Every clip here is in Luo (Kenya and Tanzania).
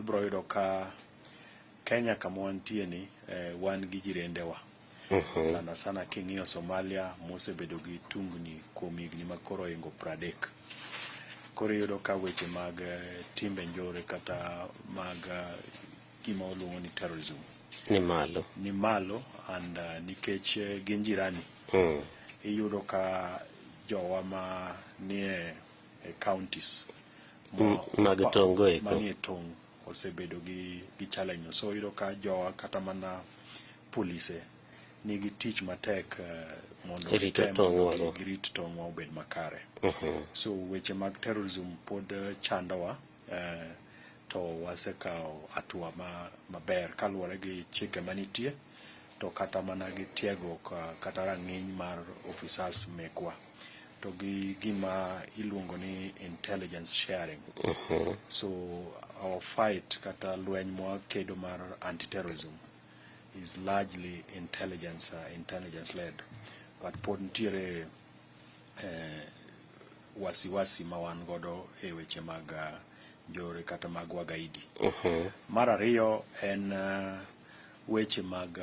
Ibro yudo ka Kenya kama wantie ni wan gi jirendewa. Sana sana king'iyo Somalia mosebedo gi tungni kuom higni makoro ohingo 30. Koro iyudo ka weche mag timbe njore kata mag gima waluongo ni terrorism ni malo. Ni malo and nikech gin jirani, iyudo ka jowa ma nie e counties mag tong' go eko. Manie tong' osebedo gi challenge no. So iyudo ka jowa kata mana polise nigi tich matek mondo rito gitem tong'wa mondo go. Girit tong'wa obed makare. So weche mag terrorism pod chandowa, to wasekawo hatua maber kaluwore gi chike manitie to kata mana gi tiegruok kata rang'iny mar officers mekwa to gi gima iluongo ni intelligence sharing. So our fight kata lweny mwakedo mar anti-terrorism is largely intelligence led, but pod nitiere wasiwasi ma wan godo e weche mag njore kata mag wagaidi. Mar ariyo en weche mag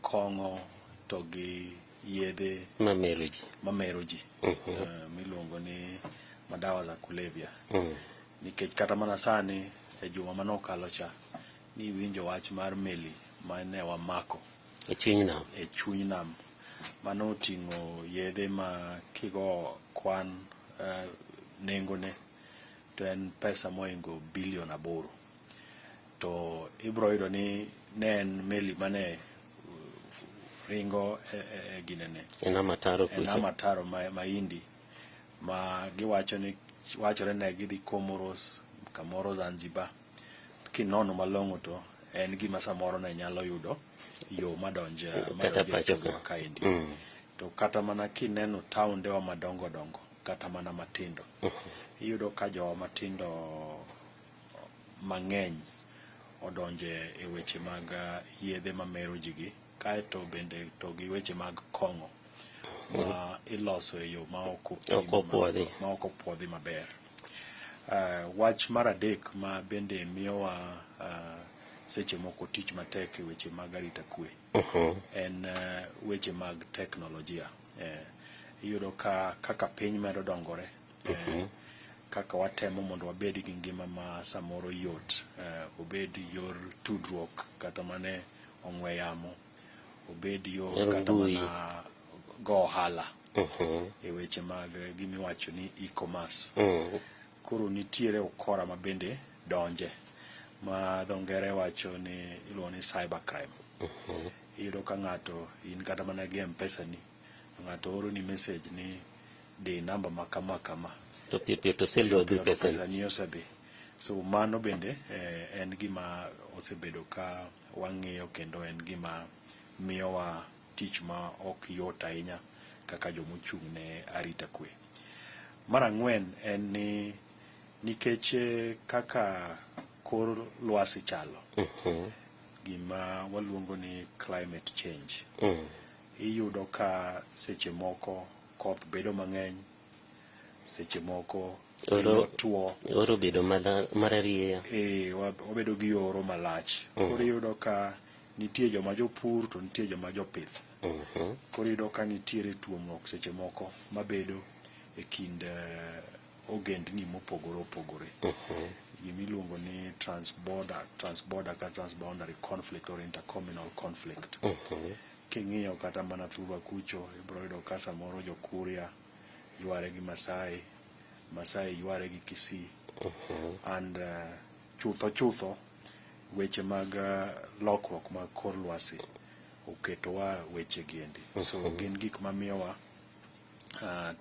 kong'o to gi yedhe mamero ji. Mamero ji, miluongo ni madawa za kulevya, nikech kata mana sani e juma manokalo cha niwinjo wach mar meli mane wamako e chuny nam. E chuny nam mano oting'o yedhe ma kigo kwan nengone to en pesa mohingo bilion 8, to ibro yudo ni ne en meli mane ringo e ginene e nam ataro e kucho. Nam ataro ma Hindi ma giwacho ni wachore ne gidhi Comoros, kamoro Zanzibar. Kinono malong'o to en gima samoro ne nyalo yudo yo madonje kata madonje e pacho ka. thurwa kaendi. To kata mana kineno taondewa madongo dongo kata mana matindo, iyudo ka jowa matindo mang'eny odonje e weche mag yedhe mamero ji gi, kaeto bende to gi weche mag kong'o ma iloso e yo ma ok opim, ok opuodhi. Ma ok opuodhi maber. Wach mar adek ma bende miyowa seche moko tich matek e weche mag arita kwe en weche mag teknolojia. Iyudo ka kaka piny medo dongore, kaka watemo mondo wabed gi ngima ma samoro yot, obed yor tudruok kata mane ong'we yamo, obed yor yor kata mbui. Mana go ohala e weche mag gimiwacho ni e-commerce. Koro nitiere ukora ma bende donje ma dho ngere wacho ni iluongo ni cyber crime. Iyudo ka ng'ato in kata mana gi M-Pesa ni, ng'ato oro ni message ni di namba ma kama kama, to piyo piyo to oselwa gi to pesa pesa ni osedhi. So mano bende en gima osebedo ka wang'iyo kendo en gima miyowa tich ma ok yot ahinya kaka jomochung' ne arita kwe. Mar ang'wen en ni nikech kaka kor lwasi chalo, gima waluongo ni climate change, iyudo ka seche moko koth bedo mang'eny, seche moko piny otuo. Oro bedo mararieya. E, wabedo gi oro malach. Koro iyudo ka nitie joma jopur to nitie joma jopith. Koro iyudo ka nitiere tuomruok seche moko mabedo e kind ogendni mopogore opogore. Gimiluongo ni transborder kata transboundary conflict or intercommunal conflict. King'iyo kata mana thurwa kucho, ibiro yudo ka samoro jo Kuria yware gi Masai, Masai yware gi Kisii. And chutho chutho weche mag lokruok mag kor lwasi oketowa weche gi endi. So gin gik mamiyowa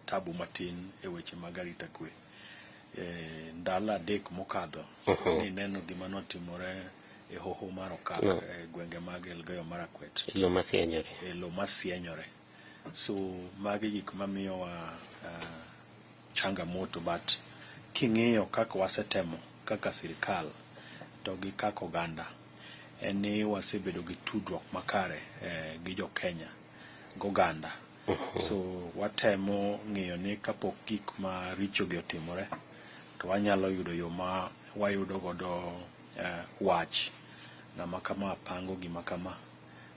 tabu matin e weche mag arita kwe. Ndalo 3 mokadho nineno gima notimore e hoho mar Okak e gwenge mag Elgeyo Marakwet. Lo masienyore. E lo masienyore. So magi gik mamiyowa changamoto, but king'iyo kaka wasetemo kaka sirikal to gi kaka oganda en ni wasebedo gi tudruok makare gi jo Kenya goganda. So watemo ng'iyo ni kapok gik maricho gi otimore to wanyalo yudo yo ma wayudo godo. wach ng'ama kama pango gima kama,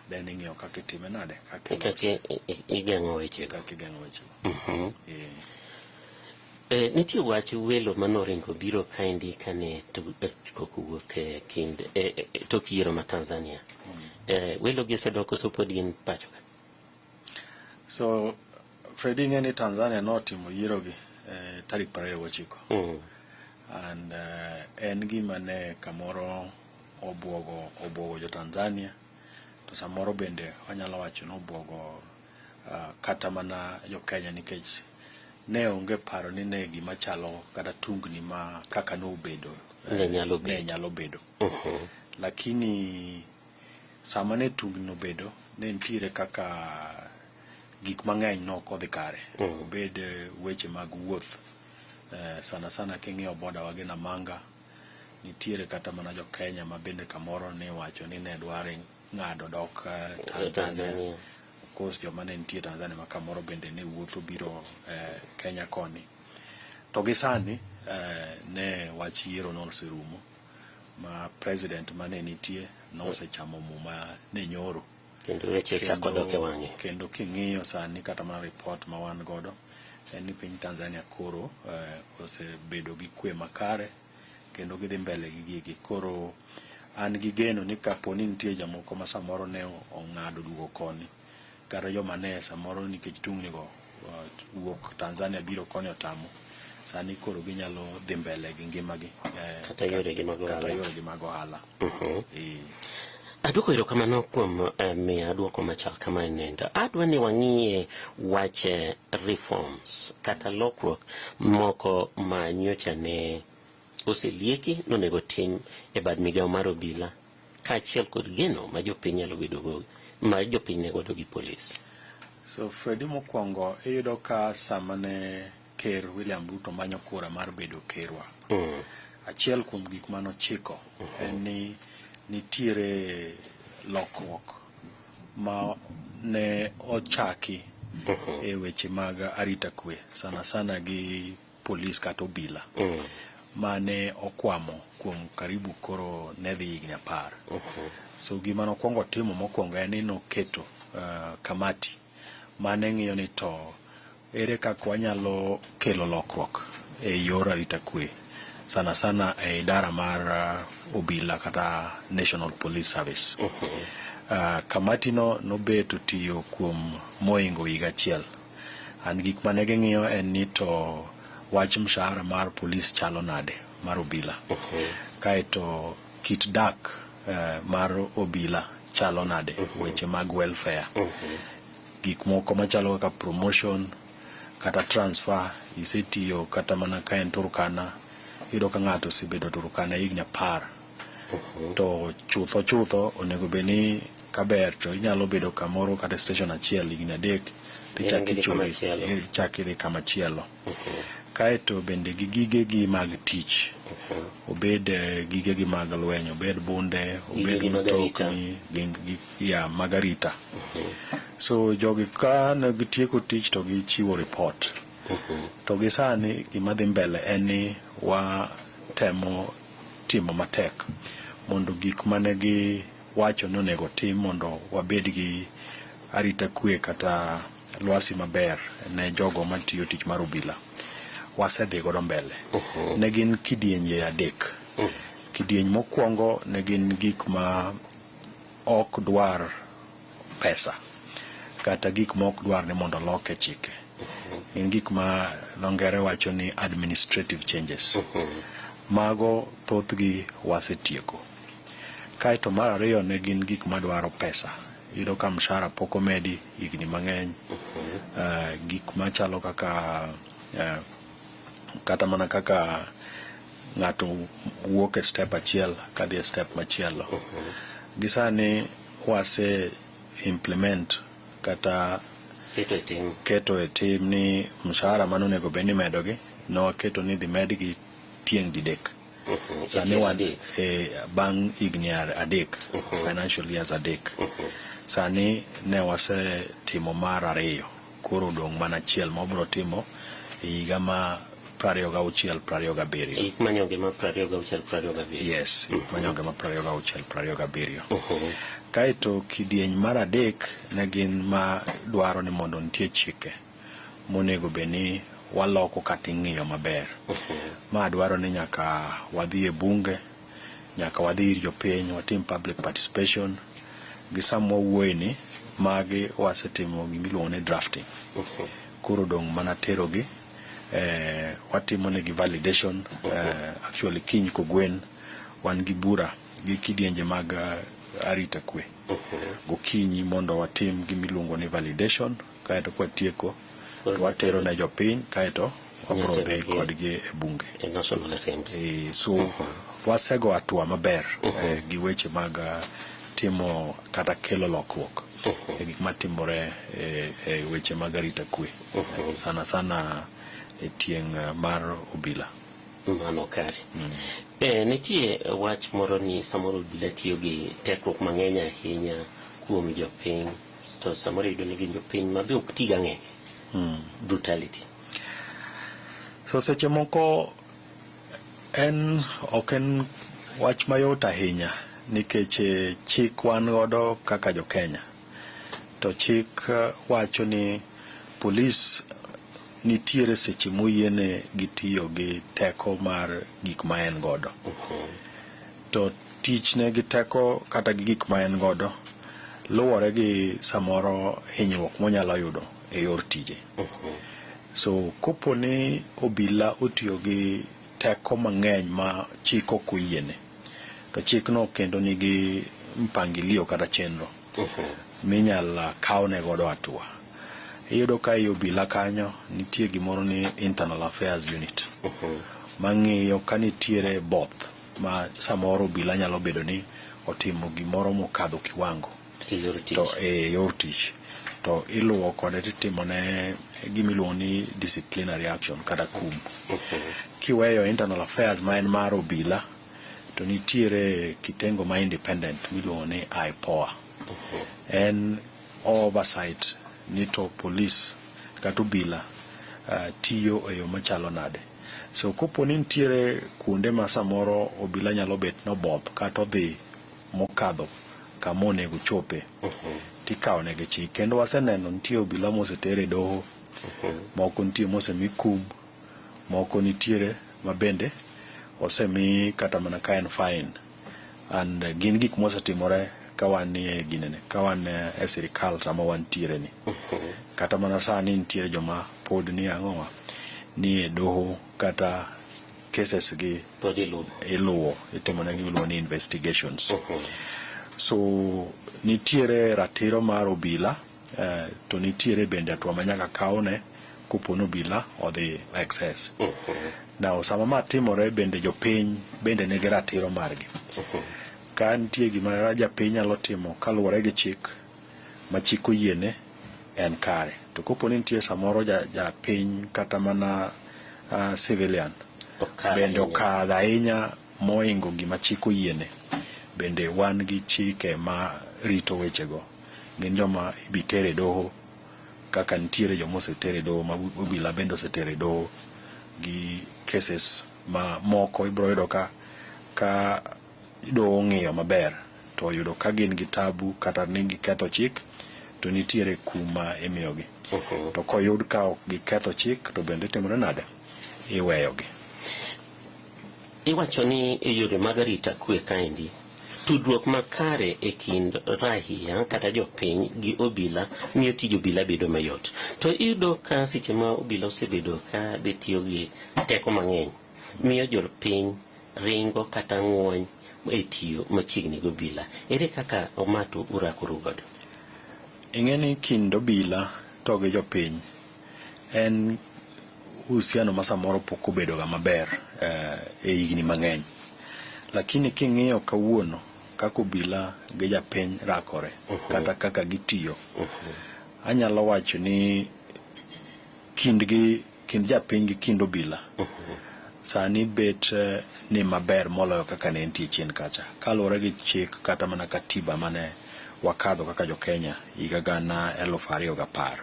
then ing'iyo kaka itime nade, kaka Kaka ilose, igeng'o wechego. Kaka igeng'o wechego. Nitie wach welo manoringo biro kaendi kane koko wuok e kind tok yiero ma Tanzania. Welo gi osedok koso pod gin pacho ka? So Fredi, ing'e ni Tanzania notimo yiero gi tarik 29. And en gima ne kamoro obuogo jo Tanzania, to samoro bende wanyalo wacho ni obuogo kata mana jo Kenya, nikech ne onge paro ni ne gima chalo kata tungni ma kaka nobedo Ne nyalo ne bet. nyalo bedo. Lakini sama ne tungni nobedo, ne nitiere kaka gik mang'eny nok odhi kare. Obed weche mag wuoth, sana sana king'iyo boda wa gi Namanga, nitiere kata mana jo Kenya ma bende kamoro ne wacho ni ne dware ng'ado dok Tanzania. Tanzania. Of course joma ne nitie Tanzania ma kamoro bende ne wuotho biro Kenya koni. To gi sani ne wach yiero noserumo ma president mane nitie nosechamo muma ne nyoro. Kendo weche chako dok e wang'e. Kendo king'iyo sani kata mana report ma wan godo en ni piny Tanzania koro osebedo gi kwe makare kendo gidhi mbele gi gigi. Koro an gi geno ni kapo ni nitie jomoko ma samoro ne ong'ado duogo koni, kata joma ne samoro nikech tungni go wuok Tanzania biro koni otamo, sani koro ginyalo dhi mbele gi ngimagi Kata yoregi mag kata ohala. yoregi mag ohala. Aduoko erokamano kuom miya duoko machal kamae nendo. Adwa ni wang'iye wach reforms kata lokruok moko ma nyocha ne oselieki nonego tim e bad migawo mar obila kaachiel kod geno ma jopiny nyalo bedogo ma jopiny ne godo gi polis. So Fredi, mokwongo iyudo ka sama ne Ker William Ruto manyo kura mar bedo kerwa, achiel kuom gik manochiko en ni nitiere lokruok ma ne ochaki e weche mag arita kwe, sana sana gi polis kata obila, mane okwamo kuom karibu koro ne dhi higni 10. So gima nokwongo timo mokwongo en ni noketo kamati mane ng'iyo ni to ere kaka wanyalo kelo lokruok e yor arita kwe, sana sana e idara mar obila kata National Police Service. Kamati no nobet otiyo kuom moingo higa achiel. An gik mane ging'iyo en ni to wach mshahara mar polis chalo nade, mar obila. Kaeto kit dak mar obila chalo nade, weche mag welfare. Gik moko machalo kaka promotion kata transfer, isetiyo kata mana ka en Turkana, iyudo ka ng'ato osebedo Turkana higni 10. To chutho chutho onego bed ni kaber to inyalo bedo kamoro kata station achiel higni 3 tichak Iringo idhi ichuri kamachielo. ichak idhi kamachielo. Kaeto bende gi gigegi mag tich, obed gigegi mag lweny, obed bunde, obed Gigegi mag arita. mtokni, ya mag arita. So jogi ka ne gitieko tich to gichiwo report. To gi sani gima dhi mbele en ni watemo timo matek mondo gik mane gi wacho ni onego tim mondo wabed gi arita kwe kata lwasi maber ne jogo matiyo tich mar obila wasedhi godo mbele. Ne gin kidienje adek. Kidieny mokwongo ne gin gik ma ok dwar pesa kata gik ma ok dwar ni mondo olok e chike. Gin gik ma dho ngere wacho ni administrative changes. Mago thothgi wasetieko. Kaeto mar ariyo ne gin gik madwaro pesa. Iyudo ka mshahara pok omedi higni mang'eny. Gik machalo kaka kata mana kaka ng'ato wuok e step achiel kadhi e step machielo. Gi sani wase implement kata Keto e tim. keto e tim ni mshahara mane onego bed ni imedogi ne waketo ni idhi medgi tieng' didek. Sani Tieng' wan adek. Bang' higni 3, financial years 3. Sani ne wasetimo mar ariyo, koro odong' mana achiel ma wabiro timo e higa ma 26 27. Hik manyonge ma 26 27. Yes, hik manyonge ma 26 27. Kaeto kidieny mar adek ne gin ma dwaro ni mondo nitie chike monego bed ni waloko kata ing'iyo maber. Ma dwaro ni nyaka wadhi e bunge, nyaka wadhi ir jopiny, watim public participation. Gi sama wawuoye ni, magi wasetimo gimiluongo ni drafting. Koro dong' mana terogi, watimo negi validation. Actually kiny kogwen wan gi bura gi kidienje mag arita kwe gokinyi mondo watim gimiluongo ni validation, kaeto kwatieko to watero ne jopiny, kaeto wabro dhi kodgi e bunge e National Assembly. So wasego hatua maber gi weche mag timo kata kelo lokruok e gik matimore e weche mag arita kwe, sana sana e tieng' mar obila. Mano kare. Nitie wach moro ni samoro obila tiyo gi tekruok mang'eny ahinya kuom jopiny, to samoro iyudo ni gin jopiny ma be ok ti gang'eny. Brutality. So seche moko en ok en wach mayot ahinya nikech chik wan godo kaka jo Kenya, to chik wacho ni polis nitiere seche moyiene gi tiyo gi teko mar gik ma en godo. To tichne gi teko kata gi gik ma en godo luwore gi samoro hinyruok monyalo yudo e yor tije. So kopo ni obila otiyo gi teko mang'eny ma chik ok oyiene, to chikno kendo nigi mpangilio kata chenro minyal kawne godo hatua. Iyudo ka ei obila kanyo nitie gimoro ni Internal Affairs Unit mang'iyo ka nitiere both ma samoro obila nyalo bedo ni otimo gimoro mokadho kiwango e yor tich. To e yor tich to iluwo kode titimone gimiluongo ni disciplinary action kata kum. Kiweyo internal affairs ma en mar obila, to nitiere kitengo ma independent miluongo ni IPOA. En oversight ni to police kata obila tiyo e yo machalo nade. So kopo ni nitiere kuonde ma samoro obila nyalo bet noboth kata odhi mokadho kama onego chope, tikawo negi chik. Kendo waseneno nitie obila moseter e doho, moko nitie mosemi kum, moko nitiere ma bende osemi kata mana ka en fine. And gin gik mosetimore ka wan e ginene, ka wan e sirikal sama wantiere ni. Kata mana sani nitiere joma pod ni ang'owa ni e doho kata cases gi pod iluwo. Iluwo, itimo negi gimiluongo ni investigations. So nitiere ratiro mar obila, to nitiere bende hatua ma nyaka kawne kopo ni obila odhi excess. Now sama ma timore bende jopiny bende nigi ratiro margi. Ka nitie gima japiny nyalo timo kaluwore gi chik ma chik oyiene en kare. To kopo ni nitie samoro japiny kata mana civilian okadho bende ahinya. Okadho ahinya mohingo gima chik oyiene, bende wan gi chike ma rito wechego. Gin joma ibi ter e doho kaka nitiere joma oseter e doho ma obila bende oseter e doho gi cases ma moko ibiro yudo ka doho ong'iyo maber to oyudo ka gin gi tabu kata ni giketho chik to nitiere kum ma imiyogi. To koyud ka ok giketho chik to bende timore nade? Iweyogi. Iwacho ni e yore mag arita kwe kaendi, tudruok makare e kind raia kata jopiny gi obila miyo tij obila bedo mayot. To iyudo ka seche ma obila osebedo ka be tiyo gi teko mang'eny, miyo jopiny ringo kata ng'wony e tiyo machiegni gi obila. Ere kaka omato urakoru godo? Ing'e ni kind obila to gi jopiny en uhusiano ma samoro pok obedo ga maber e higni mang'eny. Lakini king'iyo kawuono kaka obila gi japiny rakore kata kaka gitiyo, anyalo wacho ni kindgi, kind japiny gi kind obila sani bet ni maber moloyo kaka ne entie chien kacha kaluwore gi chik kata mana katiba mane wakadho kaka jo Kenya higa 2010.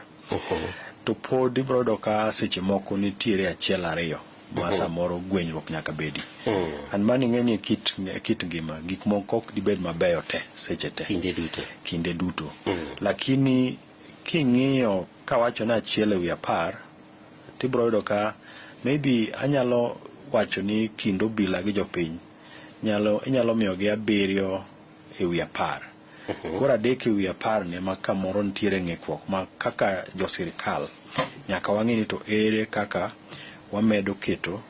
To pod ibiro yudo ka seche moko nitiere achiel ariyo ma samoro gwenyruok nyaka bedi. And mano ing'e ni kit ngima gik moko ok dibed mabeyo te seche te kinde duto. Kinde duto. Lakini king'iyo kawacho ni 1 e wi 10, tibiro yudo ka maybe anyalo wacho ni kind obila gi jopiny nyalo inyalo miyogi 7 e wi 10. Koro 3 e wi 10 ni ema kamoro nitiere ng'ikruok ma kaka jo sirikal nyaka wang'e ni to ere kaka wamedo keto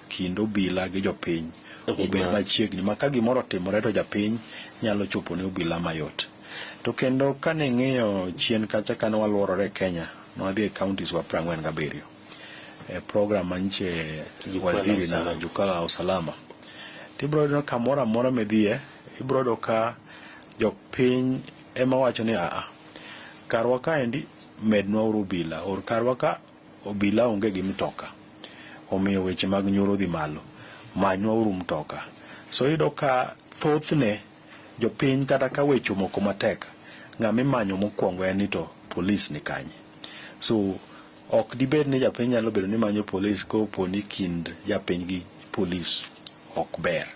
kind obila gi jopiny obed obed machiegni ma ka gimoro otimore to japiny nyalo chopo ne obila mayot. To kendo kane ing'iyo chien kacha kane waluorore e Kenya, nwadhi e counties wa 47 e program manyiche Jukwaa la waziri na Usalama. Jukwaa la Usalama, tibiro yudo kamoro amora midhiye ibiro yudo ka jopiny ema wacho ni aa karwa kaendi mednwa uru obila or karwa ka obila onge gi mtoka omiyo weche mag nyoro dhi malo manywa uru mtoka. So iyudo ka thothne jopiny kata ka weche omoko matek ng'ama imanyo mokwongo en ni to polis ni kanye. So ok dibed ni japiny nyalo bedo ni manyo polis kopo ni kind japiny gi polis ok ber.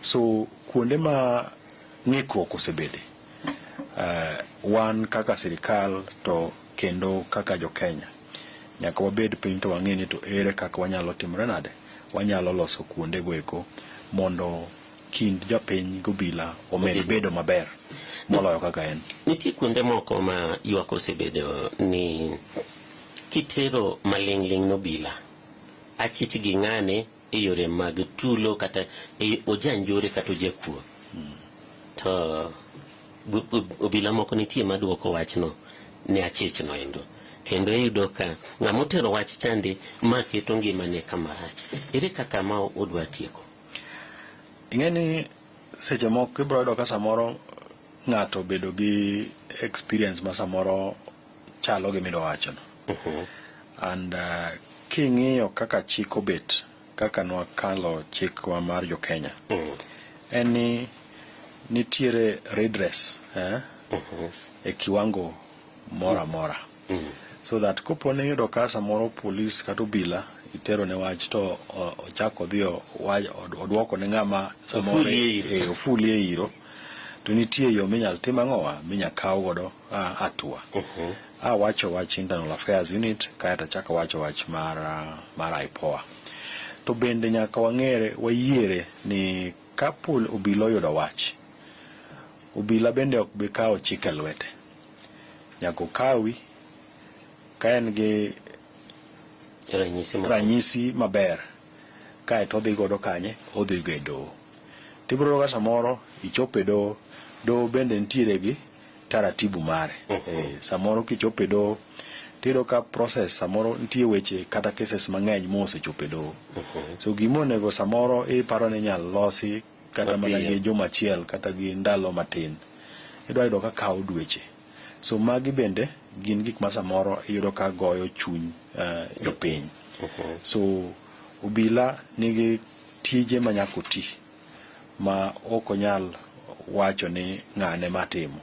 So kuonde ma ng'ikruok osebede, wan kaka sirikal to kendo kaka jo Kenya nyaka wabed piny to wang'e ni to ere kaka wanyalo timore nade wanyalo loso kuonde go eko mondo kind jopiny gi obila omed bedo maber moloyo kaka en. Nitie kuonde moko ma ywak osebedo ni kitero maling'ling' nobila achich gi ng'ane e yore mag tulo kata e ojanjore kata ojakuo to obila moko nitie maduoko wachno ne achich no endo kendo iyudo ka ng'ama otero wach chande ma keto ngimane kama rach. Ere kaka ma odwa tieko? Ing'e ni seche moko ibiro yudo ka samoro ng'ato obedo gi experience ma samoro chalo gi midwa wachono. And king'iyo kaka chik obet, kaka nwakalo chikwa mar jo Kenya, en ni nitiere redress e kiwango moro amora. So that kopo ni iyudo ka samoro polis kata obila itero ne wach to ochako odhi oduoko ne ng'ama samoro Ofulie iro. Ofulie iro to nitie yo minyal tim ang'owa minyal kaw godo hatua. Awacho wach Internal Affairs Unit kaeto achako awacho wach mar IPOA. To bende nyaka wang'ere wayiere ni ka obila oyudo wach, obila bende ok bi kawo chik e lwete. Nyaka okawi ka en gi ranyisi moro. Ranyisi maber kaeto odhi godo kanye odhi go e doho. Tibiro yudo ka samoro ichopo e doho, doho bende nitiere gi taratibu mare. Samoro kichopo e doho tiyudo ka process samoro nitie weche kata cases mang'eny mosechopo e doho. So gimonego samoro iparo ni inyal losi kata mana mapiyo gi juma achiel kata gi ndalo matin, idwa yudo ka kawo dweche. So magi bende gin gik ma samoro iyudo ka goyo chuny jopiny. So obila nigi tije ma nyaka oti ma ok onyal wacho ni ng'ane matimo.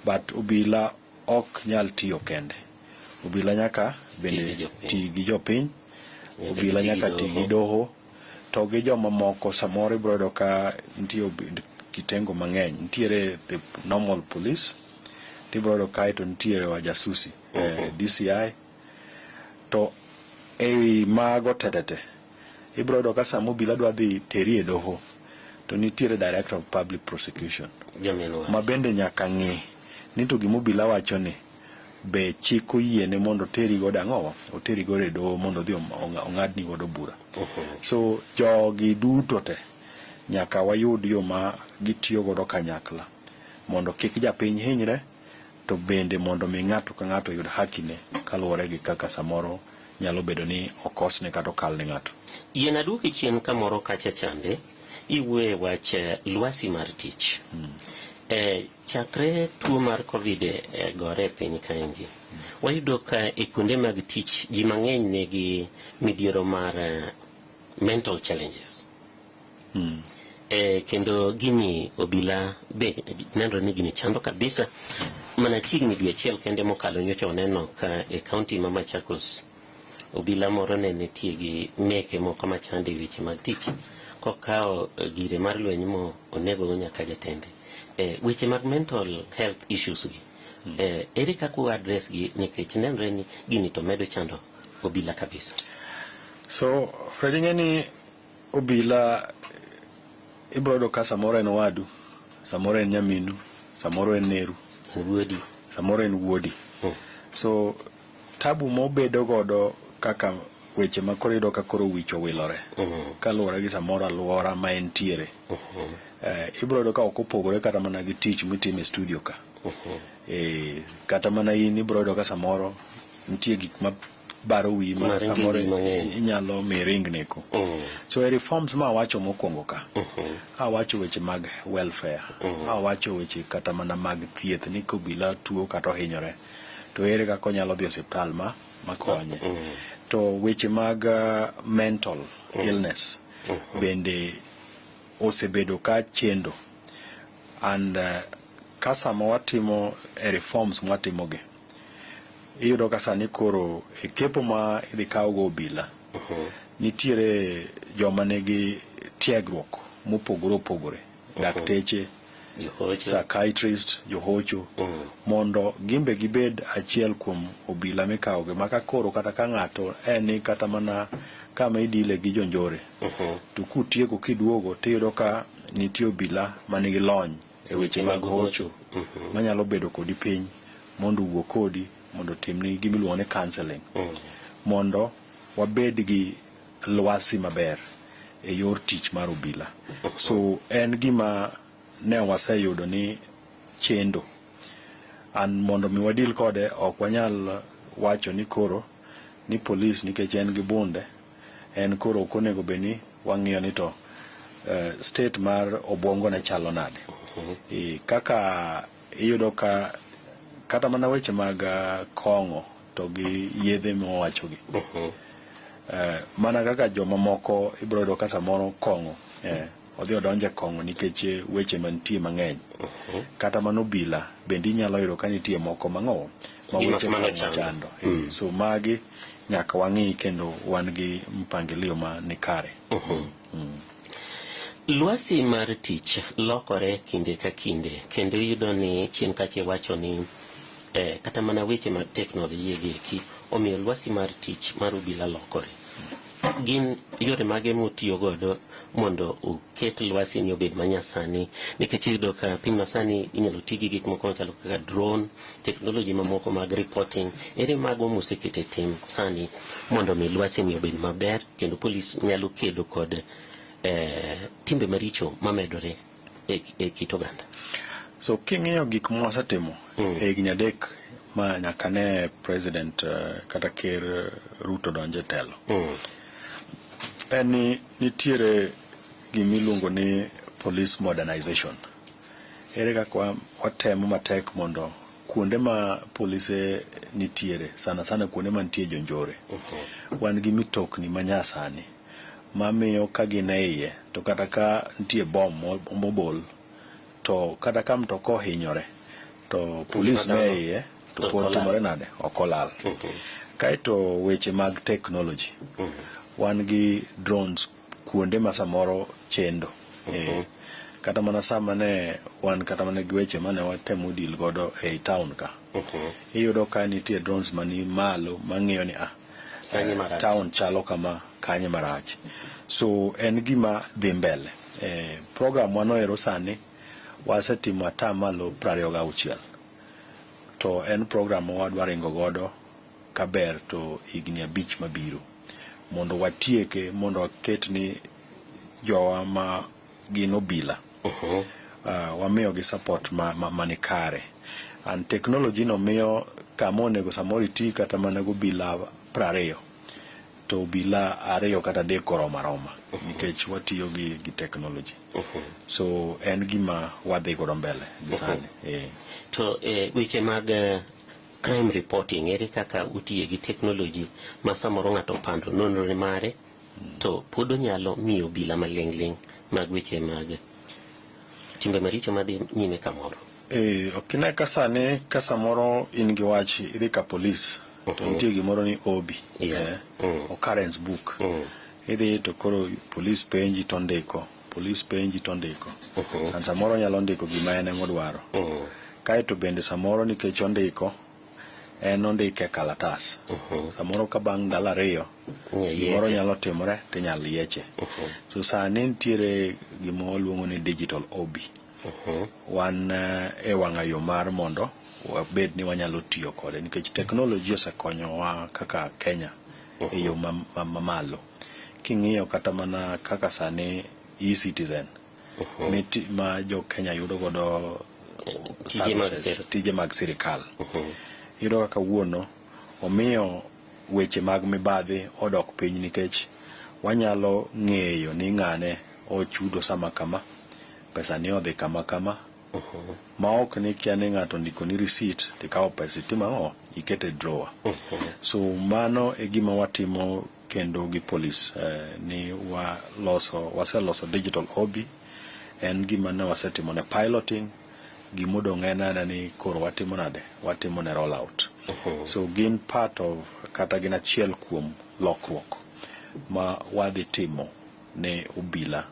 But obila ok nyal tiyo kende. Obila nyaka bende ti gi jopiny. Ti gi jopiny. Nyaka Obila ti gi nyaka ti gi doho. Doho to gi joma moko samoro ibiro yudo ka nitie kitengo mang'eny. Nitiere the normal police, tibiro yudo kae to nitiere wajasusi, DCI. To ewi mago tetete, ibiro yudo ka sama obila dwa dhi teri e doho, to nitiere Director of Public Prosecution Jamin ma bende nyaka ng'i ni to gima obila wacho ni be chik oyiene mondo oteri godo ang'owa oteri godo e doho mondo odhi ong'adni godo bura. So jogi duto te nyaka wayud yo ma gitiyo godo kanyakla mondo kik japiny hinyre to bende mondo mi ng'ato ka ng'ato oyud hakine kaluwore gi kaka samoro nyalo bedo ni okosne kata okal ne ng'ato. Yien aduoki chien kamoro kacha chande iwuoye wach lwasi mar tich. Chakre tuo mar COVID gore e piny kaendi, wayudo ka e kuonde mag tich ji mang'eny nigi midhiero mar mental challenges. Kendo gini obila be nenore ni gini chando kabisa. Mana chiegni dwe achiel kende mokalo nyocha waneno ka e kaunti ma Machakos Obila moro ne nitie gi meke moko machande e weche mag tich, kokawo gire mar lweny mo onegogo nyaka jatende. Weche mag mental health issues gi, ere kaka u address gi, nikech nenre ni gini to medo chando obila kabisa? So Fred, ing'e ni obila ibiro yudo ka samoro en owadu, samoro en nyaminu, samoro en neru, wuodi, samoro en wuodi. So tabu mobedo godo kaka weche ma koro iyudo ka koro wich owilore kaluwore gi samoro aluora ma entiere, ibiro yudo ka ok opogore kata mana gi tich mitimo e studio ka. Kata mana in ibiro yudo ka samoro nitie gik ma baro wiyi ma Maringo samoro wiyi mang'eny. Inyalo mi ring neko. So e reforms ma awacho mokwongo ka, awacho weche mag welfare, awacho weche kata mana mag thieth, ni kobila tuo kata ohinyore to ere kaka onyalo dhi osiptal ma makonye. To weche mag mental illness bende osebedo ka chendo and ka sama watimo e reforms mwatimogi, iyudo ka sani koro e kepo ma idhi kawgo obila, nitiere joma nigi tiegruok mopogore opogore, dakteche, johocho, psychiatrist, johocho, mondo gimbe gibed achiel kuom obila mikawogi, ma ka koro kata ka ng'ato en ni kata mana kama idile gi jonjore, to kutieko kiduogo tiyudo ka nitie obila manigi lony e weche mag hocho manyalo bedo kodi piny mondo owuo kodi, mondo otimni gimiluongo ni counseling, mondo wabed gi lwasi maber e yor tich mar obila. So en gima ne waseyudo ni chendo an mondo mi wadil kode, ok wanyal wacho ni koro ni polis nikech en gi bunde en koro ok onego bed ni wang'iyo ni to state mar obwongo ne chalo nade. Kaka iyudo ka kata mana weche mag kong'o to gi yedhe mowachogi, mana kaka jomamoko ibiro yudo ka samoro kong'o odhi odonjo e kong'o nikech weche mantie mang'eny. Kata mana obila bende inyalo yudo ka nitie moko mang'o ma Gima weche kamano kong'o chando. Chando. So magi nyaka wang'i kendo wan gi mpangilio ma ni kare. Lwasi mar tich lokore kinde ka kinde, kendo iyudo ni chien kacha iwacho ni kata mana weche mag teknolojia gi eki omiyo lwasi mar tich mar obila lokore. Gin yore mage mutiyo godo mondo uket lwasi ni obed manyasani? Nikech iyudo ka piny masani inyalo ti gi gik moko machalo kaka drone, teknoloji mamoko mag reporting. Ere mago mosekete tim sani mondo mi lwasi ni obed maber kendo polis nyalo kedo kod timbe maricho mamedore e kit oganda? So king'iyo gik mwasetimo e higni 3 ma nyaka ne president kata ker Ruto donje telo, en ni nitiere gimiluongo ni police modernization. Ere kaka watemo matek mondo kuonde ma polise nitiere, sana sana kuonde mantie jonjore, wan gi mitokni manyasani mamiyo ka gin e iye to kata ka nitie bom mobol to kata ka mtoka ohinyore to polis me iye to pod timore nade, ok olal. Kaeto weche mag technology, wan gi drones kuonde ma samoro chendo. Kata mana sama ne wan kata mana gi weche mane watemo deal godo ei town ka, iyudo ka nitie drones mani malo mang'iyo ni Kanye marach. Town chalo kama, kanye marach. So en gima dhi mbele. Program wanoero sani wasetimo 26%, to en program ma wadwa ringo godo kaber to higni 5 mabiro mondo watieke, mondo waket ni jowa ma gin obila wamiyogi support ma nikare. And technology no miyo kama onego samoro iti kata mana gobila 20 to obila ariyo kata adek oromo aroma nikech watiyo gi technology. So en gima wadhi godo mbele gi sani. To weche mag crime reporting, ere kaka utiye gi technology ma samoro ng'ato opando nonro mare to pod onyalo miyo obila maling'ling' mag weche mag timbe maricho madhi nyime kamoro? Ok ine ka sani ka samoro in gi wach idhi ka polis. to nitie gimoro ni OB, occurrence book. Idhi to koro police penji to ndiko, police penji to ndiko. And samoro nyalo ndiko gima en emodwaro. Kaeto bende samoro nikech ondiko, en ondike e kalatas. Samoro ka bang' ndalo 2 gimoro nyalo timore tinyalo yieche. So sani nitiere gima waluongo ni digital OB. Wan e wang'a yo mar mondo wabed ni wanyalo tiyo kode nikech teknoloji osekonyowa kaka Kenya e yo mamalo. King'iyo kata mana kaka sani e-Citizen ma jo Kenya yudo godo services, tije mag sirikal. Iyudo kaka wuono omiyo weche mag mibadhi odok piny nikech wanyalo ng'eyo ni ng'ane ochudo sama kama, pesa ni odhi kama kama, ma ok ni kia ni ng'ato ondiko ni receipt tikawo pesa itimo ang'o, ikete drawer. So mano e gima watimo kendo gi police, ni waseloso digital OB. En gima ne wasetimo ne piloting, gimodong' en ana ni koro watimo nade, watimo ne roll out. So gin part of kata gin achiel kuom lokruok ma wadhi timo ne obila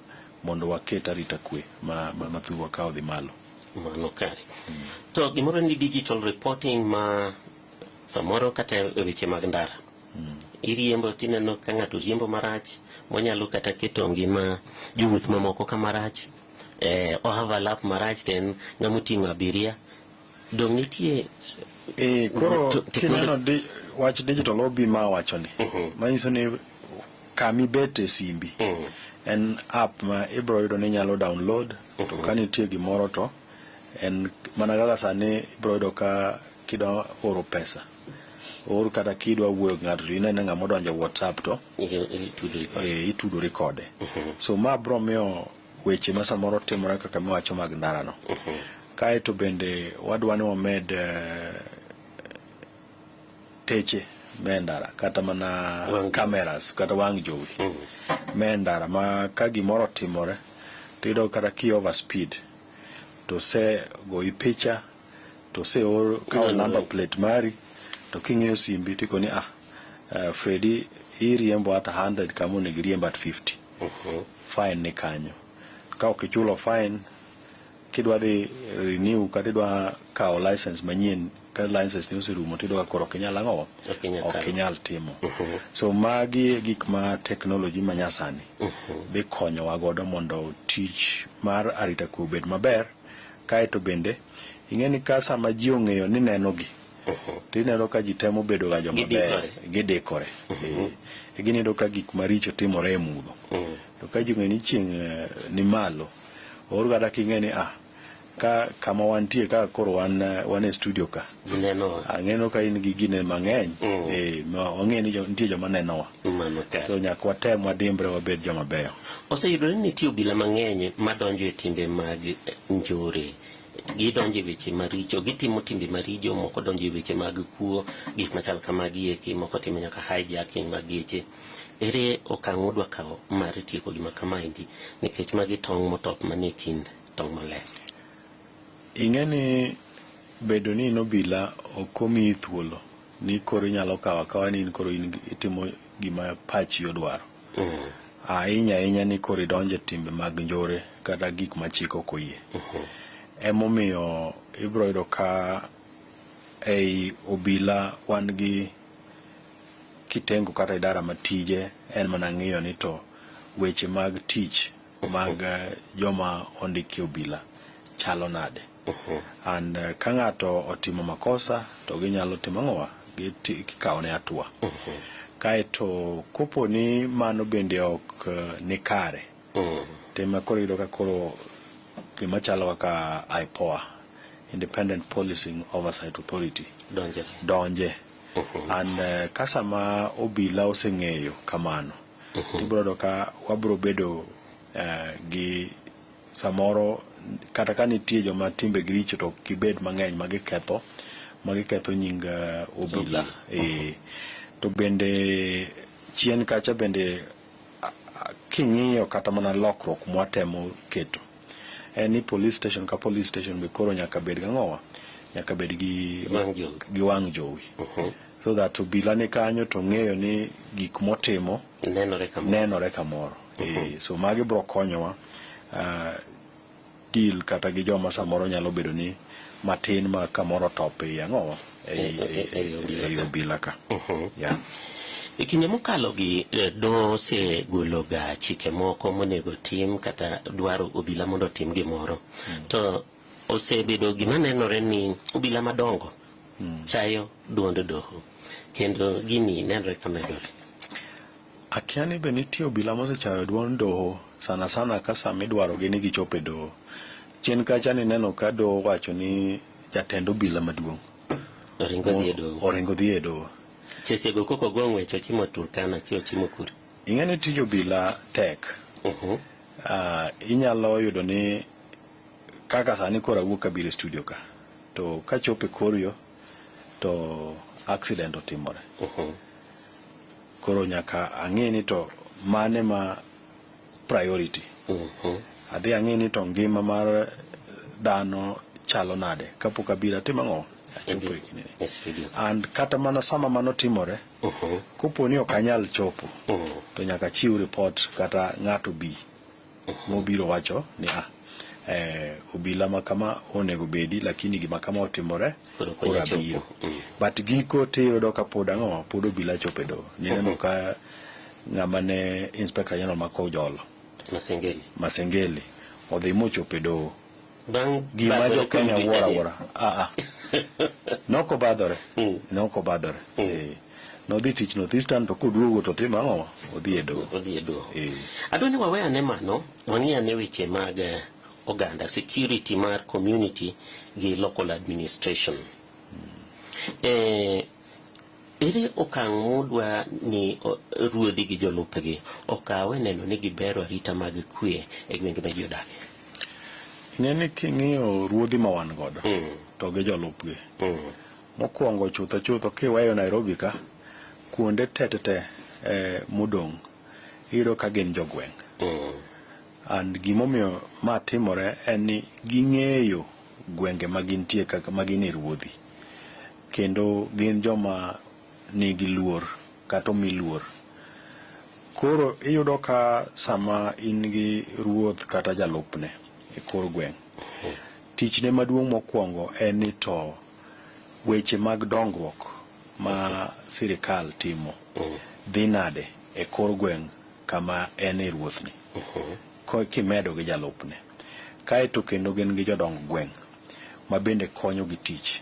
mondo waket arita kwe ma thurwa ka odhi malo. Mano kare. To gimoro ni digital reporting ma samoro kata e weche mag ndara. Iriembo tineno ka ng'ato riembo marach, monyalo kata keto ngima jowuoth mamoko kama rach, overlap marach to en ng'ama oting'o abiria. Dong' nitie Koro kineno wach digital OB ma awacho ni, manyiso ni kamibet e simbi en app ma ibro yudo ni inyalo download, to ka nitie gimoro to en mana kaka sani ibro yudo ka kidwa oro pesa or kata kidwa wuoyo gi ng'ato to ineno ng'ama odonjo e WhatsApp to itudori kode. So ma bro miyo weche ma samoro timore kaka miwacho mag ndara no. Kaeto bende wadwa ni wamed teche me ndara kata mana cameras kata wang' jowi me ndara ma ka gimoro otimore to iyudo kata ki over speed to se goyi picha to se or kawo number plate mari to king'iyo simbi tikoni Freddy iriembo at 100 kama onego iriemb at 50. Fine ni kanyo. Ka ok ichulo fine kidwa dhi renew kata idwa kawo license manyien ka license ni oserumo tiyudo ka koro ok inyal ang'o, ok inyal timo. So magi e gik ma teknoloji ma nyasani dhi konyowa godo mondo tich mar arita kwe obed maber. Kaeto bende ing'e ni ka sama ji ong'eyo ni nenogi to ineno ka ji temo bedo ga joma ber, gidikore. Gineno ka gik maricho timore e mudho. To ka ji ong'eyo ni chieng' ni malo, or kata king'e ni ka kama wantie ka koro wan e studio ka. Ang'eno ka in gi gine mang'eny, wang'e ni nitie joma nenowa. So nyaka watem wadimbre wabed joma beyo. Oseyudore ni nitie obila mang'eny madonjo e timbe mag njore. Gidonjo e weche maricho, gitimo timbe maricho, moko donjo e weche mag kuo, gik machal kamagi eki, moko timo nyaka hijacking mag geche. Ere okang' mudwa kawo mar tieko gima kamaendi nikech magi tong' motop manie kind tong' maler? Ing'e ni bedo ni in obila ok omiyi thuolo ni koro inyalo kawo akawa ni in koro itimo gima pachi odwaro. Ahinya ahinya ni koro idonjo e timbe mag njore kata gik ma chik ok oyie. Emomiyo ibro yudo ka ei obila wan gi kitengo kata idara matije en mana ng'iyo ni to weche mag tich mag joma ondiki obila chalo nade. And ka ng'ato otimo makosa to ginyalo timo ang'owa, gikawone hatua. Kaeto kopo ni mano bende ok ni kare, tema koro iyudo ka koro gima chalo kaka IPOA, Independent Policing Oversight Authority, donje. And ka sama obila oseng'eyo kamano, tibiro yudo ka wabiro bedo gi samoro kata ka nitie joma timbegi richo to gibed mang'eny ma giketho nying obila. To bende chien kacha bende king'iyo kata mana lokruok mwatemo keto en ni police station ka police station be koro nyaka bed gang'owa, nyaka bed gi wang' jowi. So that obila ni kanyo to ng'eyo ni gik motimo nenore kamoro. Nenore kamoro. So magi bro konyowa deal kata gi joma samoro nyalo bedo ni matin ma kamoro top ei ang'owa ei obila ei ka. Obila ka. Yeah. E kinde mokalo gi doho osegolo ga chike moko monego tim kata dwaro obila mondo otim gimoro. To osebedo gima nenore ni obila madongo chayo duond doho. Kendo gini nenore ka medore. Akia ni be nitie obila mosechayo duond doho sana sana ka sama idwarogi ni gichop e doho. Chien kacha nineno ka doho wacho ni jatend obila maduong' Oringo dhi e doho. Oringo dhi e doho. Sechego koko go ng'wech ochimo Turkana ki ochimo kure. Ing'e ni tij obila tek. Inyalo yudo ni kaka sani koro awuok kabiro e studio ka to kachopo e kor yo to accident otimore. Koro nyaka ang'e ni to mane ma priority. Adhi ang'e ni to ngima mar dhano chalo nade kapok abiro atimo ang'o achopo e kinene. E studio. And kata mana sama mano timore, kopo ni ok anyal chopo, to nyaka chiw report kata ng'ato bi mobiro wacho ni ah, obila ma kama onego bedi lakini gima kama otimore Koro ok koro onyal chopo. abiro. But giko tiyudo ka pod ang'o pod obila chopo e doho. Nineno ka ng'ama ne Inspector General ma Kojolo Masengeli. Masengeli odhi mochopo e doho. Bang' Gima badhore jo Kenya kod wuoro Italy. awuora. Ah, ah. Nok obadhore. Nok obadhore. Nodhi tich North Eastern to koduogo to timo ang'o? Odhi e doho. Odhi e doho. Eh. Adwa ni wawe ane mano, wang'i ane weche mag oganda, security mar community gi local administration. Ere okang' mudwa ni ruodhi gi jolupgi okaw e neno ni gibero arita mag kwe e gwenge ma ji odake? Ing'e ni king'iyo ruodhi ma wan godo to gi jolupgi. Mokwongo chutho chutho kiweyo Nairobi ka, kuonde te te te modong' iyudo ka gin jogweng'. And gimomiyo ma timore en ni ging'eyo gwenge ma gintie kaka ma gin e ruodhi. Kendo gin joma nigi luor kata omi luor. Koro iyudo ka sama in gi ruoth kata jalupne e kor gweng', tichne maduong' mokwongo en ni to weche mag dongruok ma sirikal timo dhi nade e kor gweng' kama en e ruothni kimedo gi jalupne. Kaeto kendo gin gi jodong gweng' ma bende konyo gi tich.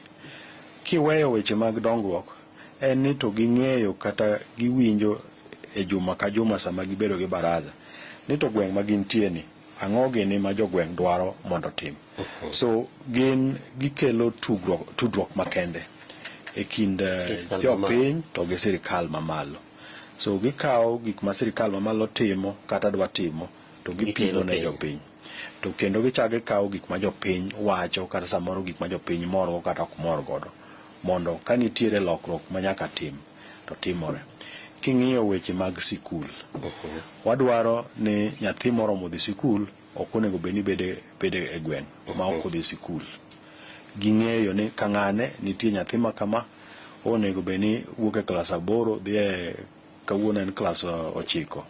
Kiweyo weche mag dongruok, en ni to ging'eyo kata giwinjo e juma ka juma sama gibedo gi baraza ni to gweng' ma gintie ni ang'o gini ma jogweng' dwaro mondo otim. So gin gikelo tudruok makende e kind Sirkal jopiny to gi sirikal mamalo. So gikawo gik ma sirikal mamalo timo kata dwa timo to gipimo Gikelo ne piny. Jopiny. To kendo gichako gikawo gik ma jopiny wacho kata samoro gik ma jopiny morgo kata ok mor godo mondo ka nitiere lokruok ma nyaka tim to timore. King'iyo weche mag sikul, wadwaro ni nyathi moromo dhi sikul ok onego bed ni bede e gweng' ma ok odhi sikul. Ging'eyo ni ka ng'ane nitie nyathi ma kama onego bed ni wuok e klas 8 dhi e kawuono en klas 9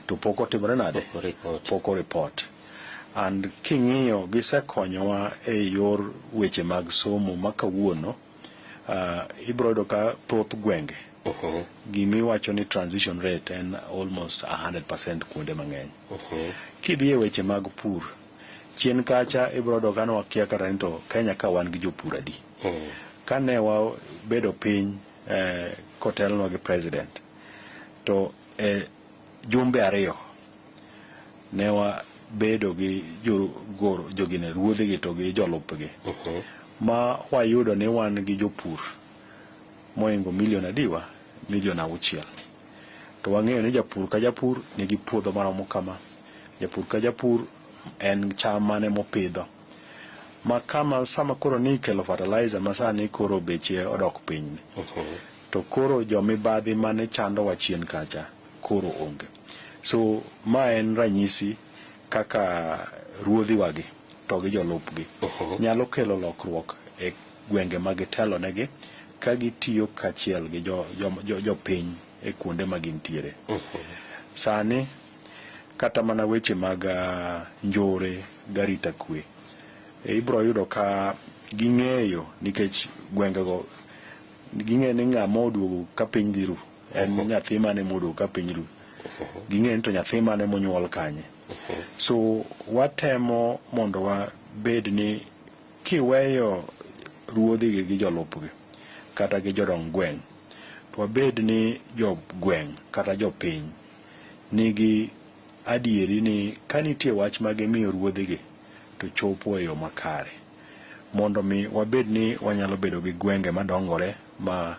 to pok otimore nade? Pok oripot. Pok oripot. And king'iyo gisekonyowa e yor weche mag somo ma kawuono ibiro yudo ka thoth gwenge gimiwacho ni transition rate en almost 100% kuonde mang'eny. Kidhi e weche mag pur, chien kacha ibiro yudo ka ne wakia kata ni to Kenya ka wan gi jopur adi. Kane wabedo piny kotelnwa gi president to e jumbe 2 ne wabedo gi jogoro jogine ruodhigi to gi jolupgi ma wayudo ni wan gi jopur moingo milion adiwa milion 6 to wang'eyo ni japur ka japur nigi puodho maromo kama, japur ka japur en cham mane mopidho ma kama sama koro ni ikelo fertilizer ma sani koro beche odok piny ni to koro jomibadhi mane chandowa chien kacha koro onge. So ma en ranyisi kaka ruodhiwagi to gi jolupgi nyalo kelo lokruok e gwenge ma gitelonegi. ka gitiyo kachiel gi jopiny e kuonde ma gintiere. Sani kata mana weche mag njore garita kwe ibro yudo ka ging'eyo nikech gwengego ging'eyo ni ng'ama oduogo ka piny dhi ru en nyathi mane moduogo ka piny ru, ging'eyo ni to nyathi mane monyuol kanye. So watemo mondo wabed ni kiweyo ruodhigi gi jolupgi kata gi jodong gweng', to wabed ni jogweng' kata jopiny nigi adieri ni ka nitie wach ma gimiyo ruodhigi to chopo e yo makare, mondo mi wabed ni wanyalo bedo gi gwenge madongore ma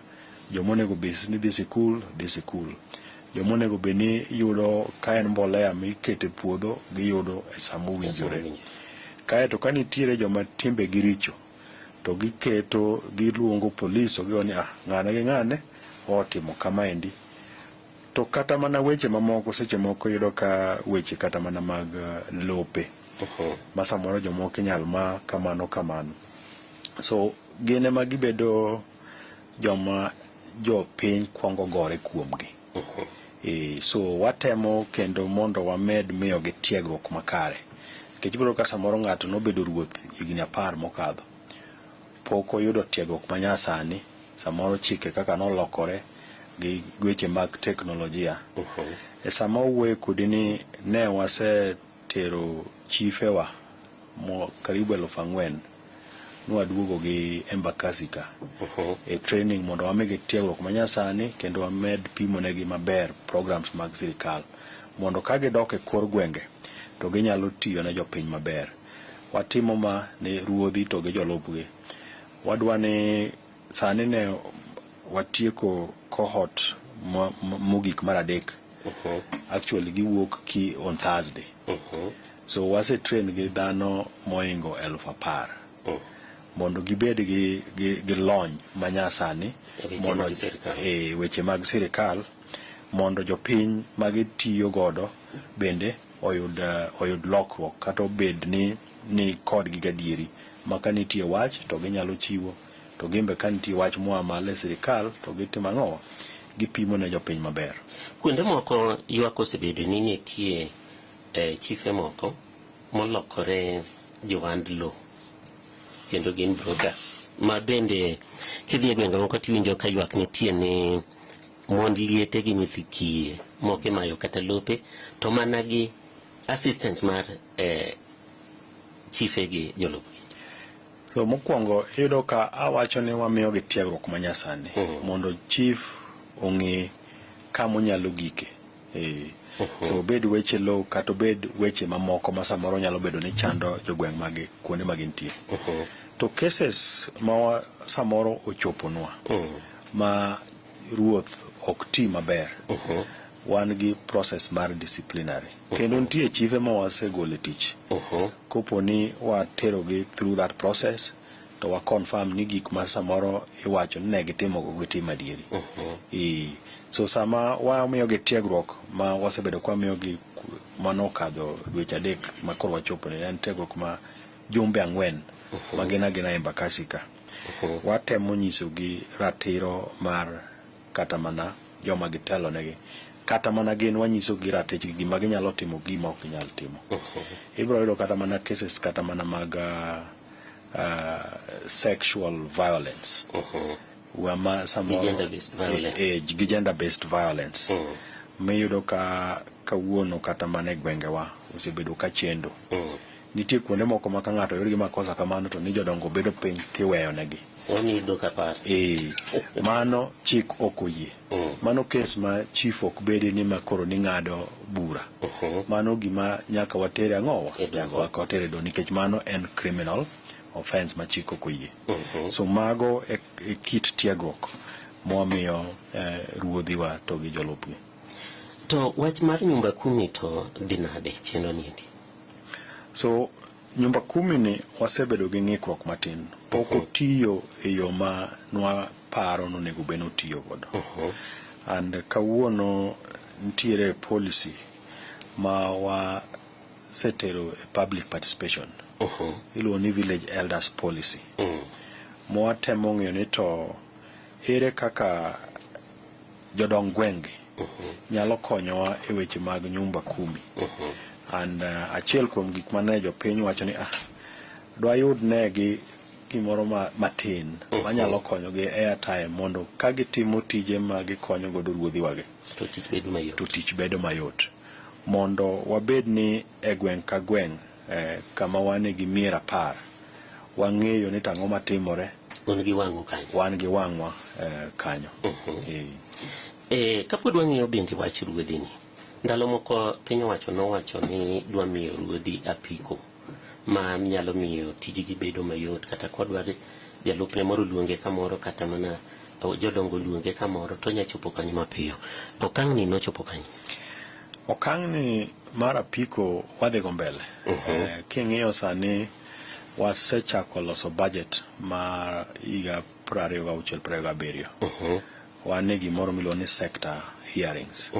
jomonego bed ni dhi sikul dhi sikul, jomonego bed ni yudo ka en mbolea mikete puodho giyudo e sama owinjore. Kaeto ka nitiere joma timbegi richo to giketo giluongo polis to giwacho ni ah, ng'ane gi ng'ane otimo kamaendi. To kata mana weche mamoko seche moko iyudo ka weche kata mana mag lope ma samoro jomoko inyal ma kamano kamano. So gin ema gibedo joma jopiny kwongo gore kuomgi. So watemo kendo mondo wamed miyogi tiegruok makare. Nikech ibiro ka samoro ng'ato nobedo ruoth higni 10 mokadho, pok oyudo tiegruok manyasani, samoro chike kaka nolokore gi weche mag teknolojia. E sama owuoyo kodi ni ne wasetero chifewa karibu 4,000 nwaduogo gi Embakasi ka e training mondo wamigi tiegruok manyasani kendo wamed pimonegi maber programs mag sirikal mondo ka gidok e kor gwenge to ginyalo tiyo ne jopiny maber. Watimo ma ne ruodhi to gi jolupgi. Wadwa ni sani ne watieko cohort mogik mar 3. Actually giwuok ki on Thursday. So wase train gi dhano moingo 10,000 mondo gibed gi lony manyasani mondo e weche mag sirikal mondo jopiny magitiyo godo bende oyud lokruok kata obed ni kodgi gadieri ma ka nitie wach to ginyalo chiwo, to gimbe ka nitie wach moa malo e sirikal to gitimo ang'o, gipimo ne jopiny maber. Kuonde moko ywak osebedo ni nitie chife moko molokore johand lowo kendo gin brokers ma bende kidhi e gwenge moko tiwinjo ka ywak nitie ni mond liete gi nyithi kiye moko imayo kata lope to mana gi assistance mar chife gi jolupgi. So mokwongo iyudo ka awacho ni wamiyo gi tiegruok manyasani mondo chief ong'e kama onyalo gike. So obed weche lowo kata obed weche mamoko ma samoro nyalo bedo ni chando jogweng' magi kuonde ma gintie. To cases ma samoro ochoponwa ma ruoth ok ti maber, wan gi process mar disciplinary. Kendo nitie chife ma wasegolo e tich. Kopo ni waterogi through that process to wa confirm ni gik ma samoro iwacho ni ne gitimo go gitimo adieri. So sama wamiyogi tiegruok ma wasebedo ka wamiyogi mano okadho dweche 3 ma koro wachopo ni en tiegruok ma jumbe 4 ma gin agina Embakasi ka. Watemo nyisogi ratiro mar kata mana joma gitelo negi, kata mana gin wanyisogi ratichgi, gima ginyalo timo gima ok ginyal timo. Ibiro yudo kata mana cases kata mana mag sexual violence. Ma samoro gender based violence. Gi gender based violence. Miyudo ka kawuono kata mana e gwengewa osebedo ka chendo. Nitie kuonde moko ma ka ng'ato oyud gi makosa kamano to ni jodongo bedo piny tiweyo negi. Omiyi dhok 10. Mano chik ok oyie. Mano kes ma chief ok bedi ni ma koro ni ng'ado bura. Mano gima nyaka watere ang'owa? Nyaka watere doho nikech mano en criminal offense ma chik ok oyie. So mago e kit tiegruok mwamiyo ruodhiwa to gi jolupgi. To wach mar nyumba kumi to dhi nade chenro niendi? So nyumba kumi ni wasebedo gi ng'ikruok matin. Pok otiyo e yo ma nwaparo nonego bed ni otiyo godo. And kawuono nitiere policy ma wasetero e public participation. Iluongo ni village elders policy. Mwatemo ng'iyo ni to Ere kaka jodong gwenge nyalo konyowa e weche mag nyumba kumi? And achiel kuom gik mane jopiny wacho ni dwayud negi gimoro matin manyalo konyogi airtime mondo ka gitimo tije ma gikonyo godo ruodhiwagi to tich bedo mayot. To tich bedo mayot. Mondo wabed ni e gweng' ka gweng' kama wane gi mier 10 wang'eyo ni tang'o matimore. Un gi wang'u kanyo. Wan gi wang'wa kanyo. Kapod wang'iyo bende wach ruodhi ni, ndalo moko piny owacho nowacho ni dwa miyo ruodhi apiko ma nyalo miyo tijgi bedo mayot, kata kodwa jalupne moro luonge kamoro, kata mana jodongo luonge kamoro, to onya chopo kanyo mapiyo. Okang' ni nochopo kanyo? Okang' ni mar apiko wadhi go mbele. King'iyo sani wasechako loso budget mar higa 26-27. Wan e gimoro miluongo ni sector hearings.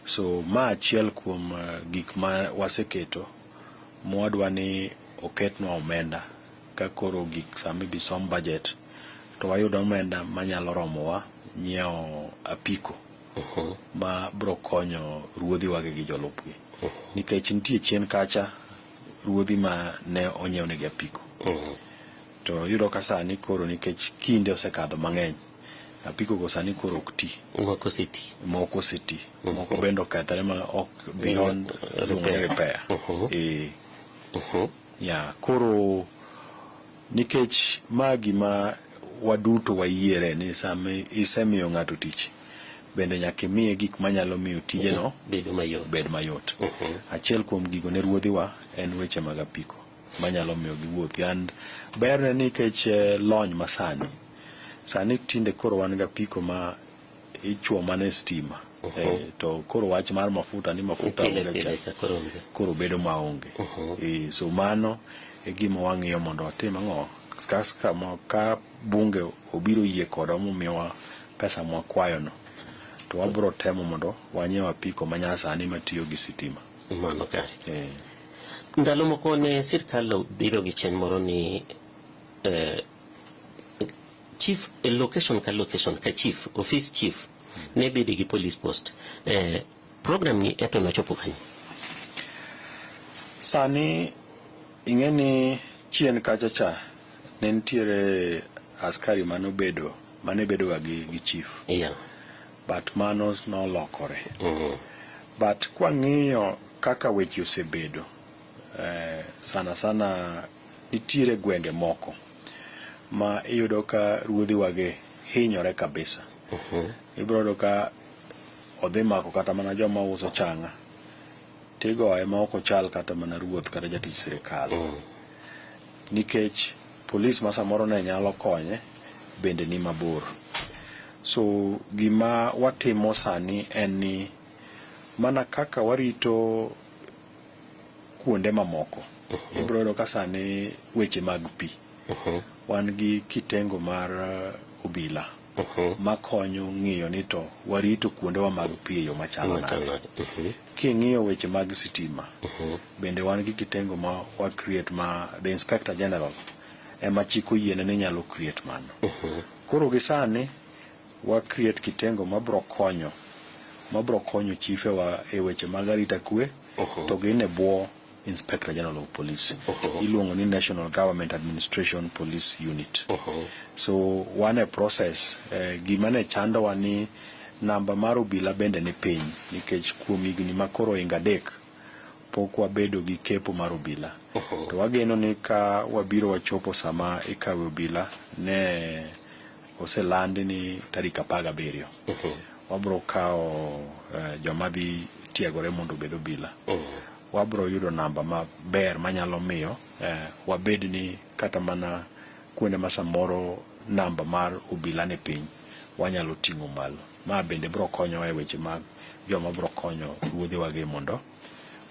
So ma achiel kuom gik ma waseketo mwadwa ni oketnwa omenda ka koro gik sama ibi som budget to wayud omenda manyalo romowa nyiewo apiko ma bro konyo ruodhiwa gi jolupgi. Nikech nitie chien kacha ruodhi ma ne onyiewnegi apiko. To iyudo ka sani koro nikech kinde osekadho mang'eny, apiko go sani koro ok ti. Moko oseti. Moko oseti. Moko bende okethore ma ok beyond repair. Ya, koro nikech ma gima waduto wayiere ni sama isemiyo ng'ato tich, bende nyaka imiye gik manyalo miyo tijeno bedo mayot. Bed mayot. Achiel kuom gigo ne ruodhiwa en weche mag apiko manyalo miyo giwuothi. And berne nikech lony masani. Sani tinde koro wan gi apiko ma ichuo mana e stima. To koro wach mar mafuta ni mafuta onge cha. Koro bedo maonge. So mano e gima wang'iyo mondo watim ang'o? Ka bunge obiro yie kodwa momiyowa pesa mwakwayono, to wabiro temo mondo wanyiew apiko manyasani matiyo gi sitima. Mano kare. Ndalo moko ne sirkal obiro gi chien moro ni chief location ka location ka chief, office chief ne bede gi police post. Program ni eto nochopo kanyo? Sani ing'e ni chien kacha cha ne nitiere askari mane bedo ga gi chief. But mano nolokore. But kwang'iyo kaka weche osebedo, sana sana nitiere gwenge moko ma iyudo ka ruodhiwagi hinyore kabisa. Ibiro yudo ka odhi mako kata mana joma uso chang'a tigoye ma ok ochal kata mana ruoth kata jatich sirikal. Nikech polis ma samoro ne nyalo konye bende ni mabor. So gima watimo sani en ni mana kaka warito kuonde mamoko, ibiro yudo ka sani weche mag pi. Wan gi kitengo mar obila makonyo ng'iyo ni to warito kuondewa mag pi e yo machalo nade. King'iyo weche mag sitima, bende wan gi kitengo ma wa create ma the Inspector General ema chik oyiene ni nyalo create mano. Koro gi sani wa create kitengo mabro konyo chife wa e weche mag arita kwe, to gin e bwo Inspector General of Police. Iluongo ni National Government Administration Police Unit. So wan e process, gima ne chandowa ni namba mar obila bende ni piny, nikech kuom higni ma koro hinga 3 pok wabedo gi kepo mar obila. To wageno ni ka wabiro wachopo sama ikawe obila ne oselandi ni tarik 17. Wabro kawo joma dhi tiegore mondo obed obila. Wabro yudo namba maber manyalo miyo wabed ni kata mana kuonde ma samoro namba mar obila ni piny wanyalo ting'o malo. Ma bende bro konyowa e weche mag joma bro konyo ruodhiwagi mondo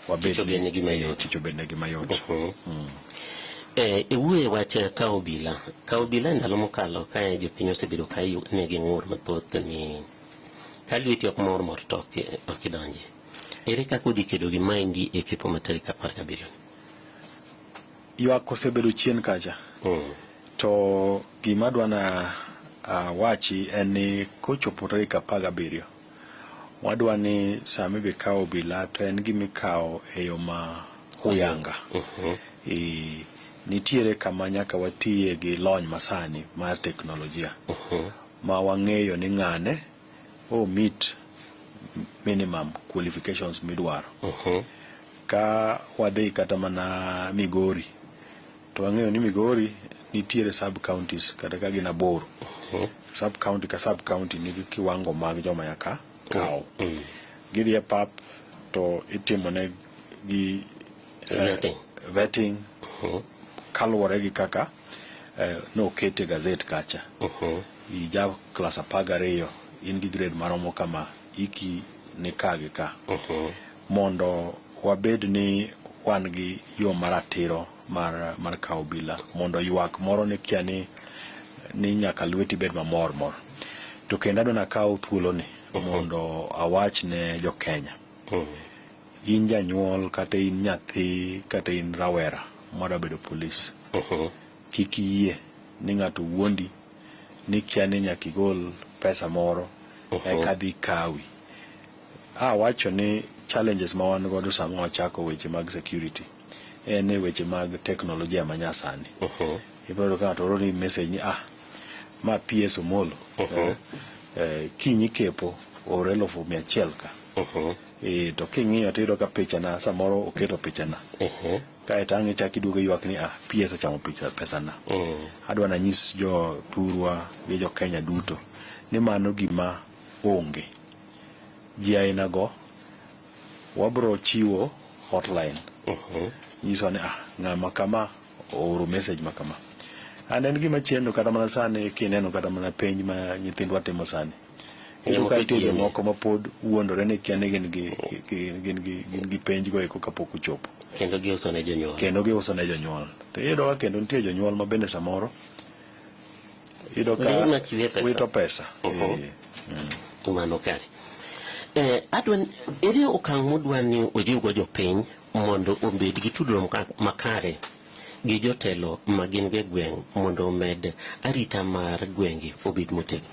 wabed ni tich obednegi mayot. E wuoye wach ka obila. Ka obila ndalo mokalo ka jopiny osebedo ka nigi ng'ur mathoth ni ka lweti ok mor mor to ok idonje. Ere kaka udhi kedo gi maendi e kepo ma tarik 17? Ywak osebedo chien kacha. To gima adwa na awachi en ni kochopo tarik 17, wadwa ni sama idhi kawo obila to en gima ikawo e yo ma huyanga. E, nitiere kama nyaka watiye gi lony masani mar teknolojia ma wang'eyo ni ng'ane o meet minimum qualifications midwaro. Ka wadhi kata mana Migori to wang'eyo ni Migori nitiere sub counties kata ka gin 8. Sub county ka sub county nigi kiwango mag joma nyaka kaw. Gidhi e pap to itimo gi Vetting. Vetting kaluwore gi kaka nokete gazet kacha. Ija klas 12, in gi grade maromo kama, iki ni ka gi ka. Mondo wabed ni wan gi yo maratiro mar kawo obila, mondo ywak moro ni kia ni nyaka lweti bed mamor mor. To kendo adwa nakaw thuoloni mondo awach ne jo Kenya. In janyuol kata in nyathi kata in rawera madwa bedo polis, kik iyie ni ng'ato wuondi ni kia ni nyaka igol pesa moro eka dhi kawi. Awacho ni challenges ma wan godo sama wachako weche mag security en e weche mag teknolojia manyasani. Ibiro yudo ka ng'ato oroni message ni ma PS Omolo, kiny ikepo or 100,000 ka. To king'iyo to iyudo ka pichana samoro oketo pichana. Kaeto ang' ichak iduogo ywak ni PS ochamo picha pesana. Adwa nanyis jo thurwa gi jo Kenya duto ni mano gima onge. Ji aina go wabro chiwo hotline. Nyiso ni ng'ama kama ooro message ma kama. And en gima chendo kata mana sani kineno kata mana penj ma nyithindwa timo sani. Iyudo ka nitie jomoko ma pod wuondore ni kia ni gin gi penj go eko kapok ochopo. Kendo giuso ne jonyuol. Kendo giuso ne jonyuol. To iyudo ka kendo nitie jonyuol ma bende samoro iyudo ka Gima chiwe pesa. Wito pesa. Mano kare. Adwa ere okang' mudwa ni ojiwgo jopiny mondo obed gi tudruok makare gi jotelo ma gin go e gweng' mondo omed arita mar gwenge obed motegno?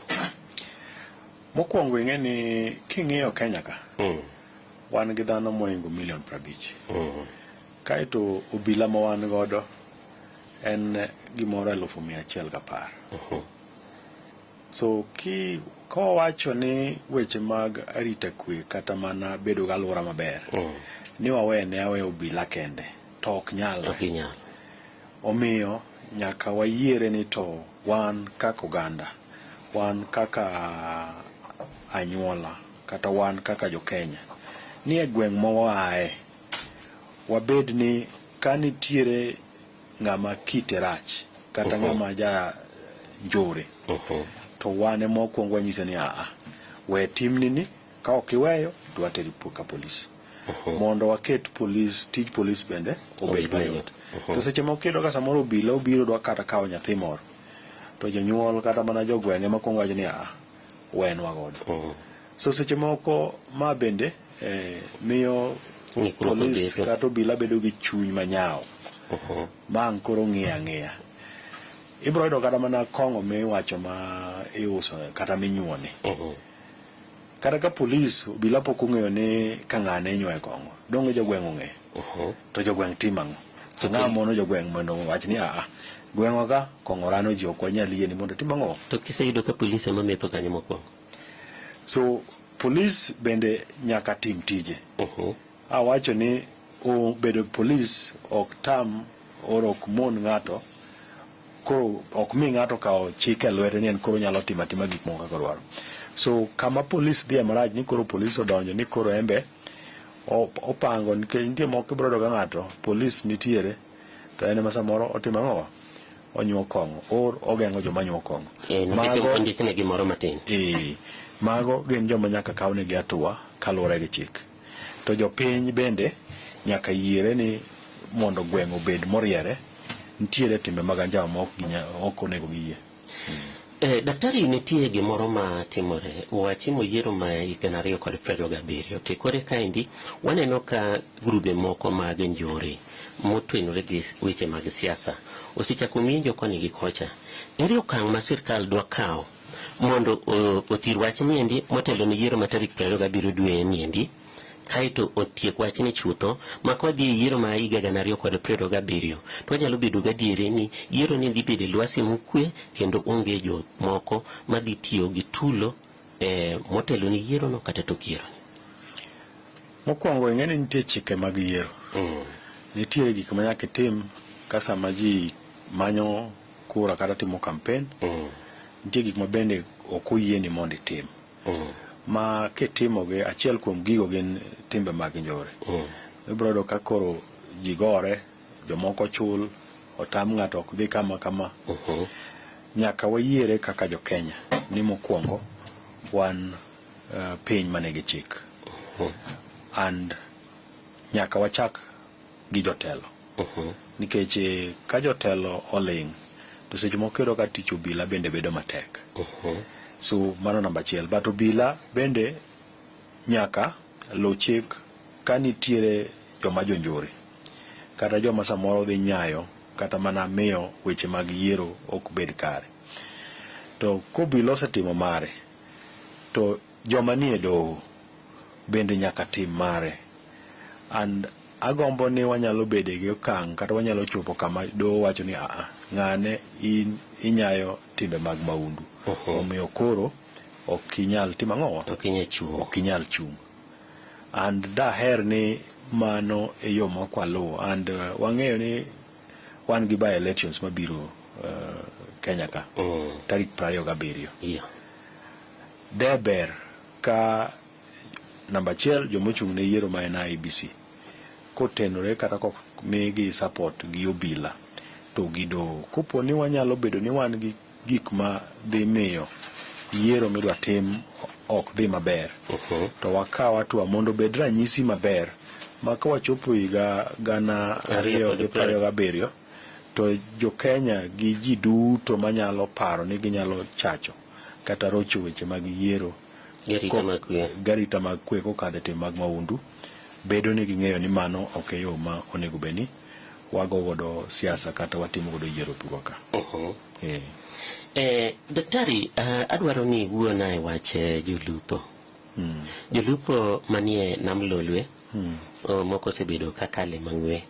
Mokwongo, ing'e ni king'iyo Kenya ka, wan gi dhano mohingo milion 50. Kaeto obila ma wan godo en gimoro 110,000. So ki kawawacho ni weche mag arita kwe kata mana bedo gi alwora maber, ni wawene aweya obila kende to ok nyalre. Ok ginyal. Omiyo nyaka wayiere ni to wan kaka oganda, wan kaka anyuola, kata wan kaka jo Kenya, ni e gweng' ma waaye, wabed ni ka nitiere ng'ama kite rach kata ng'ama ja njore, to wan ema wakwongo wanyise ni aa, we timni ni, ka ok iweyo to wateri ka polis, mondo waket polis, tij polis bende obed obed mayot. Mayot. To seche moko iyudo ka samoro obila obiro dwa kata kawo nyathi moro, to jonyuol kata mana jogweng' ema kwongo wacho ni aa, wenwa godo. So seche moko ma bende miyo ng'ikruok polis obedo. Kata obila bedo gi chuny manyawo ma ang' koro ng'iyo ang'iya. Ibiro yudo kata mana kong'o miwacho ma iuso kata minyuone. Kata ka polis obila pok ong'eyo ni ka ng'ane inyuoye kong'o, donge jogweng' ong'eyo? To jogweng' timo ang'o? Ang'o mono jogweng' mondo owach ni aa, gweng'wa ka kong'o rano ji, ok wanyal yie ni mondo tim ang'o? To kiseyudo ka polis ema metho kanyo mokwongo. So polis bende nyaka tim tije. Awacho ni bedo polis ok tam or ok mon ng'ato, koro ok mi ng'ato kawo chik e lwete ni en koro nyalo timo atima gik moko kaka odwaro. So kama polis dhiye marach ni koro polis odonjo ni koro embe opango, nikech nitie moko ibiro yudo ka ng'ato polis nitiere to en ema samoro otimo ang'o, onyuo kong'o or ogeng'o joma nyuo kong'o. Nikech ondikne gimoro matin. Mago gin joma nyaka kawnegi hatua kaluwore gi chik. To jopiny bende nyaka yiere ni mondo gweng' obed moriere, nitiere timbe mag anjawo ma ok onego giyie. Daktari, nitie gimoro ma timore. Wachimo yiero ma hik 2027, to kore kaendi waneno ka grube moko mag njore motwenore gi weche mag siasa osechako mienjo koni gi kocha. Ere okang' ma sirkal dwa kawo? mondo othir wach niendi motelo ne yiero ma tarik 27 dwe niendi, kaeto otiek wachni chutho ma kwadhi e yiero ma higa 2027 to wanyalo bedo gadieri ni yiero ni dhi bedo e lwasi mokwe kendo onge jomoko madhi tiyo gi tulo motelo ne yiero no kata tok yiero. Mokwongo ing'e ni nitie chike mag yiero. Nitiere gik ma nyaka itim ka sama ji manyo kura kata timo campaign. Nitie gik ma bende ok oyieni mondo itim. Ma kitimogi, achiel kuom gigo gin timbe mag njore. Ibiro yudo ka koro ji gore, jomoko chul, otam ng'ato ok dhi kama kama. Nyaka wayiere kaka jo Kenya ni mokwongo wan piny manigi chik. And nyaka wachak gi jotelo. Nikech ka jotelo oling', to seche moko iyudo ka tich obila bende bedo matek. So mano namba achiel. But obila bende nyaka luw chik ka nitiere joma jonjore kata joma samoro dhi nyayo kata mana miyo weche mag yiero ok bed kare. To kobila osetimo mare, to joma nie doho bende nyaka tim mare. And agombo ni wanyalo bede gi okang' kata wanyalo chopo kama doho wacho ni aa, ng'ane in inyayo timbe mag maundu. Omiyo koro ok inyal timo ang'owa? Ok inyal chung'. Ok inyal chung'. And daher ni mano e yo ma kwaluwo. And wang'eyo ni wan gi by elections mabiro Kenya ka tarik 27. De ber ka namba achiel jomochung' ne yiero ma en IEBC kotenore kata kok migi support gi obila to gi doho. Kopo ni wanyalo bedo ni wan gi gik ma dhi miyo yiero midwa tim ok dhi maber, to wakaw hatua mondo obed ranyisi maber ma ka wachopo higa 2027 to jo Kenya gi ji duto manyalo paro ni ginyalo chacho kata rocho weche mag yiero Garita mag kwe kokadho e tim mag maundu bedo ni ging'eyo ni mano ok e yo ma onego bed ni wago godo siasa kata watimo godo yiero thurwa ka. Daktari, adwaro ni iwuona e wach jolupo. Jolupo manie nam Lolwe moko osebedo ka kale mang'we.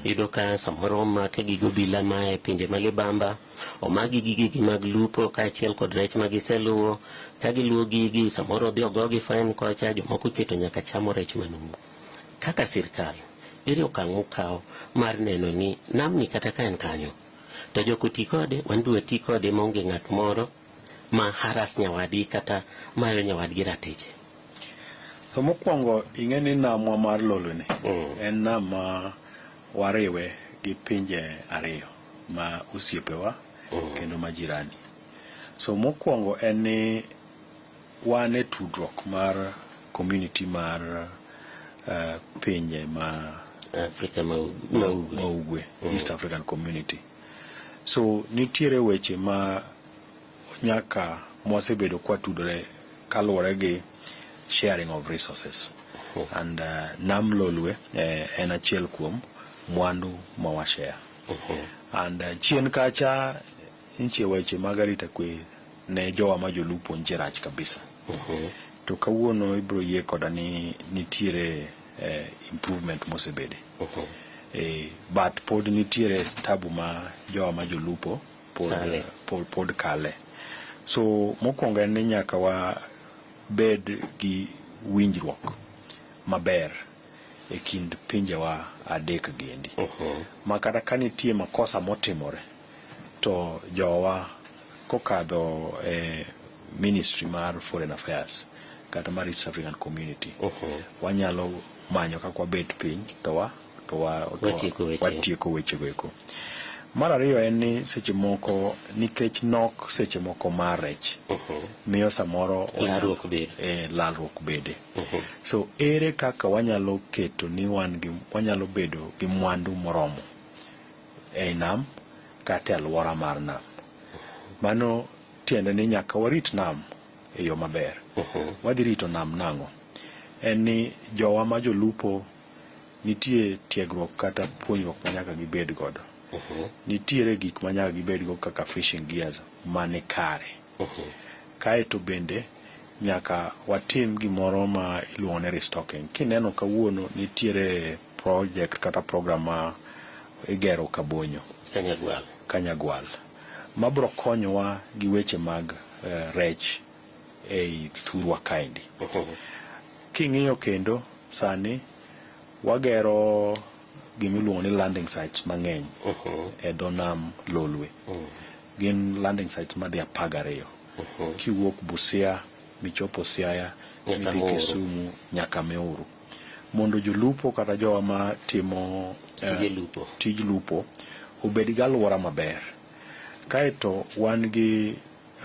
Iyudo ka samoro omake gi obila mae pinje ma libamba, omagi gigegi mag lupo kaachiel kod rech ma giseluwo. Ka giluwo gigi, samoro odhi ogogi fine kocha, jomoko iketo nyaka chamo rech manumu. Kaka sirkal, ere okang' mukawo mar neno ni namni kata ka en kanyo, to jok oti kode, wan be wati kode maonge ng'at moro ma haras nyawadgi kata mayo nyawadgi ratiche? So mokwongo ing'e ni namwa mar Lolwe ni en nam ma wariwe gi pinje ariyo ma osiepewa kendo ma jirani. So mokwongo en ni wan e tudruok mar community mar pinje ma Afrika ma Ugwe, East African Community. So nitiere weche ma nyaka mwasebedo kwatudore kaluwore gi sharing of resources. And Nam Lolwe en achiel kuom mwandu ma wa share. And chien kacha nitie weche mag arita kwe ne jowa ma jolupo nitie rach kabisa. To kawuono ibiro yie koda ni nitiere improvement mosebede. But pod nitiere tabu ma jowa ma jolupo pod kale. So mokwongo en ni nyaka wa bed gi winjruok maber e kind pinjewa adek giendi. Ma kata ka nitie makosa motimore to jowa kokadho e Ministry mar Foreign Affairs kata mar East African Community wanyalo manyo kaka wabet piny to watieko wechego eko. Mar ariyo en ni seche moko nikech nok seche moko mar rech miyo samoro lalruok bede. So ere kaka wanyalo keto ni wanyalo bedo gi mwandu moromo ei nam kata e alwora mar nam. Mano tiende ni nyaka warit nam e yo maber. Wadhi rito nam nang'o? En ni jowa ma jolupo nitie tiegruok kata puonjruok ma nyaka gibed godo. Nitiere gik ma nyaka gibed go kaka fishing gears mani kare. Kaeto bende nyaka watim gimoro ma iluongo ni restocking. Kineno kawuono nitiere project kata program ma igero Kabonyo. Kanyagwal. Kanyagwal. Mabro konyowa gi weche mag rech ei thurwa kaendi. King'iyo kendo sani wagero gimiluongo ni landing sites mang'eny e dho nam Lolwe. Gin landing sites madhi 12. Kiwuok Busia michopo Siaya Nyaka midhi Muhuru. Kisumu nyaka Meuru. Mondo jolupo kata jowa matimo Tije lupo. tij lupo obed gi alwora maber. Kaeto wan gi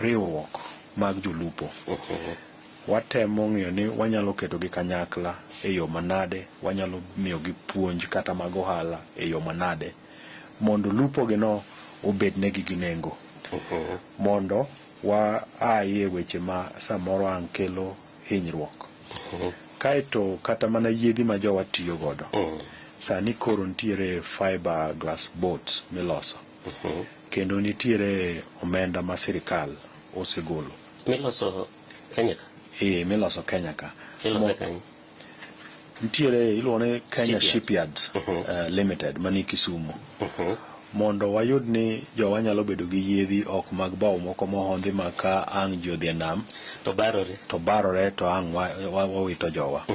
riwruok mag jolupo. Watemo ng'iyo ni wanyalo ketogi kanyakla e yo manade, wanyalo miyogi puonj kata mag ohala e yo manade, mondo lupo gi no obed negi gi nengo. Mondo wa aye weche ma samoro ang' kelo hinyruok. Kaeto kata mana yiedhi ma jowa tiyo godo. Sani koro nitiere fiber glass boats miloso. Kendo nitiere omenda ma sirikal osegolo. Miloso Kenya ka? Miloso Kenya ka. Iloso kanye? Nitiere iluongo ni Kenya Shipyard. Shipyards Limited mani Kisumu. Mondo wayud ni jowa nyalo bedo gi yiedhi ok mag bao moko mohondhi ma ka ang' ji odhi e nam To barore. to barore to ang' wawito jowa.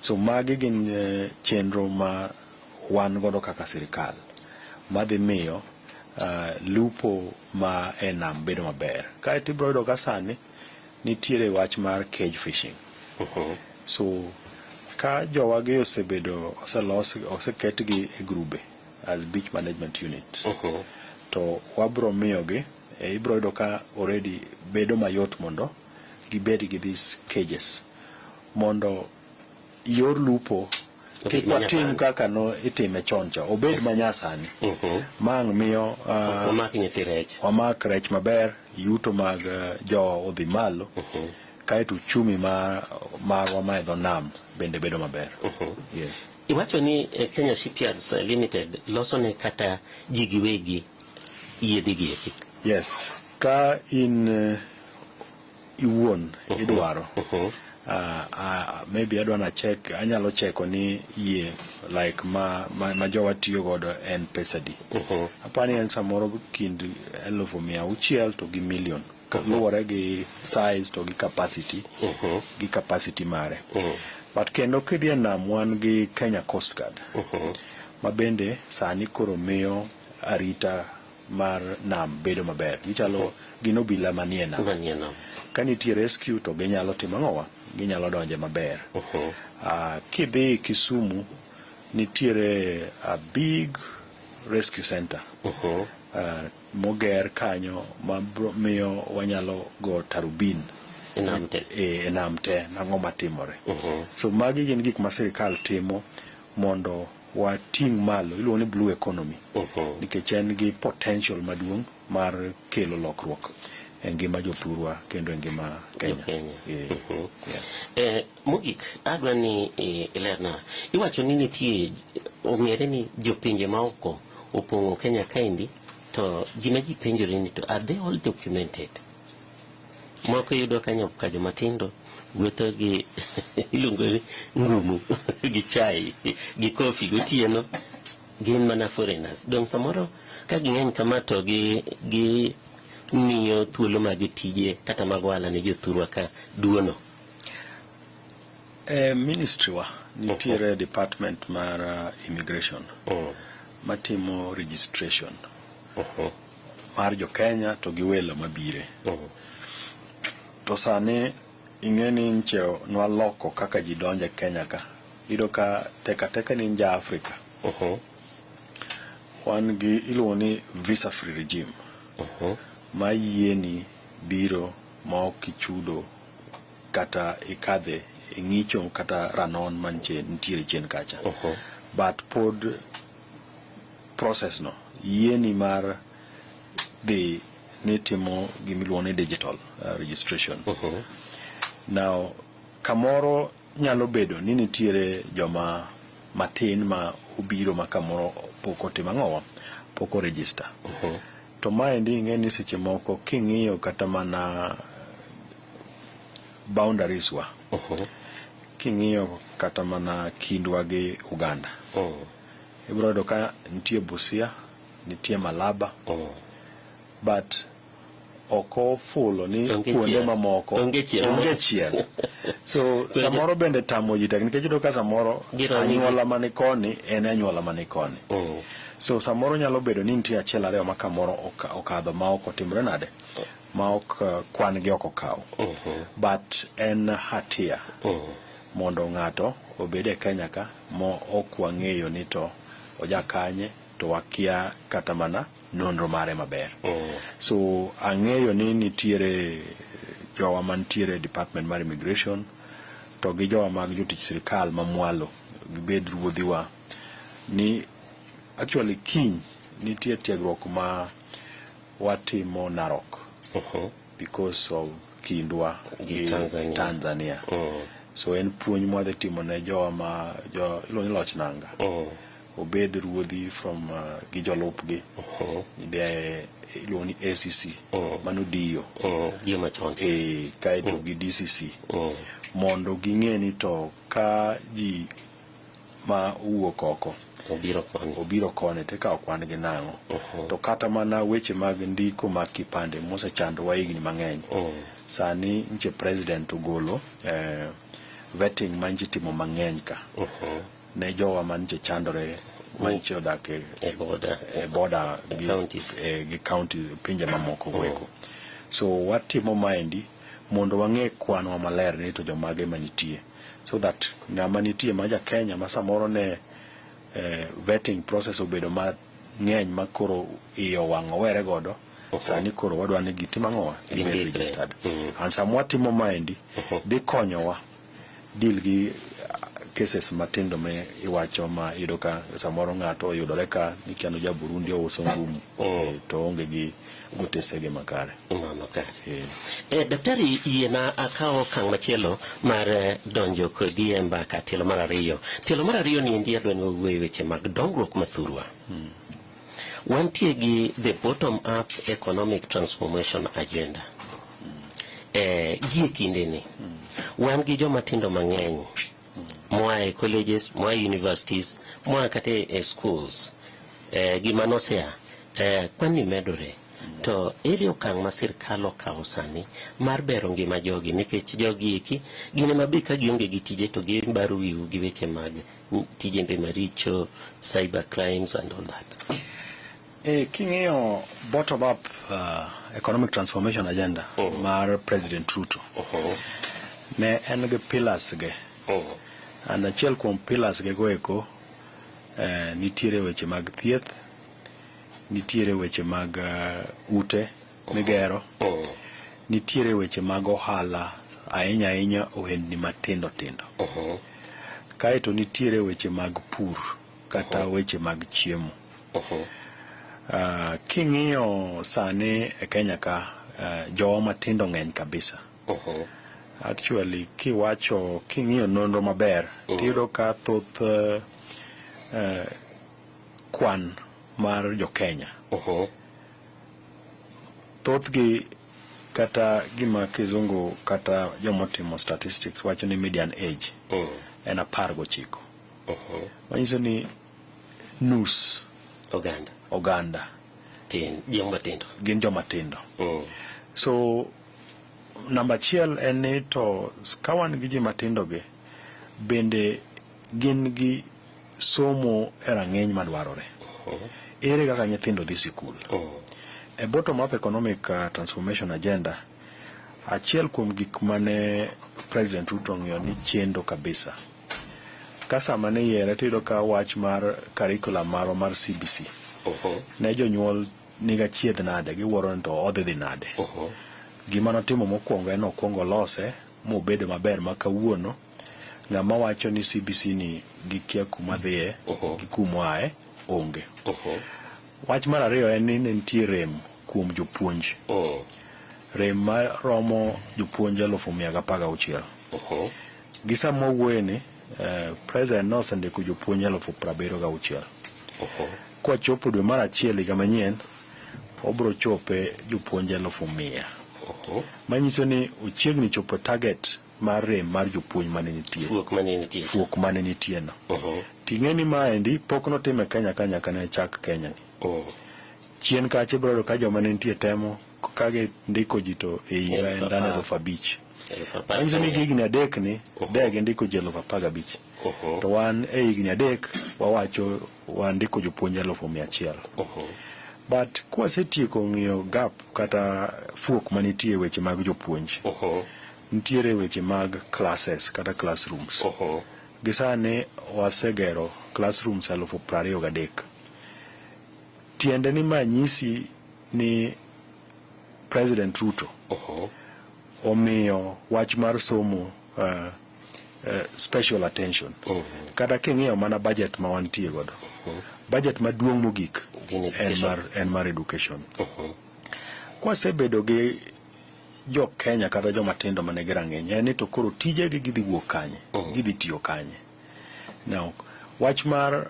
So magi gin chenro ma wan godo kaka sirikal madhi miyo lupo ma e nam bedo maber. Kaeto ibiro yudo ka sani nitiere wach mar cage fishing. So ka jowagi osebedo oselos oseketgi e grube as beach management units to wabro miyogi ibro yudo ka already bedo mayot mondo gibed gi these cages mondo yor lupo Obed kik watim manyasani. kaka no itime chon cha obed manyasani mang' miyo Omak nyithi rech. wamak rech maber yuto mag jowa odhi malo kaeto uchumi marwa ma e dho nam bende bedo maber. Yes. Iwacho ni Kenya Shipyards Limited loso ne kata ji giwegi yiedhi gi eki. Yes. Ka in iwuon idwaro maybe adwa na check anyalo cheko ni yie like ma jowa tiyo godo en pesa di. Apani en samoro kind 600,000 to gi million. Luwore gi size to gi capacity gi capacity mare. But kendo kidhi e nam wan gi Kenya Coast Guard ma bende sani koro miyo arita mar nam bedo maber. Gichalo gin obila manie nam. Manie nam. Ka nitie rescue to ginyalo timo ang'owa? Ginyalo donje maber. Kidhi Kisumu nitiere a big rescue center moger kanyo ma miyo wanyalo go tarubin E nam te. E nam te nang'o matimore. So magi gin gik ma sirikal timo mondo wating' malo iluongo ni blue economy nikech en gi potential maduong' mar kelo lokruok e ngima jothurwa kendo e ngima Kenya. Jo-Kenya. Yeah. Yeah. Mogik adwa ni ilerna iwacho ni nitie ong'ere ni jopinje maoko opong'o Kenya kaendi to gima ji penjore ni to are they all documented moko iyudo ka ka joma tindo wuotho gi iluongo ni ngumu gi chai gi kofi gotieno gin mana foreigners dong samoro ka ging'eny kama to gi miyo thuolo mag tije kata mag ohala ne jothurwa ka duono. E ministry wa nitiere department mar immigration matimo registration mar jo Kenya to gi welo mabire. To sani ing'e ni nche nwaloko kaka ji donjo e Kenya ka. Iyudo ka teka teka ni in ja Afrika. Wan gi iluongo ni visa free regime ma yieni biro ma ok ichudo kata ikadhe e ng'icho kata ranon mantie nitiere chien kacha. But pod process no yieni mar dhi ni timo gimiluongo ni digital registration. Now kamoro nyalo bedo ni nitiere joma matin ma obiro ma kamoro pok otimo ang'owa pok o register. To maendi ing'e ni seche moko king'iyo kata mana boundaries wa, king'iyo kata mana kindwa gi Uganda, ibiro yudo ka nitie Busia, nitie Malaba, but ok ofulo ni Onge kuonde chiel. mamoko Onge chiel. Onge chiel. So samoro bende tamo ji tek nikech iyudo ka samoro Giromi gi- anyuola mani koni en anyuola mani koni. So samoro nyalo bedo ni nitie achiel ariyo ma kamoro okadho ma ok otimore nade, ma ok kwan gi ok okaw. But en hatia mondo ng'ato obed e Kenya ka mo ok wang'eyo ni to oja kanye, to wakia kata mana nonro mare maber. So ang'eyo ni nitiere jowa mantiere e department mar immigration to gi jowa mag jotich sirikal mamwalo, gibed ruodhiwa ni actually kiny nitie tiegruok ma watimo Narok because of kindwa gi Tanzania. Tanzania. So en puonj mwadhi timo ne jowa ma jo iluongo ni loch nanga, obed ruodhi from gi jolupgi, the iluongo ni ACC, mano DO. Dio machon. E kaeto gi DCC, mondo ging'e ni to ka ji ma owuok oko obiro koni, obiro koni to ikawo kwan gi nang'o. To kata mana weche mag ndiko mag kipande mosechandowa higni mang'eny, sani nche president ogolo vetting ma nche timo mang'eny ka ne jowa manche chandore, manche odak e e border, e border gi counties. Gi county pinje mamoko goeko. So watimo maendi mondo wang'e kwanwa maler ni to jomage manitie, so that ng'ama nitie ma ja Kenya ma samoro ne vetting process obedo mang'eny ma koro iye owang' owere godo, sani koro wadwa ni gitim ang'owa? Gibed Gindikre. registered. And sama watimo maendi dhi konyowa deal gi cases matindo ma iwacho ma iyudo ka samoro ng'ato oyudore ka nikia no ja Burundi ouso ngumu, to oonge gi gotesege makare. Mano kare. Eh. Daktari, yiena akawo okang' machielo mar donjo kodi e mbaka tielo mar ariyo. Tielo mar ariyo ni endi adwa ni wawuoye weche mag dongruok mathurwa. Wantie gi the bottom up economic transformation agenda. Gie kindeni wan gi joma tindo mang'eny moa e colleges, moa e universities, moa kata e schools, gima nosea kwan ni medore. To ere okang' ma sirkal okawo sani mar bero ngima jogi? Nikech jogi eki gin ema be ka gionge gi tije to gibaro wiu gi weche mag tijembe maricho, cyber crimes and all that. King'iyo bottom up economic transformation agenda mar President Ruto, ne en gi pillars ge, and achiel kuom pillars ge go eko nitiere weche mag thieth, nitiere weche mag ute migero, nitiere weche mag ohala, ahinya ahinya ohendni matindo tindo, kaeto nitiere weche mag pur kata weche mag chiemo. King'iyo sani e Kenya ka, jowa matindo ng'eny kabisa. Actually, kiwacho king'iyo nonro maber, tiyudo ka thoth kwan mar jo Kenya, thothgi, kata gima kizungu kata jomotimo statistics wacho ni median age en 19, manyiso ni nus oganda oganda tin, joma tindo gin joma tindo. So namba achiel en ni to ka wan gi ji matindo gi bende gin gi somo e rang'iny madwarore? Ere kaka nyithindo dhi sikul? E bottom up economic transformation agenda, achiel kuom gik mane President Ruto ong'iyo ni chendo kabisa ka sama ne yiere, tiyudo ka wach mar curriculum marwa mar CBC ne jonyuol niga chiedh nade, giwuoro ni to odhi dhi nade. Gima notimo mokwongo en okwongo lose mobedo maber ma kawuono ng'ama wacho ni CBC ni gikia kuma dhiye gi kumoaye onge. Wach mar ariyo en ni ne nitie rem kuom jopuonj, rem maromo jopuonj 116,000. Gi sama wawuoye ni president nosendiko jopuonj 76,000. Kwachopo dwe mar achiel higa manyien, obro chope jopuonj 100,000. Manyiso ni ochiegni chopo target mar rem mar jopuonj mane nitie. Fuok mane nitie. Fuok mane nitie no. Ting'e ni maendi pok notim e Kenya ka nyaka ne chak Kenya ni. Chien kacha ibiro yudo ka joma ne nitie temo ka gindiko ji to e higa en dhano 5,000. 10,000. Manyiso ni higni 3 ni de gindiko ji 15,000. To wan e higni 3 wawacho wandiko jopuonj 100,000. But kwasetieko ng'iyo gap kata fuok manitie weche mag jopuonj, nitiere weche mag classes kata classrooms. Gi sani wasegero classrooms 23,000. Tiende ni ma nyisi ni President Ruto omiyo wach mar somo special attention. Kata king'iyo mana budget ma wantie godo, budget maduong' mogik en mar education. Kwasebedo gi jo Kenya kata joma tindo manigi rang'iny, en ni to koro tijegi gidhi wuok kanye, gidhi tiyo kanye. Now, wach mar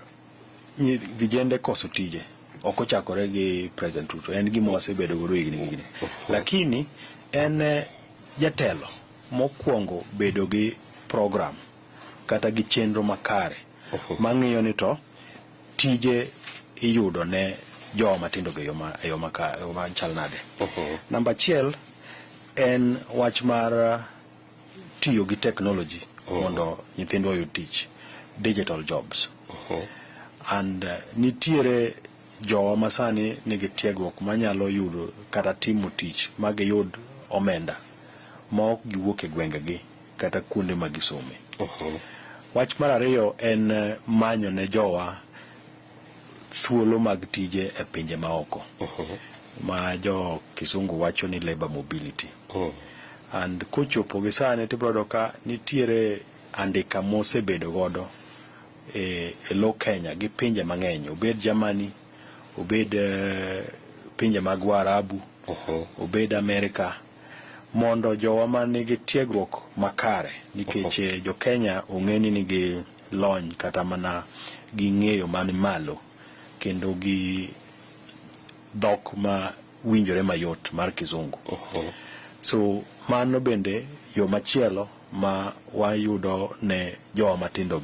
vijende koso tije ok ochakore gi President Ruto, en gima wasebedo godo higni higni. Lakini en jatelo mokwongo bedo gi program kata gi chenro makare mang'iyo ni to tije iyudo ne jowa matindo go e yo machal nade. Namba 1 en wach mar tiyo gi technology mondo nyithindwa oyud tich, digital jobs. And nitiere jowa masani nigi tiegruok manyalo yudo kata timo tich ma giyud omenda ma ok giwuok e gwengegi kata kuonde ma gisome. Wach mar 2 en manyo ne jowa thuolo mag tije e pinje maoko, ma jo kisungu wacho ni labor mobility. And kochopo gi sani tibiro yudo ka nitiere andika mosebedo godo e lo Kenya gi pinje mang'eny, obed Germany, obed pinje mag Waarabu, obed Amerika, mondo jowa manigi tiegruok makare, nikech jo Kenya ong'e ni nigi lony kata mana gi ng'eyo man malo kendo gi dhok ma winjore mayot mar kizungu. So mano bende yo machielo ma wayudo ne jowa matindo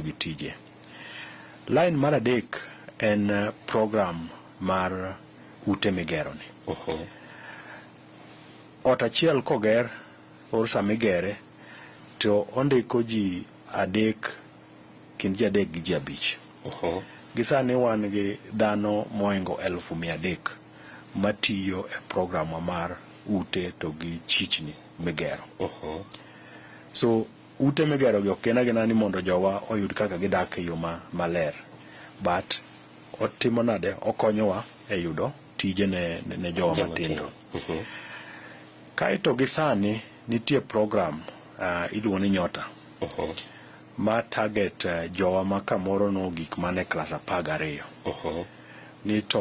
gi tije. Line mar 3 en program mar ute migero ni. Ot achiel koger or sama igere to ondiko ji 3 kind ji 3 gi ji 5. Gi sani wan gi dhano mohingo 300,000 matiyo e program mar ute to gi chichni migero. So ute migero gi ok gin agina ni mondo jowa oyud kaka gidak e yo maler, but otimo nade, okonyowa e yudo tije ne jowa matindo. Kaeto gi sani nitie program iluongo ni Nyota, ma target jowa ma kamoro no gik mane klas 12. Ni to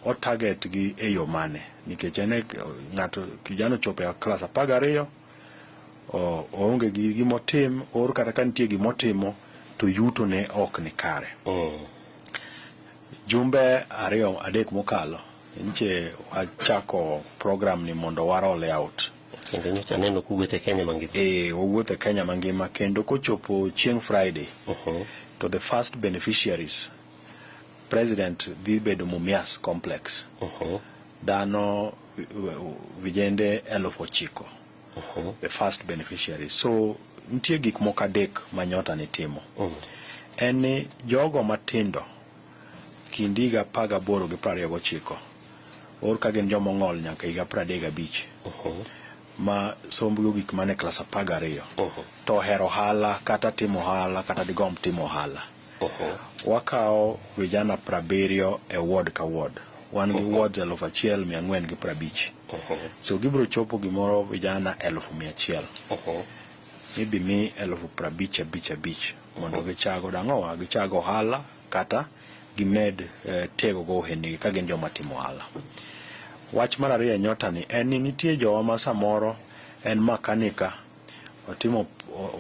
o target gi e yo mane, nikech en ng'ato kijana ochopo e klas 12, oonge gi gimotim, or kata ka nitie gimotimo to yuto ne ok ni kare. Jumbe 2-3 mokalo nche wachako program ni mondo wa roll out. Kendo nyocha aneno kuwuotho e Kenya mangima. Wawuotho e Kenya mangima kendo kochopo chieng' Friday, to the first beneficiaries, President dhi bedo Mumias Complex. Dhano vijende 9,000. The first beneficiaries. So nitie gik moko 3 ma Nyota ni timo. En ni jogo matindo kind higa 18 gi 29, or ka gin joma ong'ol nyaka higa 35, ma sombgi ogik mana e klas 12, to ohero ohala kata timo ohala kata digomb timo ohala. Wakawo vijana 70 e ward ka ward. Wan gi wards 1,450. So gibiro chopo gimoro vijana 100,000. Idhi mi 50,000 5,5 mondo gichag ang'owa, gichag ohala kata gimed tego go ohendnigi ka gin joma timo ohala. Wach mar 2 e Nyota ni en ni nitie jowa ma samoro en makanika, otimo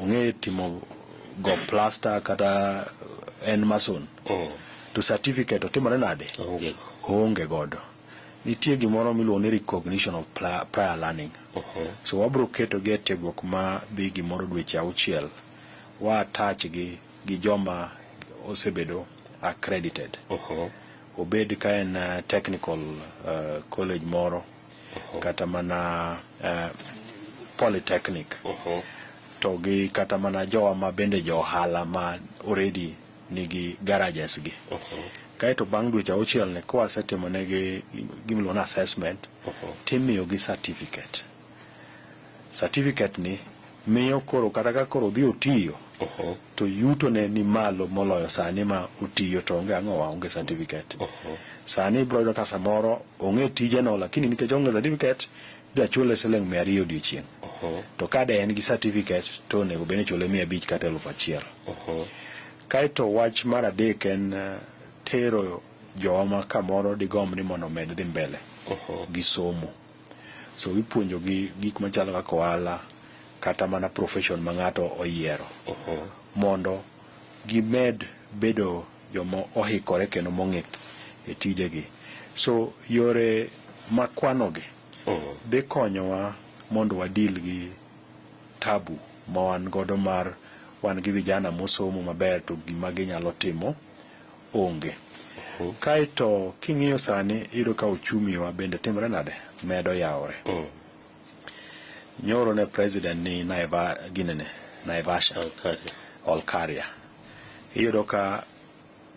ong'e timo go plaster kata en mason. To certificate otimore nade? Oonge godo. Nitie gimoro miluongo ni recognition of prior learning. So wabro ketogi e tiegruok ma dhi gimoro dweche 6. Wa attach gi gi joma osebedo accredited. Obed ka en technical college moro kata mana polytechnic to gi kata mana jowa ma bende jo ohala ma already nigi garages gi. Kaeto bang' dweche 6 ni kawasetimo negi gimiluongo ni assessment, timiyo gi certificate. Certificate ni miyo koro kata ka koro odhi otiyo, to yuto ne ni malo moloyo sani ma otiyo to onge ang'owa, onge certificate. Sani ibiro yudo ka samoro ong'e tijeno, lakini nikech onge certificate, idwa chule siling 200 odiochieng'. To ka de en gi certificate, to onego bed ni ichule 500 kata 1000. Kaeto wach mar adek en tero jowa ma kamoro digomb ni mondo omed dhi mbele gi somo. So ipuonjo gi gik machalo kaka ohala kata mana profession ma ng'ato oyiero mondo gimed bedo joma ohikore kendo mong'ith e tijegi. So yore makwanogi dhi konyowa mondo wadil gi tabu ma wan godo mar wan gi vijana mosomo maber to gima ginyalo timo onge. Kaeto king'iyo sani iyudo ka uchumi wa bende timre nade? Medo yawore. Nyoro ne president ni Naiva, ginene, Naivasha, Olkaria. Iyudo ka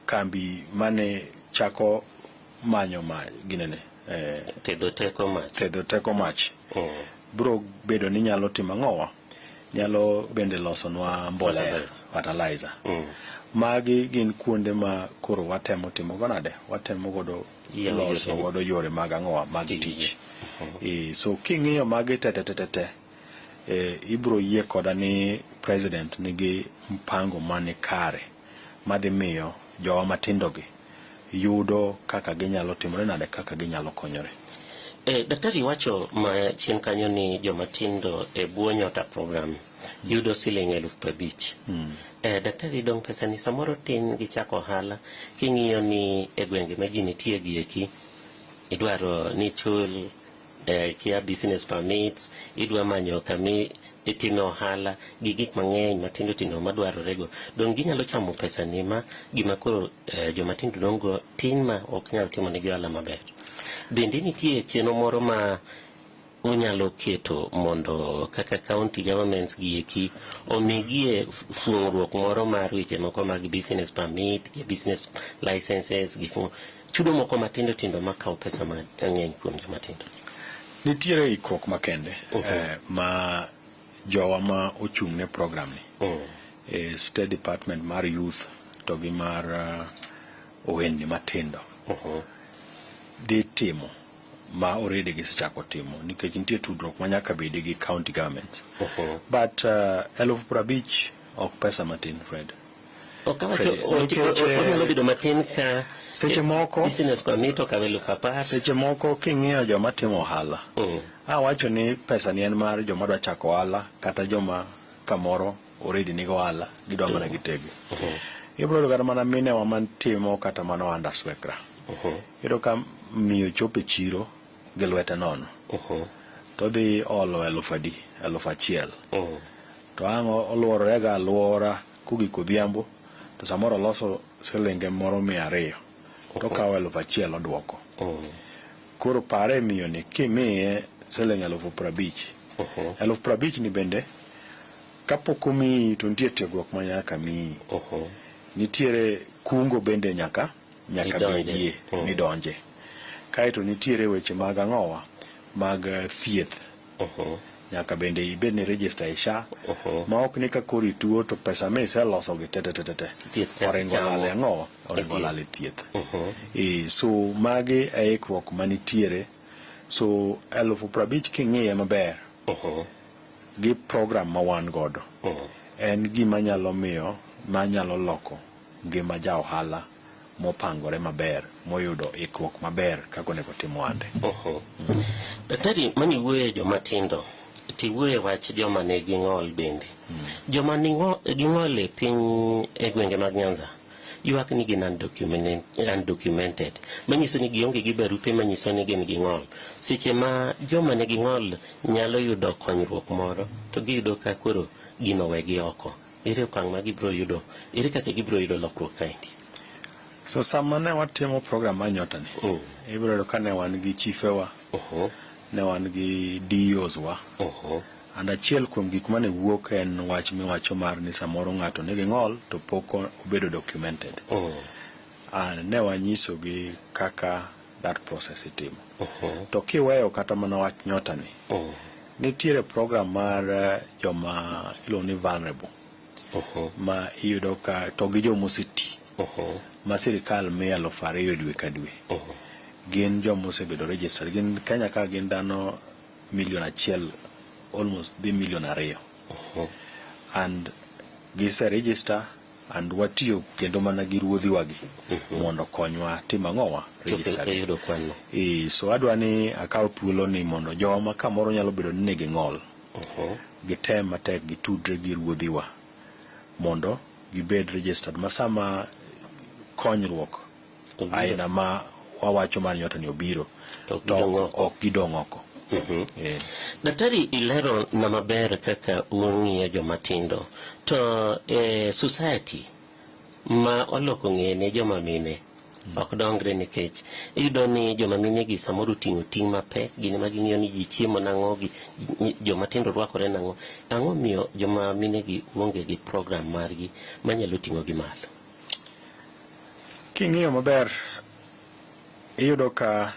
kambi mane chako manyo ma ginene Thedho teko mach. Thedho teko mach bro bedo ni nyalo timo ang'owa, nyalo bende losonwa mbolea, Fertilizer. Fertilizer. Magi gin kuonde ma koro watemo timo go nade, watemo godo Yawo loso yore. Godo yore mag ang'owa mag Tije. tich. So king'iyo magi te te te te te ibro yie koda ni president nigi mpango mani kare madhi miyo jowa matindo gi yudo kaka ginyalo timore nade, kaka ginyalo konyore. Daktari wacho ma chien kanyo ni joma tindo e bwo Nyota program yudo siling 50,000. Daktari, dong pesa ni samoro tin gi chako ohala king'iyo ni e gwenge ma ji nitie gi eki idwaro ni chul kia business permits, idwa manyo kami itime ohala gi gik mang'eny matindo tindo madwarore go. Dong ginyalo chamo pesa ni ma gima koro joma tindo dong go tin ma ok nyal timo negi ohala maber. Bende nitie chenro moro ma unyalo keto mondo kaka county governments gi eki omigie fuong'ruok moro mar weche moko mag business permit, gi business licenses, gik mo chudo moko matindo tindo makawo pesa mang'eny kuom joma tindo? Nitiere ikruok makende ma jowa ma ochung' ne program ni e State Department mar Youth to gi mar ohelni matindo dhi timo ma already gisechako timo nikech nitie tudruok ma nyaka bedi gi county government. But 50,000 ok pesa matin, Fred. Ok awacho Fred, nikech, onyalo bedo matin ka seche moko business permit okawo 10,000. Seche moko king'iyo joma timo ohala, awacho ni pesa ni en mar joma dwa chako ohala kata joma kamoro already nigo ohala, gidwa mana gitegi. Ibiro yudo kata mana minewa mantimo kata mana ohand aswekra. Iyudo ka miyo chopo e chiro gi lwete nono. To odhi olo 1000 adi? 1000. To ang' oluorore ga aluora kogik odhiambo to samoro oloso silinge moro 200. To okawo 1000 oduoko. Koro pare miyo ni kimiye siling 50,000. 50,000 ni bende kapok omiyi to nitie tiegruok ma nyaka miyi. Nitiere kungo bende nyaka Midonje. bedie midonje. Kaeto nitiere weche mag ang'owa mag thieth. Nyaka bende ibed ni register e SHA ma ok ni ka koro ituo to pesa miseloso gi te te te te te Thieth ka oringo chamo. lal e ang'owa, oringo E thieth. Lal e thieth. So magi e ikruok manitiere. So 50,000 king'iye maber gi program ma wan godo en gima nyalo miyo manyalo loko ngima ja ohala mopangore maber moyudo ikruok maber kaka onego tim ohande. Daktari, mani wuoye joma tindo tiwuoye wach joma nigi ng'ol bende. Joma gi ng'ol e piny e gwenge mag Nyanza ywak ni gin undocumented, manyiso ni gionge gi barupe manyiso ni gin gi ng'ol. Seche ma joma nigi ng'ol nyalo yudo konyruok moro, to giyudo ka koro gino wegi oko. Ere okang' ma gibiro yudo? Ere kaka gibiro yudo lokruok kaendi? So sama ne watimo program mar Nyota ni, ibiro yudo ka ne wan gi chifewa, ne wan gi DOs wa, and achiel kuom gik mane wuok en wach miwacho mar ni samoro ng'ato nigi ng'ol to pok obedo documented. And ne wanyisogi kaka that process itimo. To kiweyo kata mana wach Nyota ni, nitiere program mar joma iluongo ni vulnerable, ma iyudo ka to gi joma oseti, ma sirikal miyo 2,000 dwe ka dwe. Gin joma osebedo registered. Gin Kenya ka gin dhano 1 million, almost dhi 2 million. And gise register and watiyo kendo mana gi ruodhiwa gi mondo okonywa timo ang'owa register e gi. Yudo kwan no. So adwa ni akaw thuolo ni mondo jowa ma kamoro nyalo bedo ni nigi ng'ol, gitem matek gitudre gi ruodhiwa mondo gibed registered, ma sama konyruok Obiro. aina ma wawacho mar Nyota ni obiro, To ok to gidong' oko. ok gidong' oko. Daktari, ilero na maber kaka ung'iyo joma tindo to e society ma oloko ng'eye ne joma mine ok dongre, nikech iyudo ni joma mine gi samoro oting'o ting' mapek, gin ema ging'iyo ni ji chiemo nang'o, gi joma tindo rwakore nang'o. Ang'o miyo joma mine gi onge gi program margi manyalo ting'o gi malo? King'iyo maber, iyudo ka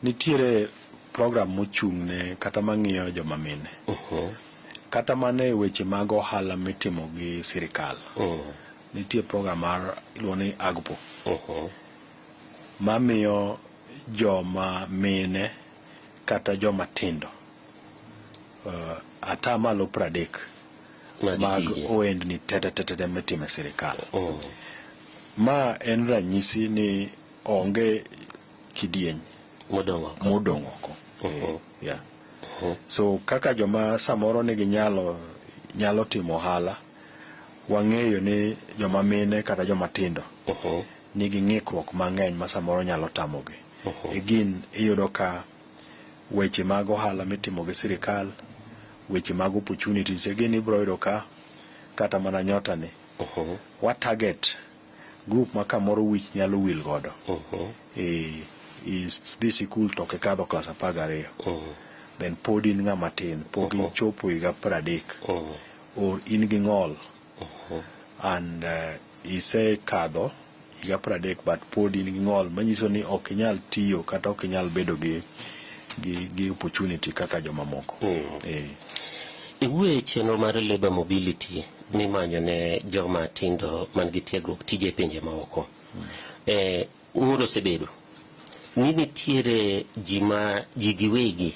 nitiere program mochung' ne kata mang'iyo joma mine. Kata mana e weche mag ohala mitimo gi sirikal. Nitie program mar iluongo ni AGPO, mamiyo joma mine kata joma tindo 30% mag mag tije. ohendni te te te te mitimo e sirikal. Ma en ranyisi ni onge kidieny modong' oko. Modong' oko. Yeah. So kaka joma samoro nigi nyalo nyalo timo ohala, wang'eyo ni joma mine kata joma tindo nigi ng'ikruok mang'eny ma samoro nyalo tamogi. Again, iyudo ka weche mag ohala mitimo gi sirikal, weche mag opportunities, again ibiro yudo ka kata mana Nyota ni wa target group ma kamoro wich nyalo wil godo. Dhi sikul to ok ikadho klas 12. Then pod in ng'ama tin, pok ichopo higa 30. Or in gi ng'ol. And isekadho higa 30 but pod in gi ng'ol, manyiso ni ok inyal tiyo kata ok inyal bedo gi opportunity kaka jomamoko. Iwuoyo e chenro mar labor mobility mimanyo ne joma tindo man gi tiegruok tije e pinje maoko. Ng'ur osebedo ni nitiere ji ma ji giwegi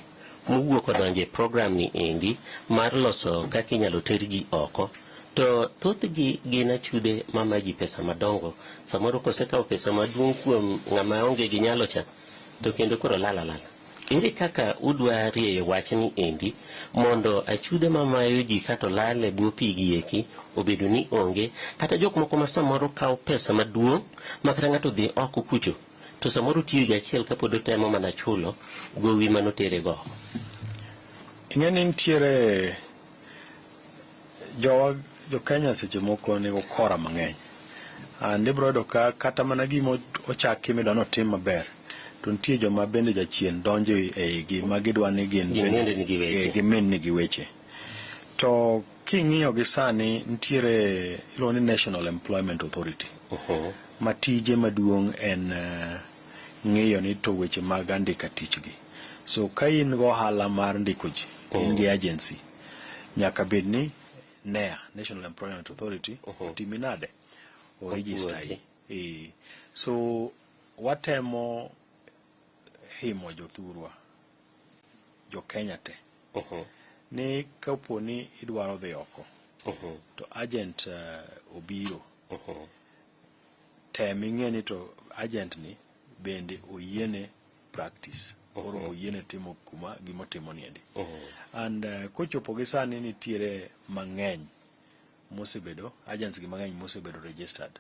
mowuok odonjo e program ni endi mar loso kaka inyalo ter ji oko, to thothgi gin achudhe mamayo ji pesa madongo. Samoro kosekawo pesa maduong' kuom ng'ama onge gi nyalo cha, to kendo koro lal alala. Ere kaka udwa rieyo wachni endi mondo achudhe mamayo ji kato lal e bwo pi gi eki obedo ni onge, kata jok moko ma samoro kawo pesa maduong' ma kata ng'ato dhi oko kucho to samoro tiyo higa achiel kapod otemo mana chulo gowi manotere go oko? Ing'e ni nitiere jowa jo Kenya seche moko nigi ukora mang'eny. And ibiro yudo ka kata mana gima ochaki midwa notim maber, to nitie joma bende jachien donjo e igi ma gidwa ni gin Gimin nigi weche. Gimin nigi weche. To king'iyo gi sani, nitiere iluongo ni National Employment Authority, ma tije maduong' en ng'iyo ni to weche mag andika tich gi. So ka in go ohala mar ndiko ji, in gi agency, nyaka bed ni NEA, National Employment Authority, otimi nade? O register Opuodhi. yi. So watemo himo jothurwa, jo Kenya te, ni kapo ni idwaro dhi oko, to agent obiro, tem ing'e ni to agent ni bende oyiene practice or oyiene timo kuma gimotimo niendi. And kochopo gi sani nitiere mang'eny mosebedo agents gi mang'eny mosebedo registered.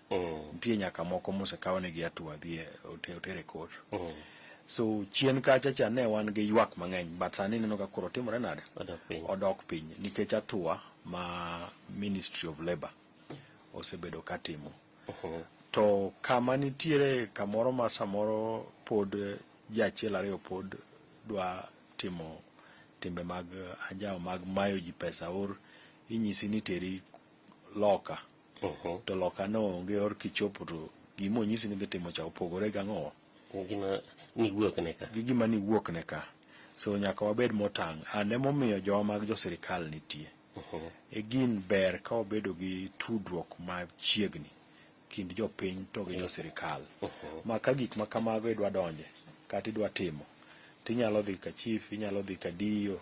Nitie nyaka moko mosekaw negi hatua dhi e- oter e court. So chien kacha cha ne wan gi ywak mang'eny, but sani ineno ka koro timore nade? Odok piny. Odok piny nikech hatua ma Ministry of Labour osebedo ka timo. To kama nitiere kamoro ma samoro pod ji achiel ariyo pod dwa timo timbe mag anjawo mag mayo ji pesa or inyisi ni teri loka to loka no onge or kichopo to gima onyisi ni dhi timo cha opogore gang'o Gima niwuok ne ka. Gi gima niwuok ne ka. So nyaka wabed motang'. And emomiyo jowa mag jo sirikal nitie. E gin ber ka wabedo gi tudruok machiegni kind jopiny to gi jo sirikal. Ma ka gik ma kamago idwa donje kata idwa timo, tinyalo dhi ka chief, inyalo dhi ka DO,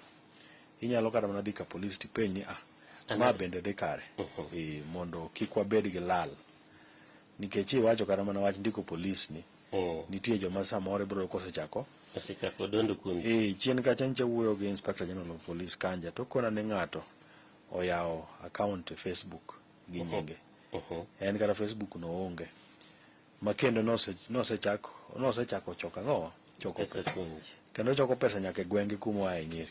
inyalo kata mana dhi ka polis tipenj ni ah, ma bende dhi kare. E, mondo kik wabed gi lal. Nikech iwacho kata mana wach ndiko polis ni, nitie joma samoro ibiro kosechako Osechako dondo kuom ji. Eh, chien kacha nyicha wuoyo gi Inspector General of Police Kanja to kona ni ng'ato oyawo account e Facebook gi nyinge. En kata Facebook no onge. Ma kendo nosechako nosechako choko ang'o? Choko Pesa pesa. kuom ji. Kendo choko pesa nyaka e gwenge kuma oaye Nyeri.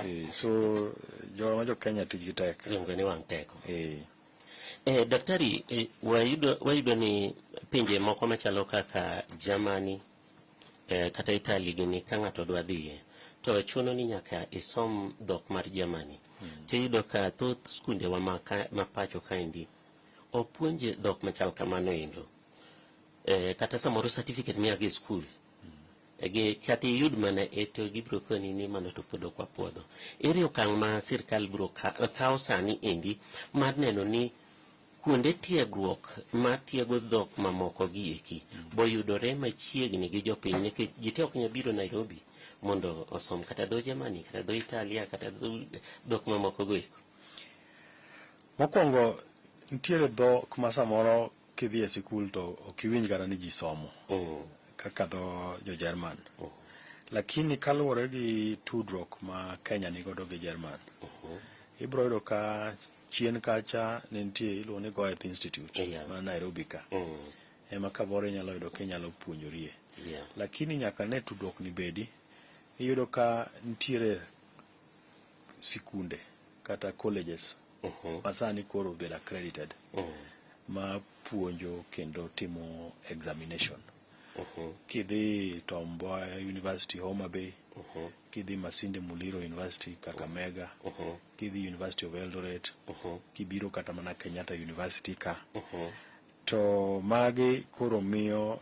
Eh, so joma jo Kenya tijgi tek. Iluongo ni wang' teko. Eh. Daktari, wayudo ni pinje moko machalo kaka Germany kata Italy gini ka ng'ato dwa dhiye to chuno ni nyaka isom dhok mar Germany. Tiyudo ka thoth skundewa ma pacho kaendi ok puonje dhok machal kamano endo. Kata samoro certificate miya gi skul gi kata iyud mana e to gibiro koni ni mano to pod ok wapuodho. Ere okang' ma sirkal biro kawo sani endi mar neno ni kuonde tiegruok ma tiego dhok mamoko gi eki boyudore machiegni gi jopiny nikech ji te ok nyal biro Nairobi mondo osom kata dho Germany kata dho Italia kata dhok mamoko go eko. Mokwongo nitiere dhok ma samoro kidhi e sikul to ok iwinj kata ni ji somo kaka dho jo Jerman. Lakini kaluwore gi tudruok ma Kenya nigodo gi Jerman, ibiro yudo ka chien kacha ne nitie iluongo ni Goethe Institute ma Nairobi ka. Ema kamoro inyalo yudo ka inyalo puonjorie. Lakini nyaka ne tudruok ni bedi, iyudo ka nitiere sikunde kata colleges ma sani koro obedo accredited ma puonjo kendo timo examination. Kidhi Tom Mboya University Homa Bay, kidhi Masinde Muliro University Kakamega, kidhi University of Eldoret, kibiro kata mana Kenyatta University ka. To magi koro miyo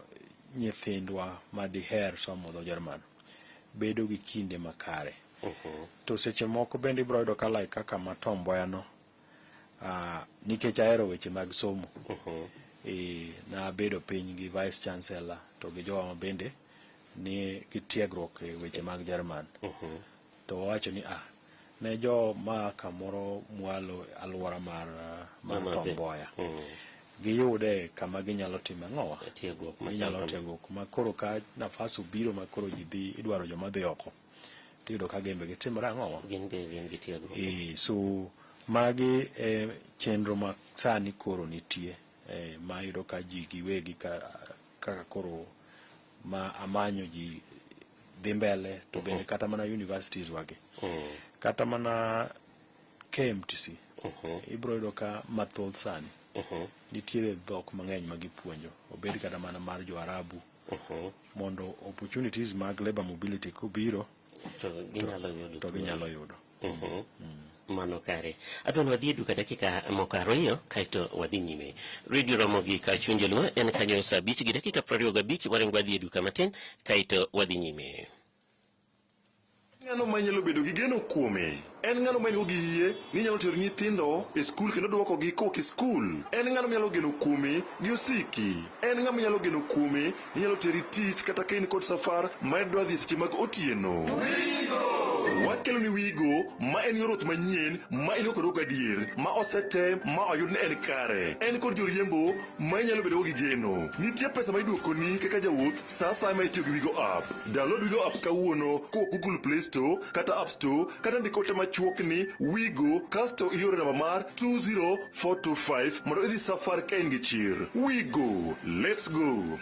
nyithindwa madiher somo dho Jerman bedo gi kinde makare. To seche moko bende ibiro yudo ka like kaka ma Tom Mboya no, nikech ahero weche mag somo, nabedo piny gi Vice Chancellor to gi jowa ma bende ni gi tiegruok e weche mag Jerman. To wawacho ni ne jo ma kamoro mwalo alwora mar Tom Mboya. Giyude kama ginyalo timo ang'owa? Tiegruok Ginyalo tiegruok ma koro ka nafas obiro ma koro ji dhi idwaro joma dhi oko. Tiyudo ka gin be gitimore ang'owa? Gin be gin gi tiegruok. So magi e chenro ma sani koro nitie ma iyudo ka ji giwegi kaka koro ma amanyo ji dhi mbele to bende kata mana universities wagi. Kata mana KMTC ibiro yudo ka mathoth sani nitiere dhok mang'eny ma gipuonjo obed kata mana mar jo Arabu mondo opportunities mag labor mobility kobiro to ginyalo yudo. To ginyalo yudo. Mano kare. Adwa ni wadhi e duka dakika moko ariyo kaeto wadhi nyime. Radio Ramogi ka chuny Joluo en kanyo saa 5:25 waringo wadhi e duka matin kaeto wadhi nyime. Ng'ano ma inyalo bedo gi geno kuome? En ng'ano ma in-go gi yie ni inyalo tero nyithindo e skul kendo dwokogi kowuok e skul? En ng'ano minyalo geno kuome gi osiki? En ng'ama inyalo geno kuome ni nyalo teri tich kata ka in kod safar ma idwa dhi e seche mag otieno? Wakelo ni Wigo ma en yor wuoth manyien ma in kod gadier ma osetem ma oyud ni en kare. En kod joriembo ma inyalo bedo gi geno. Nitie pesa ma iduokoni kaka jawuoth sa asaya ma itiyo gi Wigo app. Download Wigo app kawuono kowuok Google Play Store kata App Store kata ndik ote machuok ni Wigo kasto ioro namba mar 20425 mondo idhi safar ka in gi chir. Wigo, let's go.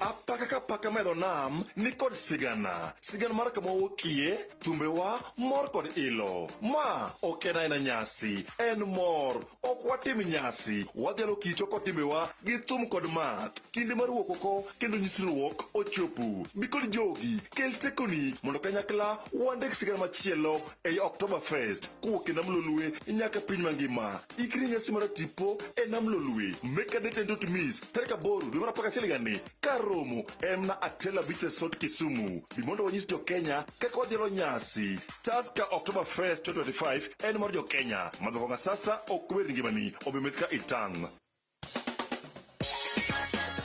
Apaka ka apaka medho nam ni kod sigana. Sigana mar kama wawuokie, thumbewa, mor kod ilo. Ma ok en aena nyasi, en mor. Ok watim nyasi, wadhialo kichwa kod timbewa gi thum kod math. Kinde mar wuok oko kendo nyisruok ochopo. Bi kod jogi, kel tekoni mondo kanyakla wandik sigana machielo ei Oktoberfest kowuok e nam Lolwe nyaka piny mangima. Ikri nyasi mar tipo e nam Lolwe. Make a date and don't miss. Tarik 8 dwe mar 11 higani kar romo en mana Atela Beach Resort Kisumu. Bi mondo wanyis jo-Kenya kaka wadhialo nyasi. Tusker Oktoberfest 2025 en mar jo-Kenya. Madho kong'o sasa ok ber ngimani, omiyo meth ka itang'.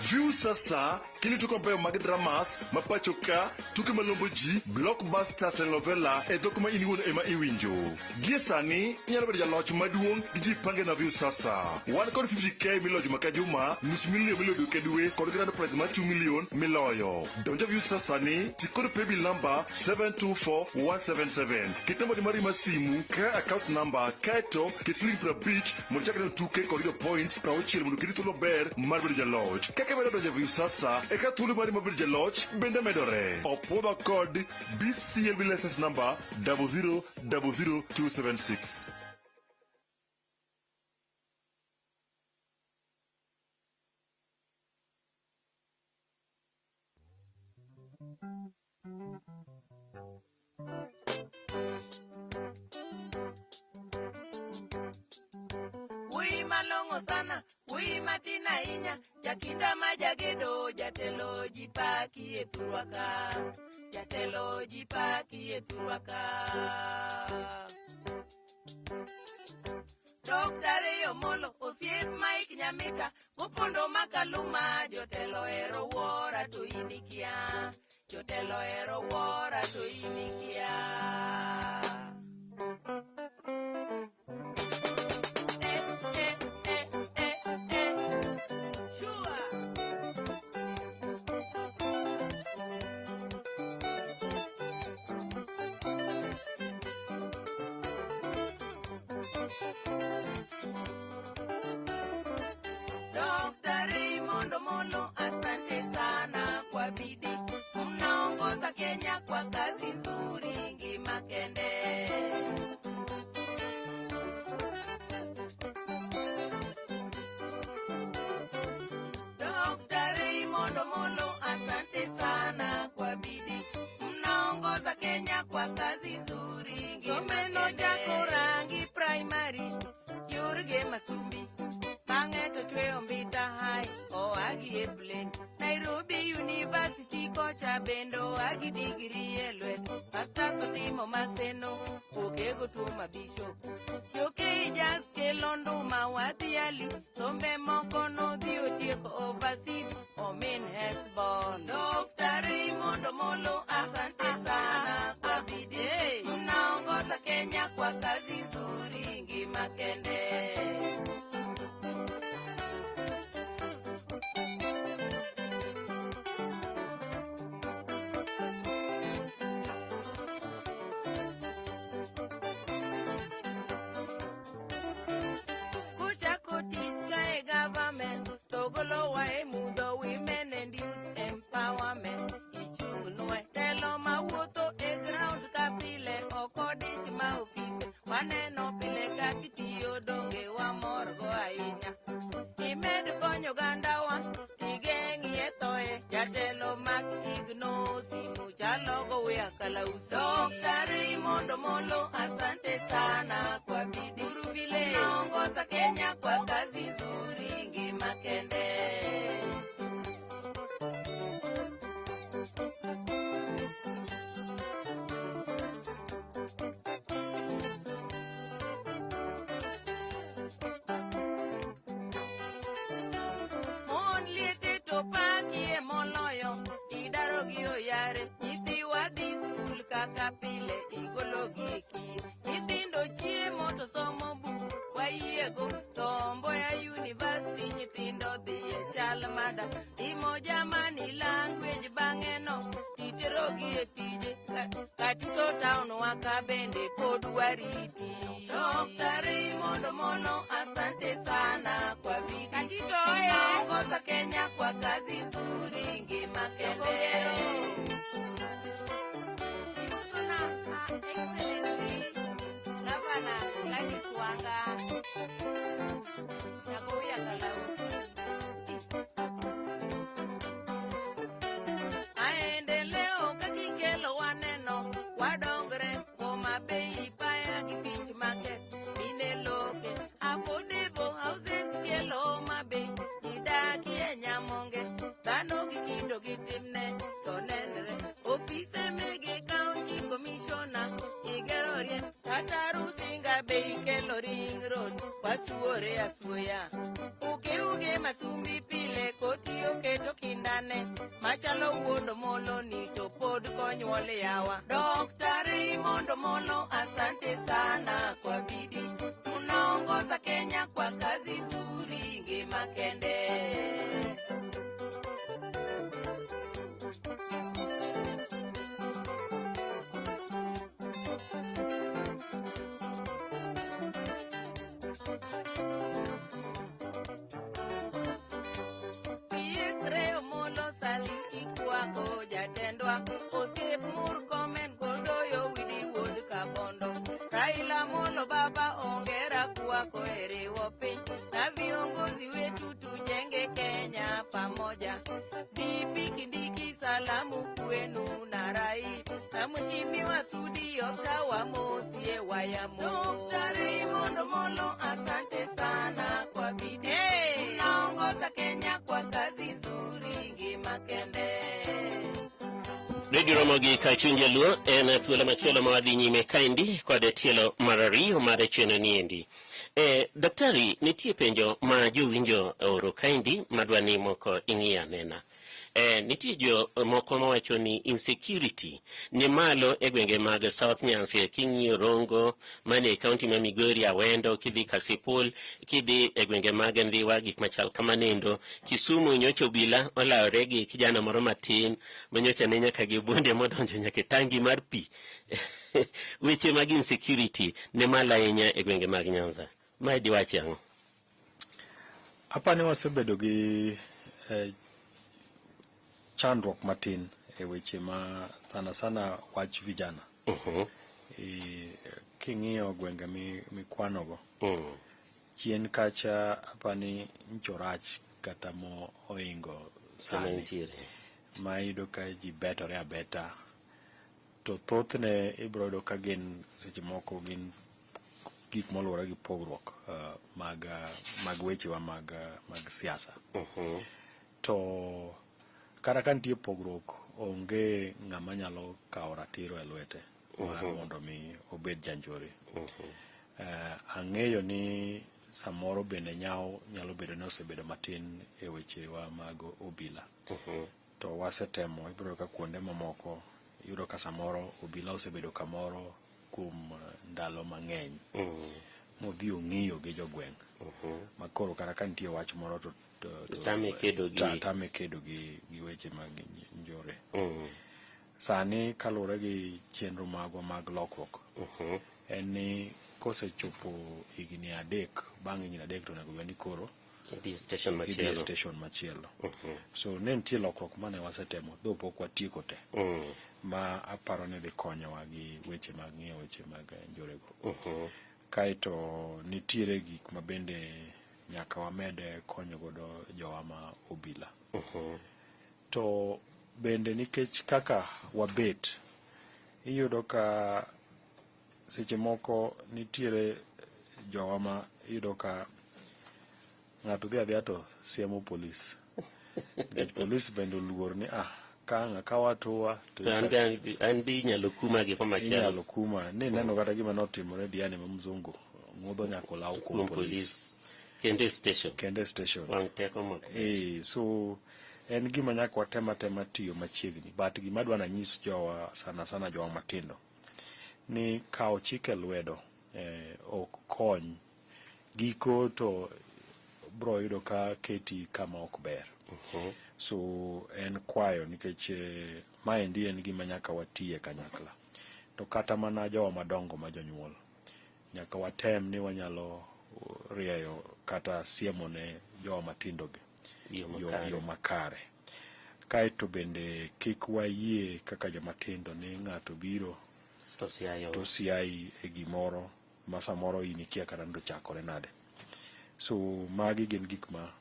View sasa kendo tuke mabeyo mag dramas ma pacho ka, tuke malombo ji, blockbusters, telenovela e dhok ma in iwuon ema iwinjo. Gie sani, inyalo bedo jaloch maduong' gi Jipange na View sasa. Wan kod 50k miloyo juma ka juma, nus milion miloyo dwe ka dwe, kod grand prize mar 2 million miloyo. Donj e View sasa ni, ti kod paybill number 724177. Ket nambani mari mar simu kaka account number kaeto ket siling 50 mondo ichak neno tuke kod yudo points 60 mondo oketi thuolo maber mar bedo jaloch. Kaka imedo donjo e View sasa, e ka thuolo mari mar bedo jaloch bende medore. Opwodhwa kod BCLB license number 0000276. Wuoyi malong'o sana, wuoyi matin ahinya, jakinda ma jagedo, jatelo ji paki e thurwa ka, jatelo ji paki e thurwa ka. Dr. Ray Omolo, osiep Mike Nyamita, Gopondo Makaluma, jotelo ero wuora to in ikia, jotelo ero wuora to in ikia. Eh, eh, eh, eh, eh. Sure. Dr. Raymond Omolo, asante sana kwa bidii. Mnaongoza Kenya kwa kazi nzuri ngima kende. Dr. Raymond Omolo, asante sana kwa bidii. Mnaongoza Kenya kwa kazi nzuri ngima Someno kende. Chako rangi primary, Yurge Masumbi. Bang'e to chweyo mbita high, oagi e plane. Nairobi University kocha bende oagi digri e lwet. Masters otimo Maseno, okego tuo mabisho. Jokijas kelo nduma wadhiali, sombe moko nodhi otieko overseas, omin Hesbon. Dr. Raymond Omolo, asante sana kwa bidii. Mnaongoza Kenya kwa kazi nzuri ngima kende. Kuchako tich kae government to golowa e mudho women and youth empowerment ichung'nwa telo mawuotho e ground ka pile ok odich ma ofise waneno pile kaka itiyo donge wamorgo ahinya imed konyo ogandawa tigeng'ie thoe jatelo mak igno simu chalogo wea kalausi Dr. Raymond Omolo asante sana kwa bidii vile naongoza Kenya kwa kazi nzuri ngima kende. Mon liete to pakie moloyo, idaro gi oyare, nyithiwa dhi skul ka kaka pile igologi e kiyo. Nyithindo chiemo to somo buk wayiego, to Mboya University nyithindo dhiye chal mada. Timo jamani language bang'e no titerogi e tije. Katito town waka bende pod wariti. Dr. Raymond Omolo, asante sana kwa bidii. Katito oye! Unaongoza Kenya kwa kazi nzuri, ngima kende. Imusuna, Excellency, Governor Gladys Wanga, Nagoya Kalausi. Maendeleo kakikelo waneno, wadongre, Homa Bay, Paya gi Fish Market, mine loke, affordable houses kelo Homa Bay, jidakie Nyamonge, dhano gi kido gi timne to nenre, ofise mege county commissioner, igero rien, kata Rusinga be ikelo ring road, wasuore asuoya. Ukeuge masumbi pile kotiyo keto kindane, machalo wuod Omolo ni to pod konyuol yawa. Dr. Raymond Omolo, asante sana kwa bidii. Unaongoza Kenya kwa kazi nzuri, ngima kende. PS Ray Omolo saluti kwako jatendwa, osiep Murkomen Godoyo widi wuod Kabondo. Raila Amolo baba ongera kwako e riwo piny, na viongozi wetu tujenge Kenya pamoja. DP Kindiki salamu kwenu na rais, na mheshimiwa Sudi Oscar Wamosie Wayamo. Dr. Raymond Omolo asante sana kwa bidii. Hey! Unaongoza Kenya kwa kazi nzuri, ngima kende. Radio Ramogi Kachuny Jaluo en thuolo machielo ma wadhi nyime kaendi kod tielo mar ariyo mar chenro niendi. Daktari, nitie penjo ma jowinjo oro kaendi madwa ni moko ing'i anena. Nitie jo moko mawacho ni insecurity ni malo e gwenge mag South Nyanza, king'iyo Rongo mane e kaunti ma Migori, Awendo, kidhi Kasipul, kidhi e gwenge mag Ndhiwa, gik machal kamanendo. Kisumu nyocha obila olawore gi kijana moro matin manyocha ne nyaka gi bunde modonjo nyaka e tangi mar pi. Weche mag insecurity ne malo ahinya e gwenge mag Nyanza. Mae diwachi ang'o? Apani wasebedo gi chandruok matin e weche ma sana sana wach vijana. King'iyo gwenge mikwanogo, chien kacha apani nchorach kata mo oingo Sama sani nitiere. ma iyudo ka ji betore abeta, to thothne ibiro yudo ka gin seche moko gin gik moluwore gi pogruok mag wechewa mag siasa. To kata ka nitie pogruok, onge ng'ama nyalo kawo ratiro e lwete mar mondo mi obed janjore. Ang'eyo ni samoro bende nyawo nyalo bedo ni osebedo matin e wechewa mag obila. To wasetemo, ibiro yudo ka kuonde mamoko iyudo ka samoro obila osebedo kamoro kuom ndalo mang'eny modhi ong'iyo gi jogweng' ma koro kata ka nitie wach moro to Tame kedo gi tame kedo gi weche mag njore. Sani kaluwore gi chenro magwa mag lokruok, en ni kosechopo higni 3, bang' higni 3 to onego bed ni koro idhi e station idhi e machielo. station machielo. So ne nitie lokruok mane wasetemo, dho pok watieko te, ma aparo ni dhi konyowa gi weche mag ng'iyo weche mag njorego. Kaeto nitiere gik ma bende nyaka wamed konyo godo jowa ma obila. To bende nikech kaka wabet, iyudo ka seche moko nitiere jowa ma iyudo ka ng'ato dhi adhiya to siemo polis. Nikech polis bende oluor ni ka ang' akaw hatua to an be inyalo kuma gi komachielo. Inyalo kuma. Ni neno kata gima notimore Diani ma mzungu, ng'udho nyaka olaw kuom polis. Kendo e station. Kendo e station. Wang' teko moko. So En gima nyaka watem atema tiyo machiegni. But gima adwa nanyis jowa, sana sana jowa matindo, ni kawo chik e lwedo ok kony. Giko to bro yudo ka keti kama ok ber. So en kwayo nikech maendi en gima nyaka watiye kanyakla. To kata mana jowa madongo ma jonyuol, nyaka watem ni wanyalo rieyo kata siemo ne jowa matindo gi yo makare. Kaeto bende kik wayie kaka joma tindo ni ng'ato biro to siayi e gimoro ma samoro in ikia kata ni tochakore nade. So magi gin gik ma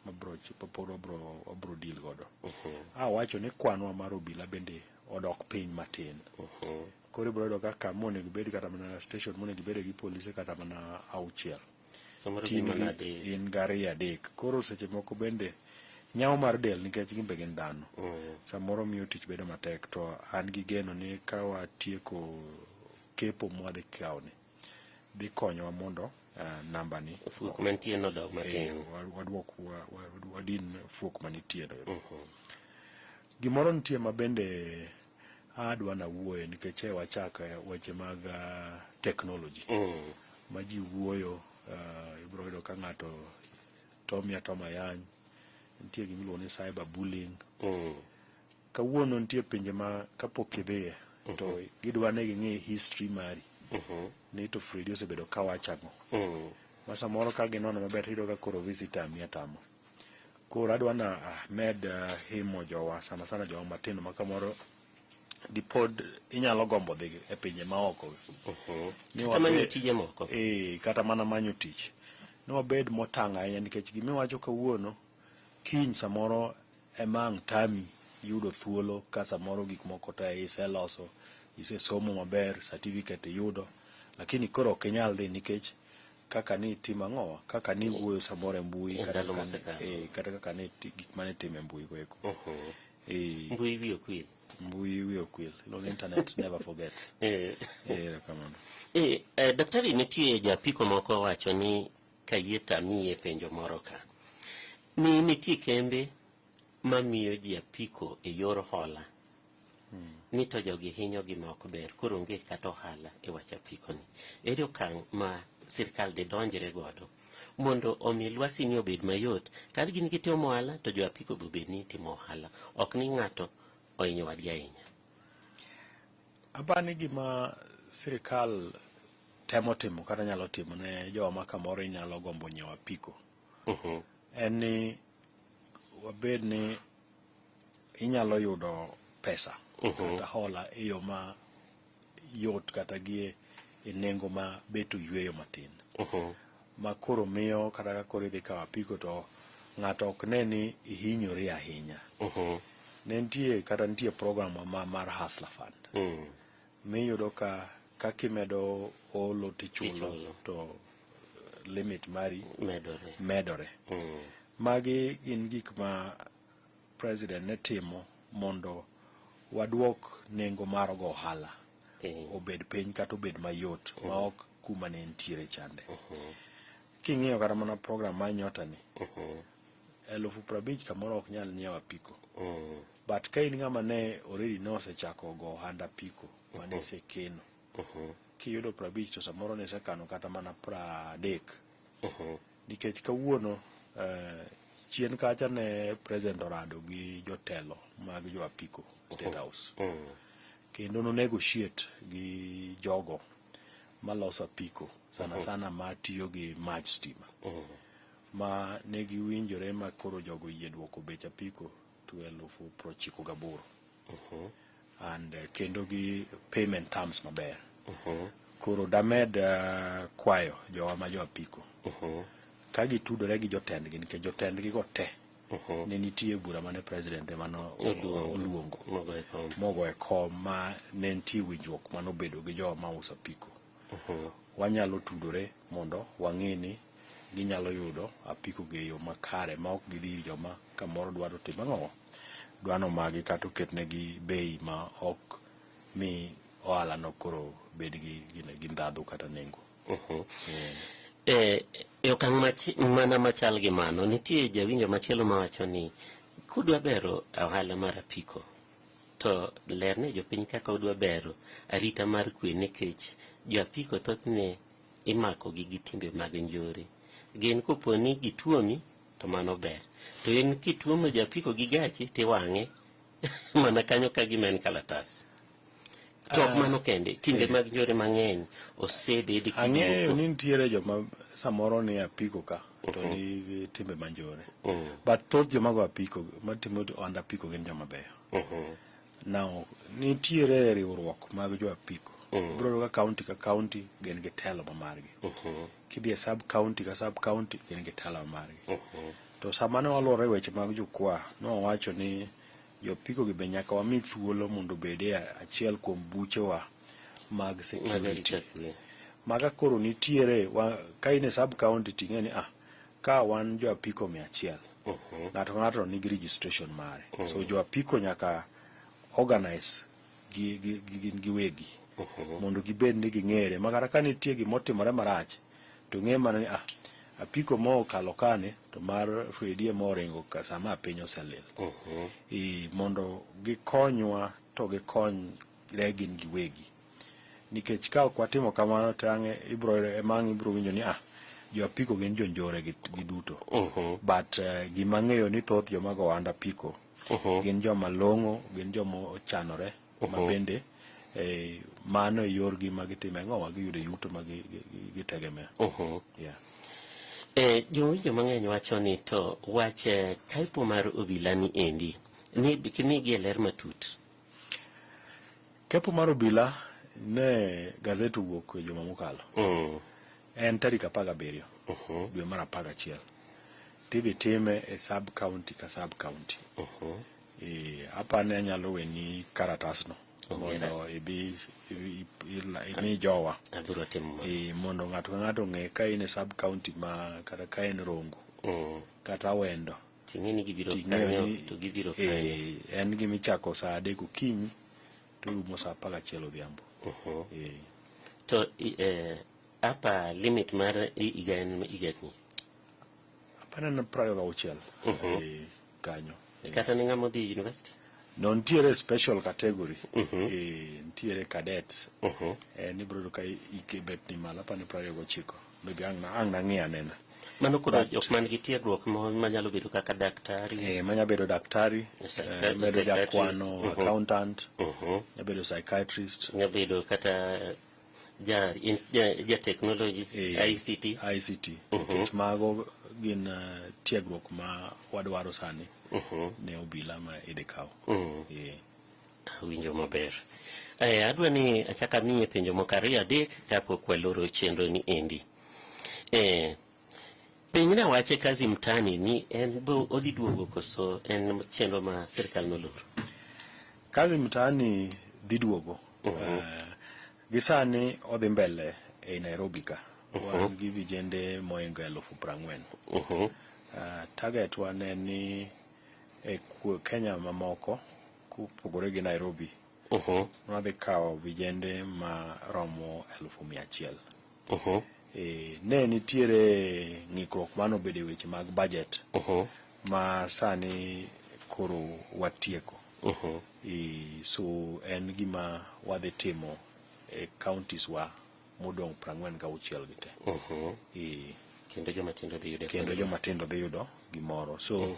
pod wabro deal godo. Awacho ni kwanwa mar obila bende odok piny matin. Koro ibro yudo ka kama onego bed kata mana station monego ibede gi polise kata mana 6. In gari 3. Koro seche moko bende nyawo mar del nikech gin be gin dhano. Samoro miyo tich bedo matek, to an gi geno ni ka watieko kepo mwadhi kawoni, dhi konyowa mondo namba ni fuok mantie no dog matin. Waduok wadin fuok manitie no. Gimoro nitie ma bende adwa na wuoye nikech wachako weche mag technology. Ma ji wuoyo, ibro yudo ka ng'ato tomi atoma yany, nitie gima iluongo ni cyber bullying. Kawuono nitie pinje ma kapok idhiye to gidwa ni ging'i history mari. Ni to Fredi osebedo kawacho ang'o. Ma samoro ka ginono maber tiyudo ka koro visitor mi atamo. Koro adwa na med himo jowa, sana sana jowa matindo ma kamoro dipod inyalo gombo dhi e pinje maoko. Kata manyo tije moko. Kata mana manyo tich. Ni wabed motang' ahinya nikech gimiwacho kawuono, kiny samoro ema ang' tami yudo thuolo ka samoro gik moko te iseloso, isesomo maber, certificate iyudo, lakini koro ok inyal dhi nikech kaka ni itimo ang'owa, kaka ni wuoyo samoro e mbui, kata kaka ni gik mane itimo e mbui go eko. Mbui wiyi ok wil. Mbui wiyi ok wil. Iluongo internet never forgets. Kamano. Daktari, nitie japiko moko wacho ni kayie tamiye penjo moro ka. Ni nitie kembe mamiyo ji apiko e yor hola. Ni to jogi hinyo gima ok ber, koro onge kata ohala e wach apiko ni. Ere okang' ma sirkal de donjre godo mondo omi lwasi ni obed mayot, kar gin gitimo ohala to jo apiko be obed ni timo ohala, ok ni ng'ato ohinyo wadgi ahinya. Apani gima sirkal temo timo kata nyalo timo ne joma kamoro inyalo gombo nyiewo apiko en ni wabed ni inyalo yudo pesa kata hola e yo ma yot kata gi e nengo ma bet oyweyo matin. Ma koro miyo kata ka koro idhi kawo apiko to ng'ato ok ne ni ihinyori ahinya. Ne nitie kata nitie program ma mar Hustler Fund. Miyudo ka kimedo olo tichulo to limit mari medore. Magi gin gik ma president ne timo mondo waduok nengo mar go ohala obed piny kata obed mayot ma ok kuma ne nitiere chande. King'iyo kata mana program mar Nyota ni, 50,000 kamoro ok nyal nyiewo apiko. But ka in ng'ama ne already ne osechako go ohand apiko mane isekeno, kiyudo 50 to samoro ne isekano kata mana 30. Nikech kawuono chien kacha ne president orado gi jotelo mag jo apiko State House. Kendo no negotiate gi jogo maloso apiko sana sana ma tiyo gi mach stima. Ma ne giwinjore ma koro jogo yie duoko bech apiko to 98,000. And kendo gi payment terms maber. Koro damed kwayo jowa ma jo apiko. Ka gitudore gi jotendgi, nikech jotendgi go te ne nitie bura mane president ema no oluongo mogo e kom ma ne nitie winjruok manobedo gi jowa mauso apiko. Wanyalo tudore mondo wang'e ni ginyalo yudo apiko gi e yo makare ma ok gidhi ir joma kamoro dwaro timo ang'o, dwano magi kata oketnegi bei ma ok mi ohala no koro bed gi ndhadhu kata nengo. E okang' mana machal gi mano, nitie jawinjo machielo mawacho ni Kudwa bero ohala mar apiko, to lerne jopiny kaka udwa bero arita mar kwe, nikech jo apiko thothne imako gi gi timbe mag njore. Gin kopo ni gituomi to mano ber, to in kituomo jo apiko gi gachi tiwang'e mana kanyo ka gima en kalatas. To ok mano kende, timbe mag njore mang'eny osebed Ang'eyo ni nitiere joma samoro ni apiko ka to nigi timbe manjore, but thoth joma go apiko, matimo ohand apiko, gin joma beyo. Now nitiere riwruok mag jo apiko. Ibiro yudo ka county ka county gin gi telo ma margi. Kidhi e sub county ka sub county, gin gi telo ma margi. To sama ne waluwore e weche mag jukwaa, ne wawacho ni jo apiko gi be nyaka wami thuolo mondo obed e achiel kuom buchewa mag security. Arita kwe. Maga koro nitiere ka in e sub county, ting'e ni ka wan jo apiko 100, ng'ato ka ng'ato nigi registration mare. So jo apiko nyaka organize gi gin giwegi mondo gibed ni ging'ere, ma kata ka nitie gimotimore marach to ng'e mana ni apiko mo okalo kani to mar Fredi ema oringo ka sama piny oselil. Mondo gikonywa to gikonyre gin giwegi, nikech ka ok watimo kamano to ang' ibro ema ang' ibro winjo ni jo apiko gin jonjore gi duto. But gima ang'eyo ni thoth joma go ohand apiko gin joma long'o, gin joma ochanore, ma bende mano e yorgi ma gitime ang'owa giyudo yuto ma gitegemea. Yeah. Jowinjo mang'eny wacho ni to wach kaipo mar obila ni endi ni kimigi e ler matut. Kepo mar obila ne gazet owuok e juma mokalo. En tarik 17 dwe mar 11. Tidhi time e sub county ka sub county. Apani anyalo weni karatasno mondo ibi imi jowa. Abiro timo mano. Mondo ng'ato ka ng'ato ong'e ka in e sub county ma kata ka en Rongo kata Awendo. Ting'e ni gibiro Ting'eyo kanyo ni to gibiro kanyo. En gimichako saa 3 okinyi to rumo saa 11 odhiambo. To upper limit mar higa en higni? Apani en 26 kanyo. Kata ne ng'ama odhi university? No, nitiere special category. Nitiere cadets. En ibiro yudo ka ike bet ni malo, apani 29. Maybe ang' nang'i anena. Mano koro jok man gi tiegruok manyalo bedo kaka daktari. Manya bedo daktari, bedo psychiatrist. Jakwano, accountant, nya bedo psychiatrist. Nya bedo kata ja technology, ICT. ICT. Nikech mago gin tiegruok ma wadwaro sani ne obila ma idhi kaw. Awinjo maber. Adwa ni achak amiye penjo moko ariyo adek kapok waloro chenro ni endi. Penjna wache Kazi Mtaani ni en bo odhi duogo koso en chenro ma sirikal noloro? Kazi Mtaani dhi duogo. Gi sani odhi mbele ei Nairobi ka. Wan gi vijende moingo 40,000. Target wa ne ni e Kenya mamoko kopogore gi Nairobi, wadhi kawo vijende maromo 100,000. Ne nitiere ng'ikruok manobedo e weche mag budget ma sani koro watieko. So en gima wadhi timo e counties wa modong' 46 gi te. Kendo joma tindo dhi yudo Kendo joma tindo dhi yudo gimoro. So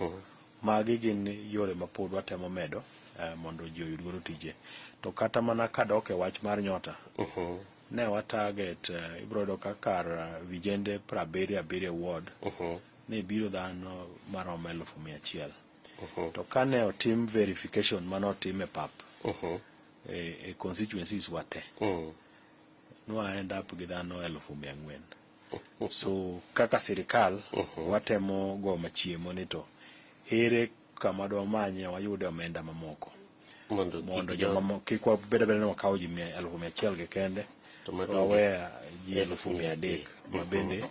magi gin yore ma pod watemo medo mondo ji oyud godo tije. To kata mana kadok e wach mar nyota, ne wa target ibiro yudo ka kar vijende 77 ward ne biro dhano maromo 100,000. To kane otim verification manotim e pap e constituencies wa te, nwa end up gi dhano 400,000. So kaka sirikal watemo go machiemo ni to ere kama dwamanye wayude omenda mamoko mondo mondo kik joma kik wabed abeda ni wakawo ji 100,000 gi kende, To madong' waweya ji 300,000 300,000 ma bende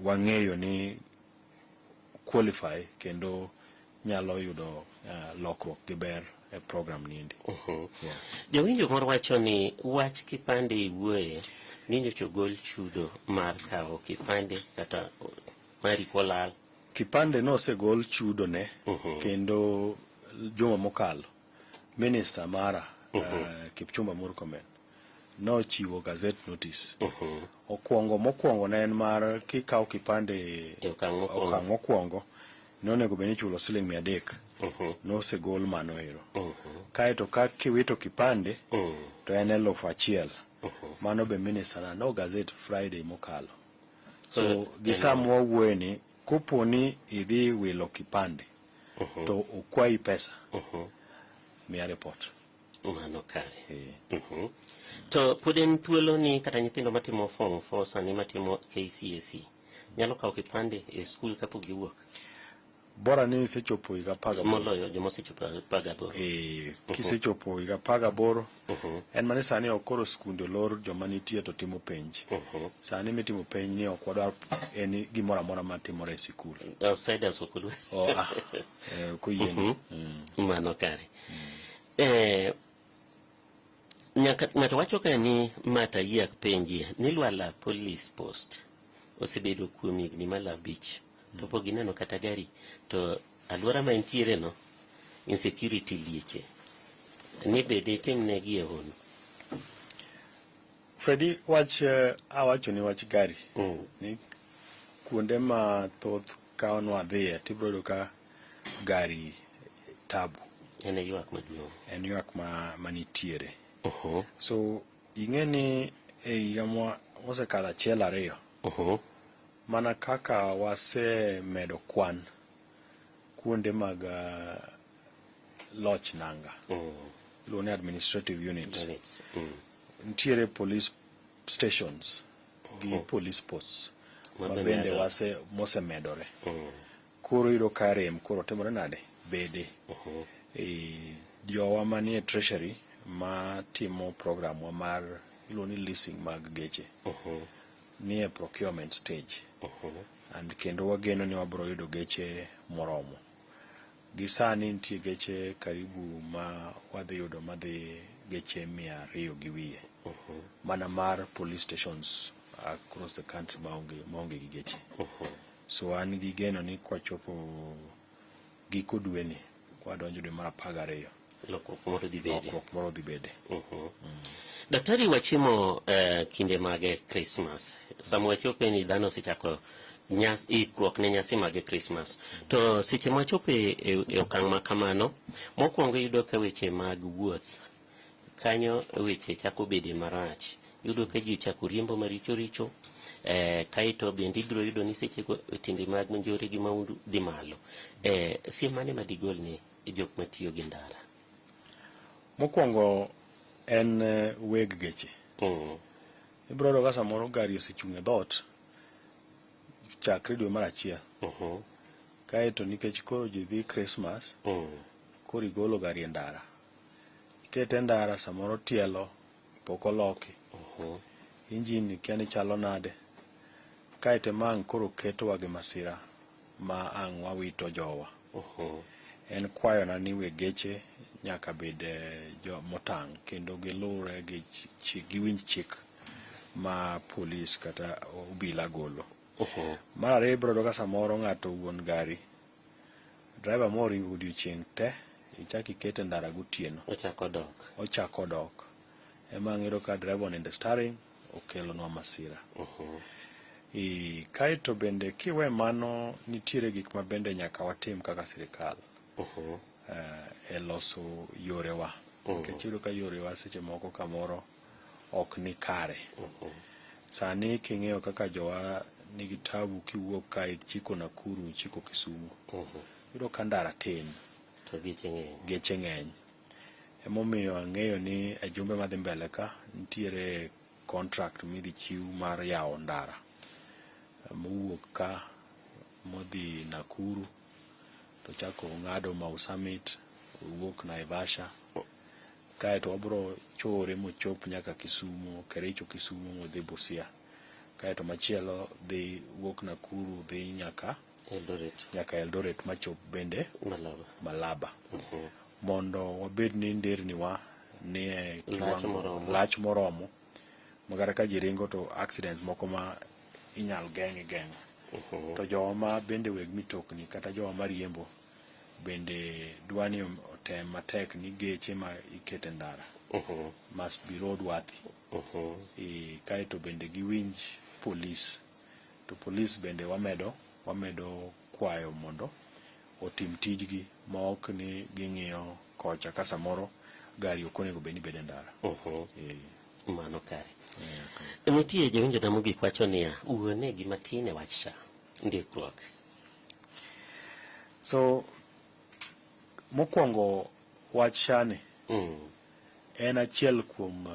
wang'eyo ni qualify kendo nyalo yudo lokruok gi ber e program niendi. Yeah. Jawinjo moro wacho ni wach kipande iwuoye ni nyocha ogol chudo mar kawo kipande kata mari kolal. Kipande nosegol chudo ne kendo juma mokalo minister mara Kipchumba Murkomen nochiwo gazette notice. Okwongo mokwongo ne en mar kikawo kipande E okang' mokwongo. Okang' mokwongo nonego bed ni ichulo siling 300. Nosegol mano ero. Kaeto ka kiwito kipande to en 1000. Mano be minister na no gazette Friday mokalo. So gi sama wawuoye ni kopo ni idhi wilo kipande to okwayi pesa, miya report. Mano kare. To pod en thuolo ni kata nyithindo matimo form 4 sani, matimo KCSE, nyalo kawo kipande e skul kapok giwuok? Bora ni isechopo higa 18. Moloyo joma osechopo 18. Kisechopo higa 18, en mani sani ok koro skunde olor, joma nitie to timo penj. Sani mitimo penj ni ok wadwar en gimoro amora matimore e sikul. Outsiders ok odwar. Oh, ah, ok oyiene. Mano kare. Nyaka ng'ato wacho ka ni mata yie penjie ni Lwala Police Post osebedo kuom higni malo 5 to pok gineno kata gari, to alwora ma entiere no insecurity lieche ni bede itimnegi e hono. Freddy, wach awacho ni wach gari ni kuonde ma thoth ka nwadhiye tibiro yudo ka gari tabu. En e ywak maduong'. En ywak ma manitiere. So ing'e ni e higa mosekalo achiel ariyo, mana kaka wasemedo kwan kuonde mag loch nanga, iluongo ni administrative units, Units. Nitiere police stations gi police posts ma ma bende bende medore. Wase mosemedore. Koro iyudo ka rem koro timore nade bede e jowa manie treasury ma timo program wa mar iluongo ni leasing mag geche nie procurement stage and kendo wageno ni wabiro yudo geche moromo. Gi sani nitie geche karibu ma wadhi yudo madhi geche 200 gi wiye mana mar police stations across the country maonge gi geche. So an gi geno ni kwachopo giko dweni, kwadonjo dwe mar 12, lokruok moro dhi bede. Lokruok moro dhi bede. Daktari, wachimo kinde mage Christmas. Sama wachope ni dhano osechako ikruok ne nyasi mag Christmas. To seche mwachopo e okang' ma kamano, mokwongo iyudo ka weche mag wuoth kanyo weche chako bede marach. Iyudo ka ji ochako riembo maricho richo, kaeto bende ibiro yudo ni sechego timbe mag njore gi mahundu dhi malo. Siem mane ma digol ne jok matiyo gi ndara? Mokwongo en weg geche. Ibiro yudo ka samoro gari osechung' e dhoot chakre dwe mar achiel. Kaeto nikech koro ji dhi Christmas, koro igolo gari e ndara. Ikete e ndara, samoro tielo pok oloki. Injin ikia ni chalo nade. Kaeto ema ang' koro ketowa gi masira ma ang' wawito jowa. En kwayona ni weg geche nyaka bed jo motang' kendo gilure gi chik, giwinj chik ma polis kata obila golo. Mar ariyo, ibiro yudo ka samoro ng'ato wuon gari, driver moringo odiochieng' te, ichak ikete e ndara gotieno. Ochako dok. Ochako dok. Ema ang' iyudo ka driver onindo e steering, okelonwa masira. Kaeto bende kiwe mano, nitiere gik ma bende nyaka watim kaka sirikal e loso yorewa. Nikech iyudo ka yorewa seche moko kamoro ok ni kare. Sani king'iyo kaka jowa nigi tabu kiwuok ka ichiko Nakuru, ichiko Kisumu. Iyudo ka ndara tin. To geche ng'eny. Geche ng'eny. Emomiyo ang'eyo ni e jumbe madhi mbele ka nitiere contract midhi chiw mar yawo ndara mowuok ka modhi Nakuru to chako ng'ado Mau Summit, owuok Naivasha, kaeto wabro chore mochop nyaka Kisumu, Kericho, Kisumu modhi Busia. Kaeto machielo dhi wuok Nakuru dhi nyaka Eldoret. Nyaka Eldoret machop bende Malaba. Malaba. Mondo wabed ni nderni wa nie lach kiwango moromo. Lach moromo ma kata ka ji ringo to accident moko ma inyal geng' igeng'o. To joma bende weg mitokni kata joma mariembo bende dwani otem matek ni geche ma ikete ndara must be roadworthy. E, kaeto bende giwinj polis to polis bende wamedo kwayo mondo otim tijgi ma ok ni ging'iyo kocha ka samoro gari ok onego bed ni bedo e ndara. E, Mano kare. Nitie jawinjo na mogik wacho niya, wuone gima tin e wach SHA, ndikruok. So mokwongo wach SHA ni en achiel kuom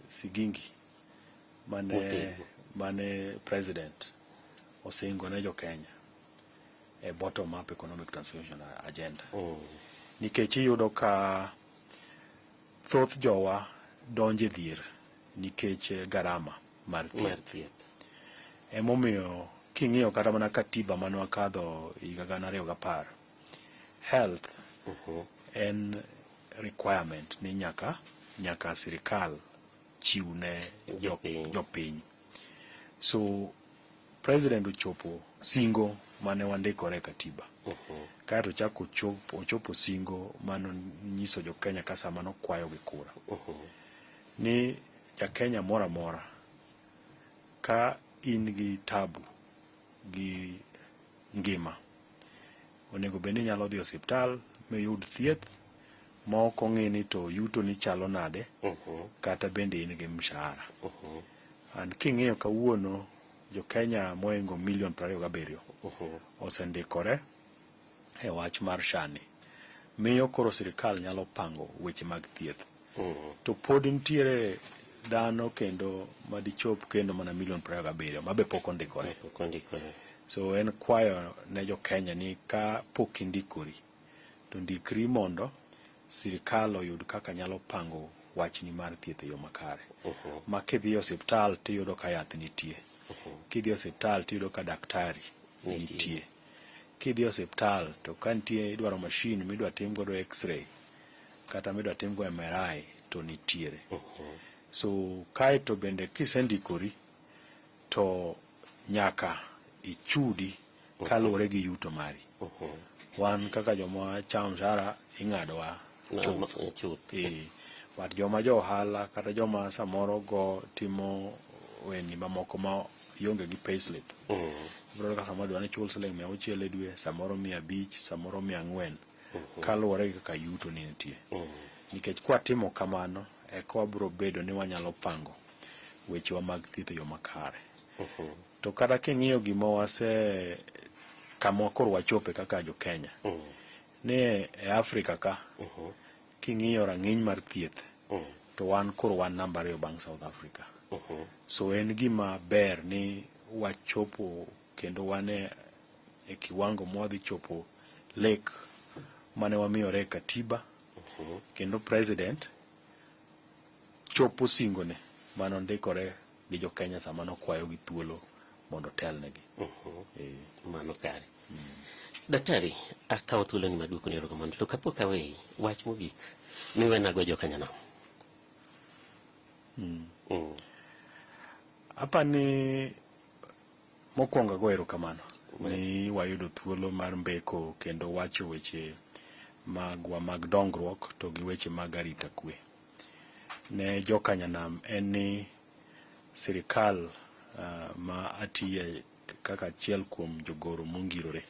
sigingi mane Motegno. Mane president osingo ne jo Kenya e bottom up economic transformation agenda. Nikech iyudo ka thoth jowa donje dhier nikech garama mar Mar thieth. Thieth. Emomiyo king'iyo kata mana katiba mane wakadho higa 2010, health en requirement ni nyaka sirikal chiw ne Jopiny. Jopiny. So president ochopo singo mane wandikore e katiba. Kaeto ochako ochopo singo manonyiso jo Kenya ka sama nokwayo gi kura. Ni ja Kenya moro amora ka in gi tabu gi ngima onego bed ni inyalo dhi e osiptal miyud thieth ma ok ong'i ni to yuto ni chalo nade kata bende in gi mshahara. And king'iyo kawuono jo Kenya mohingo milion 27 osendikore e wach mar SHA ni. Miyo koro sirikal nyalo pango weche mag thieth. To pod nitiere dhano kendo madichop kendo mana milion 27 mabe pok ondikore. Pok ondikore. So en kwayo ne jo Kenya ni ka pok indikori to ndikri mondo sirikal oyud kaka nyalo pango wachni mar thieth e yo makare. Ma kidhi e osiptal tiyudo ka yath nitie. Kidhi e osiptal tiyudo ka daktari Nitie. Nitie. Kidhi e osiptal to ka nitie idwaro machine midwa tim godo x-ray kata midwa tim go MRI to nitiere. So kaeto bende kisendikori to nyaka ichudi kaluwore gi yuto mari. Wan kaka joma chamo mshahara ing'adowa chuth. Chuth. Eh, but joma jo ohala kata joma samoro go timo weni mamoko ma ionge gi payslip. Ibiro yudo ka samoro idwa ni ichul siling 600 e dwe, samoro 500, samoro 400. Kaluwore gi kaka yuto ni nitie. Nikech kwatimo kamano, eka wabiro bedo ni wanyalo pango wechewa mag thieth e yo makare. To kata king'iyo gima wase kama koro wachope kaka jo Kenya, ni e Afrika ka, king'iyo rang'iny mar thieth, to wan koro wan namba 2 bang' South Africa. So en gima ber ni wachopo kendo wan e kiwango mwadhi chopo lek mane wamiyore e katiba kendo president chopo singone manondikore gi jo Kenya sama nokwayo gi thuolo mondo otelnegi. Eh. Mano kare. Daktari, akawo thuoloni maduoko ni erokamano. To kapok aweyi, wach mogik miwenago jokanyanam. Apani mokwongo ago erokamano ni wayudo thuolo mar mbeko kendo wacho weche magwa mag dongruok to gi weche mag arita kwe. Ne jokanyanam en ni sirikal ma atiye kaka achiel kuom jogoro mongirore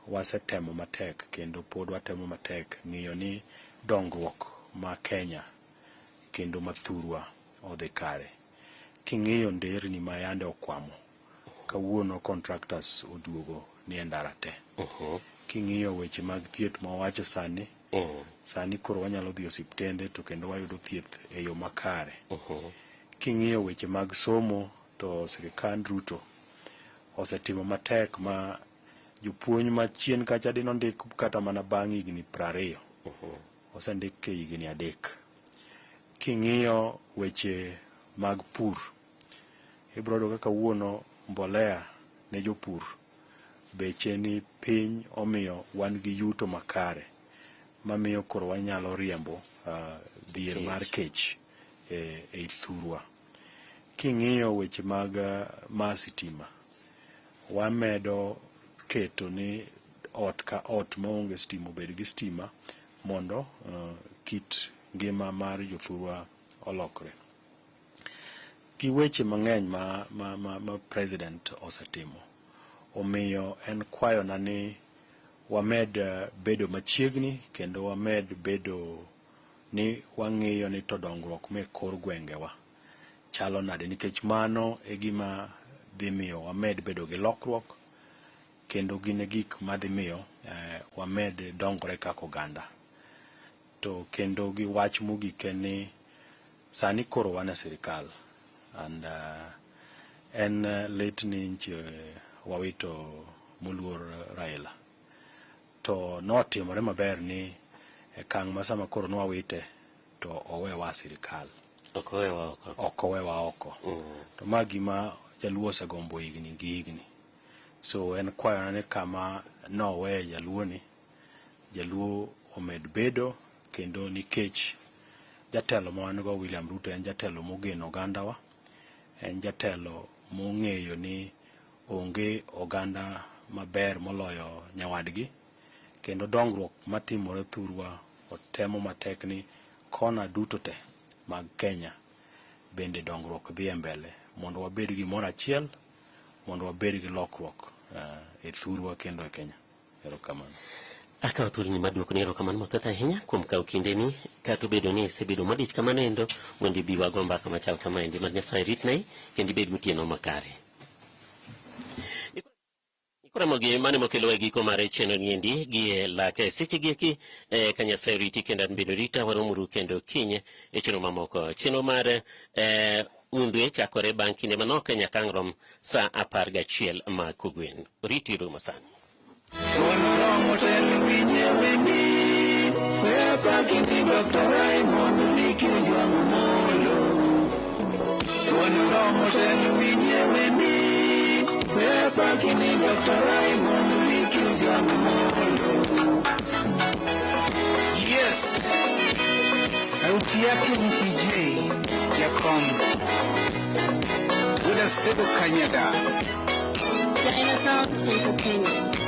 wasetemo matek kendo pod watemo matek ng'iyo ni dongruok ma Kenya kendo mathurwa odhi kare. King'iyo nderni ma yande okwamo, kawuono contractors oduogo ni e ndara te. King'iyo weche mag thieth mawacho sani, sani koro wanyalo dhi osiptende to kendo wayudo thieth e yo makare. King'iyo weche mag somo to sirikand Ruto osetimo matek ma jopuonj ma chien kacha dinondik kata mana bang' higni 20 osendik e higni 3. King'iyo weche mag pur, ibiro yudo ka kawuono mbolea ne jopur beche ni piny omiyo wan gi yuto makare mamiyo koro wanyalo riembo dhier mar kech e thurwa. King'iyo weche mag mar sitima, Wamedo keto ni ot ka ot maonge stima obed gi stima mondo kit ngima mar jothurwa olokre. Gi weche mang'eny ma president osetimo, omiyo en kwayona ni wamed bedo machiegni kendo wamed bedo ni wang'iyo ni to dongruok me kor gwengewa chalo nade, nikech mano e gima dhi miyo wamed bedo gi lokruok kendo gin e gik madhi miyo wamed dongore kaka oganda. To kendo gi wach mogik en ni sani koro wan e sirikal and en lit ni nche wawito moluor Raila. To notimore maber ni e kang' ma sama koro nwawite to owewa sirikal. Ok owewa oko. Ok owewa oko. To ma gima jaluo osegombo higni gi higni. So en kwayona ni kama noweye jaluo ni, jaluo omed bedo kendo nikech jatelo ma wan go William Ruto en jatelo mogeno ogandawa, en jatelo mong'eyo ni onge oganda maber moloyo nyawadgi, kendo dongruok matimore thurwa otemo matek ni kona duto te mag Kenya bende dongruok dhi e mbele mondo wabed gimoro achiel, mondo wabed gi lokruok e thurwa kendo e Kenya. Erokamano. Akawo thuoloni mar duoko ni erokamano mathoth ahinya kuom kawo kindeni kata obedo ni isebedo modich kamano endo mondo ibi wago mbaka machal kamaendi. Mad Nyasaye ritnai kendo ibed gotieno makare. Koro mano mokelowa e giko mar chenro ni endi gi e lake seche gi eki ka Nyasaye oriti kendo an bende orita waromuru kendo kiny e chenro mamoko. Chenro mar Undwe chakore bang' kinde manok nyaka ang' rom sa 11 ma kogwen. Oriti rumo sani. Yes, sauti yake ni PJ Jacom Buda Sebo Kanyada. Dinosaur Entertainment.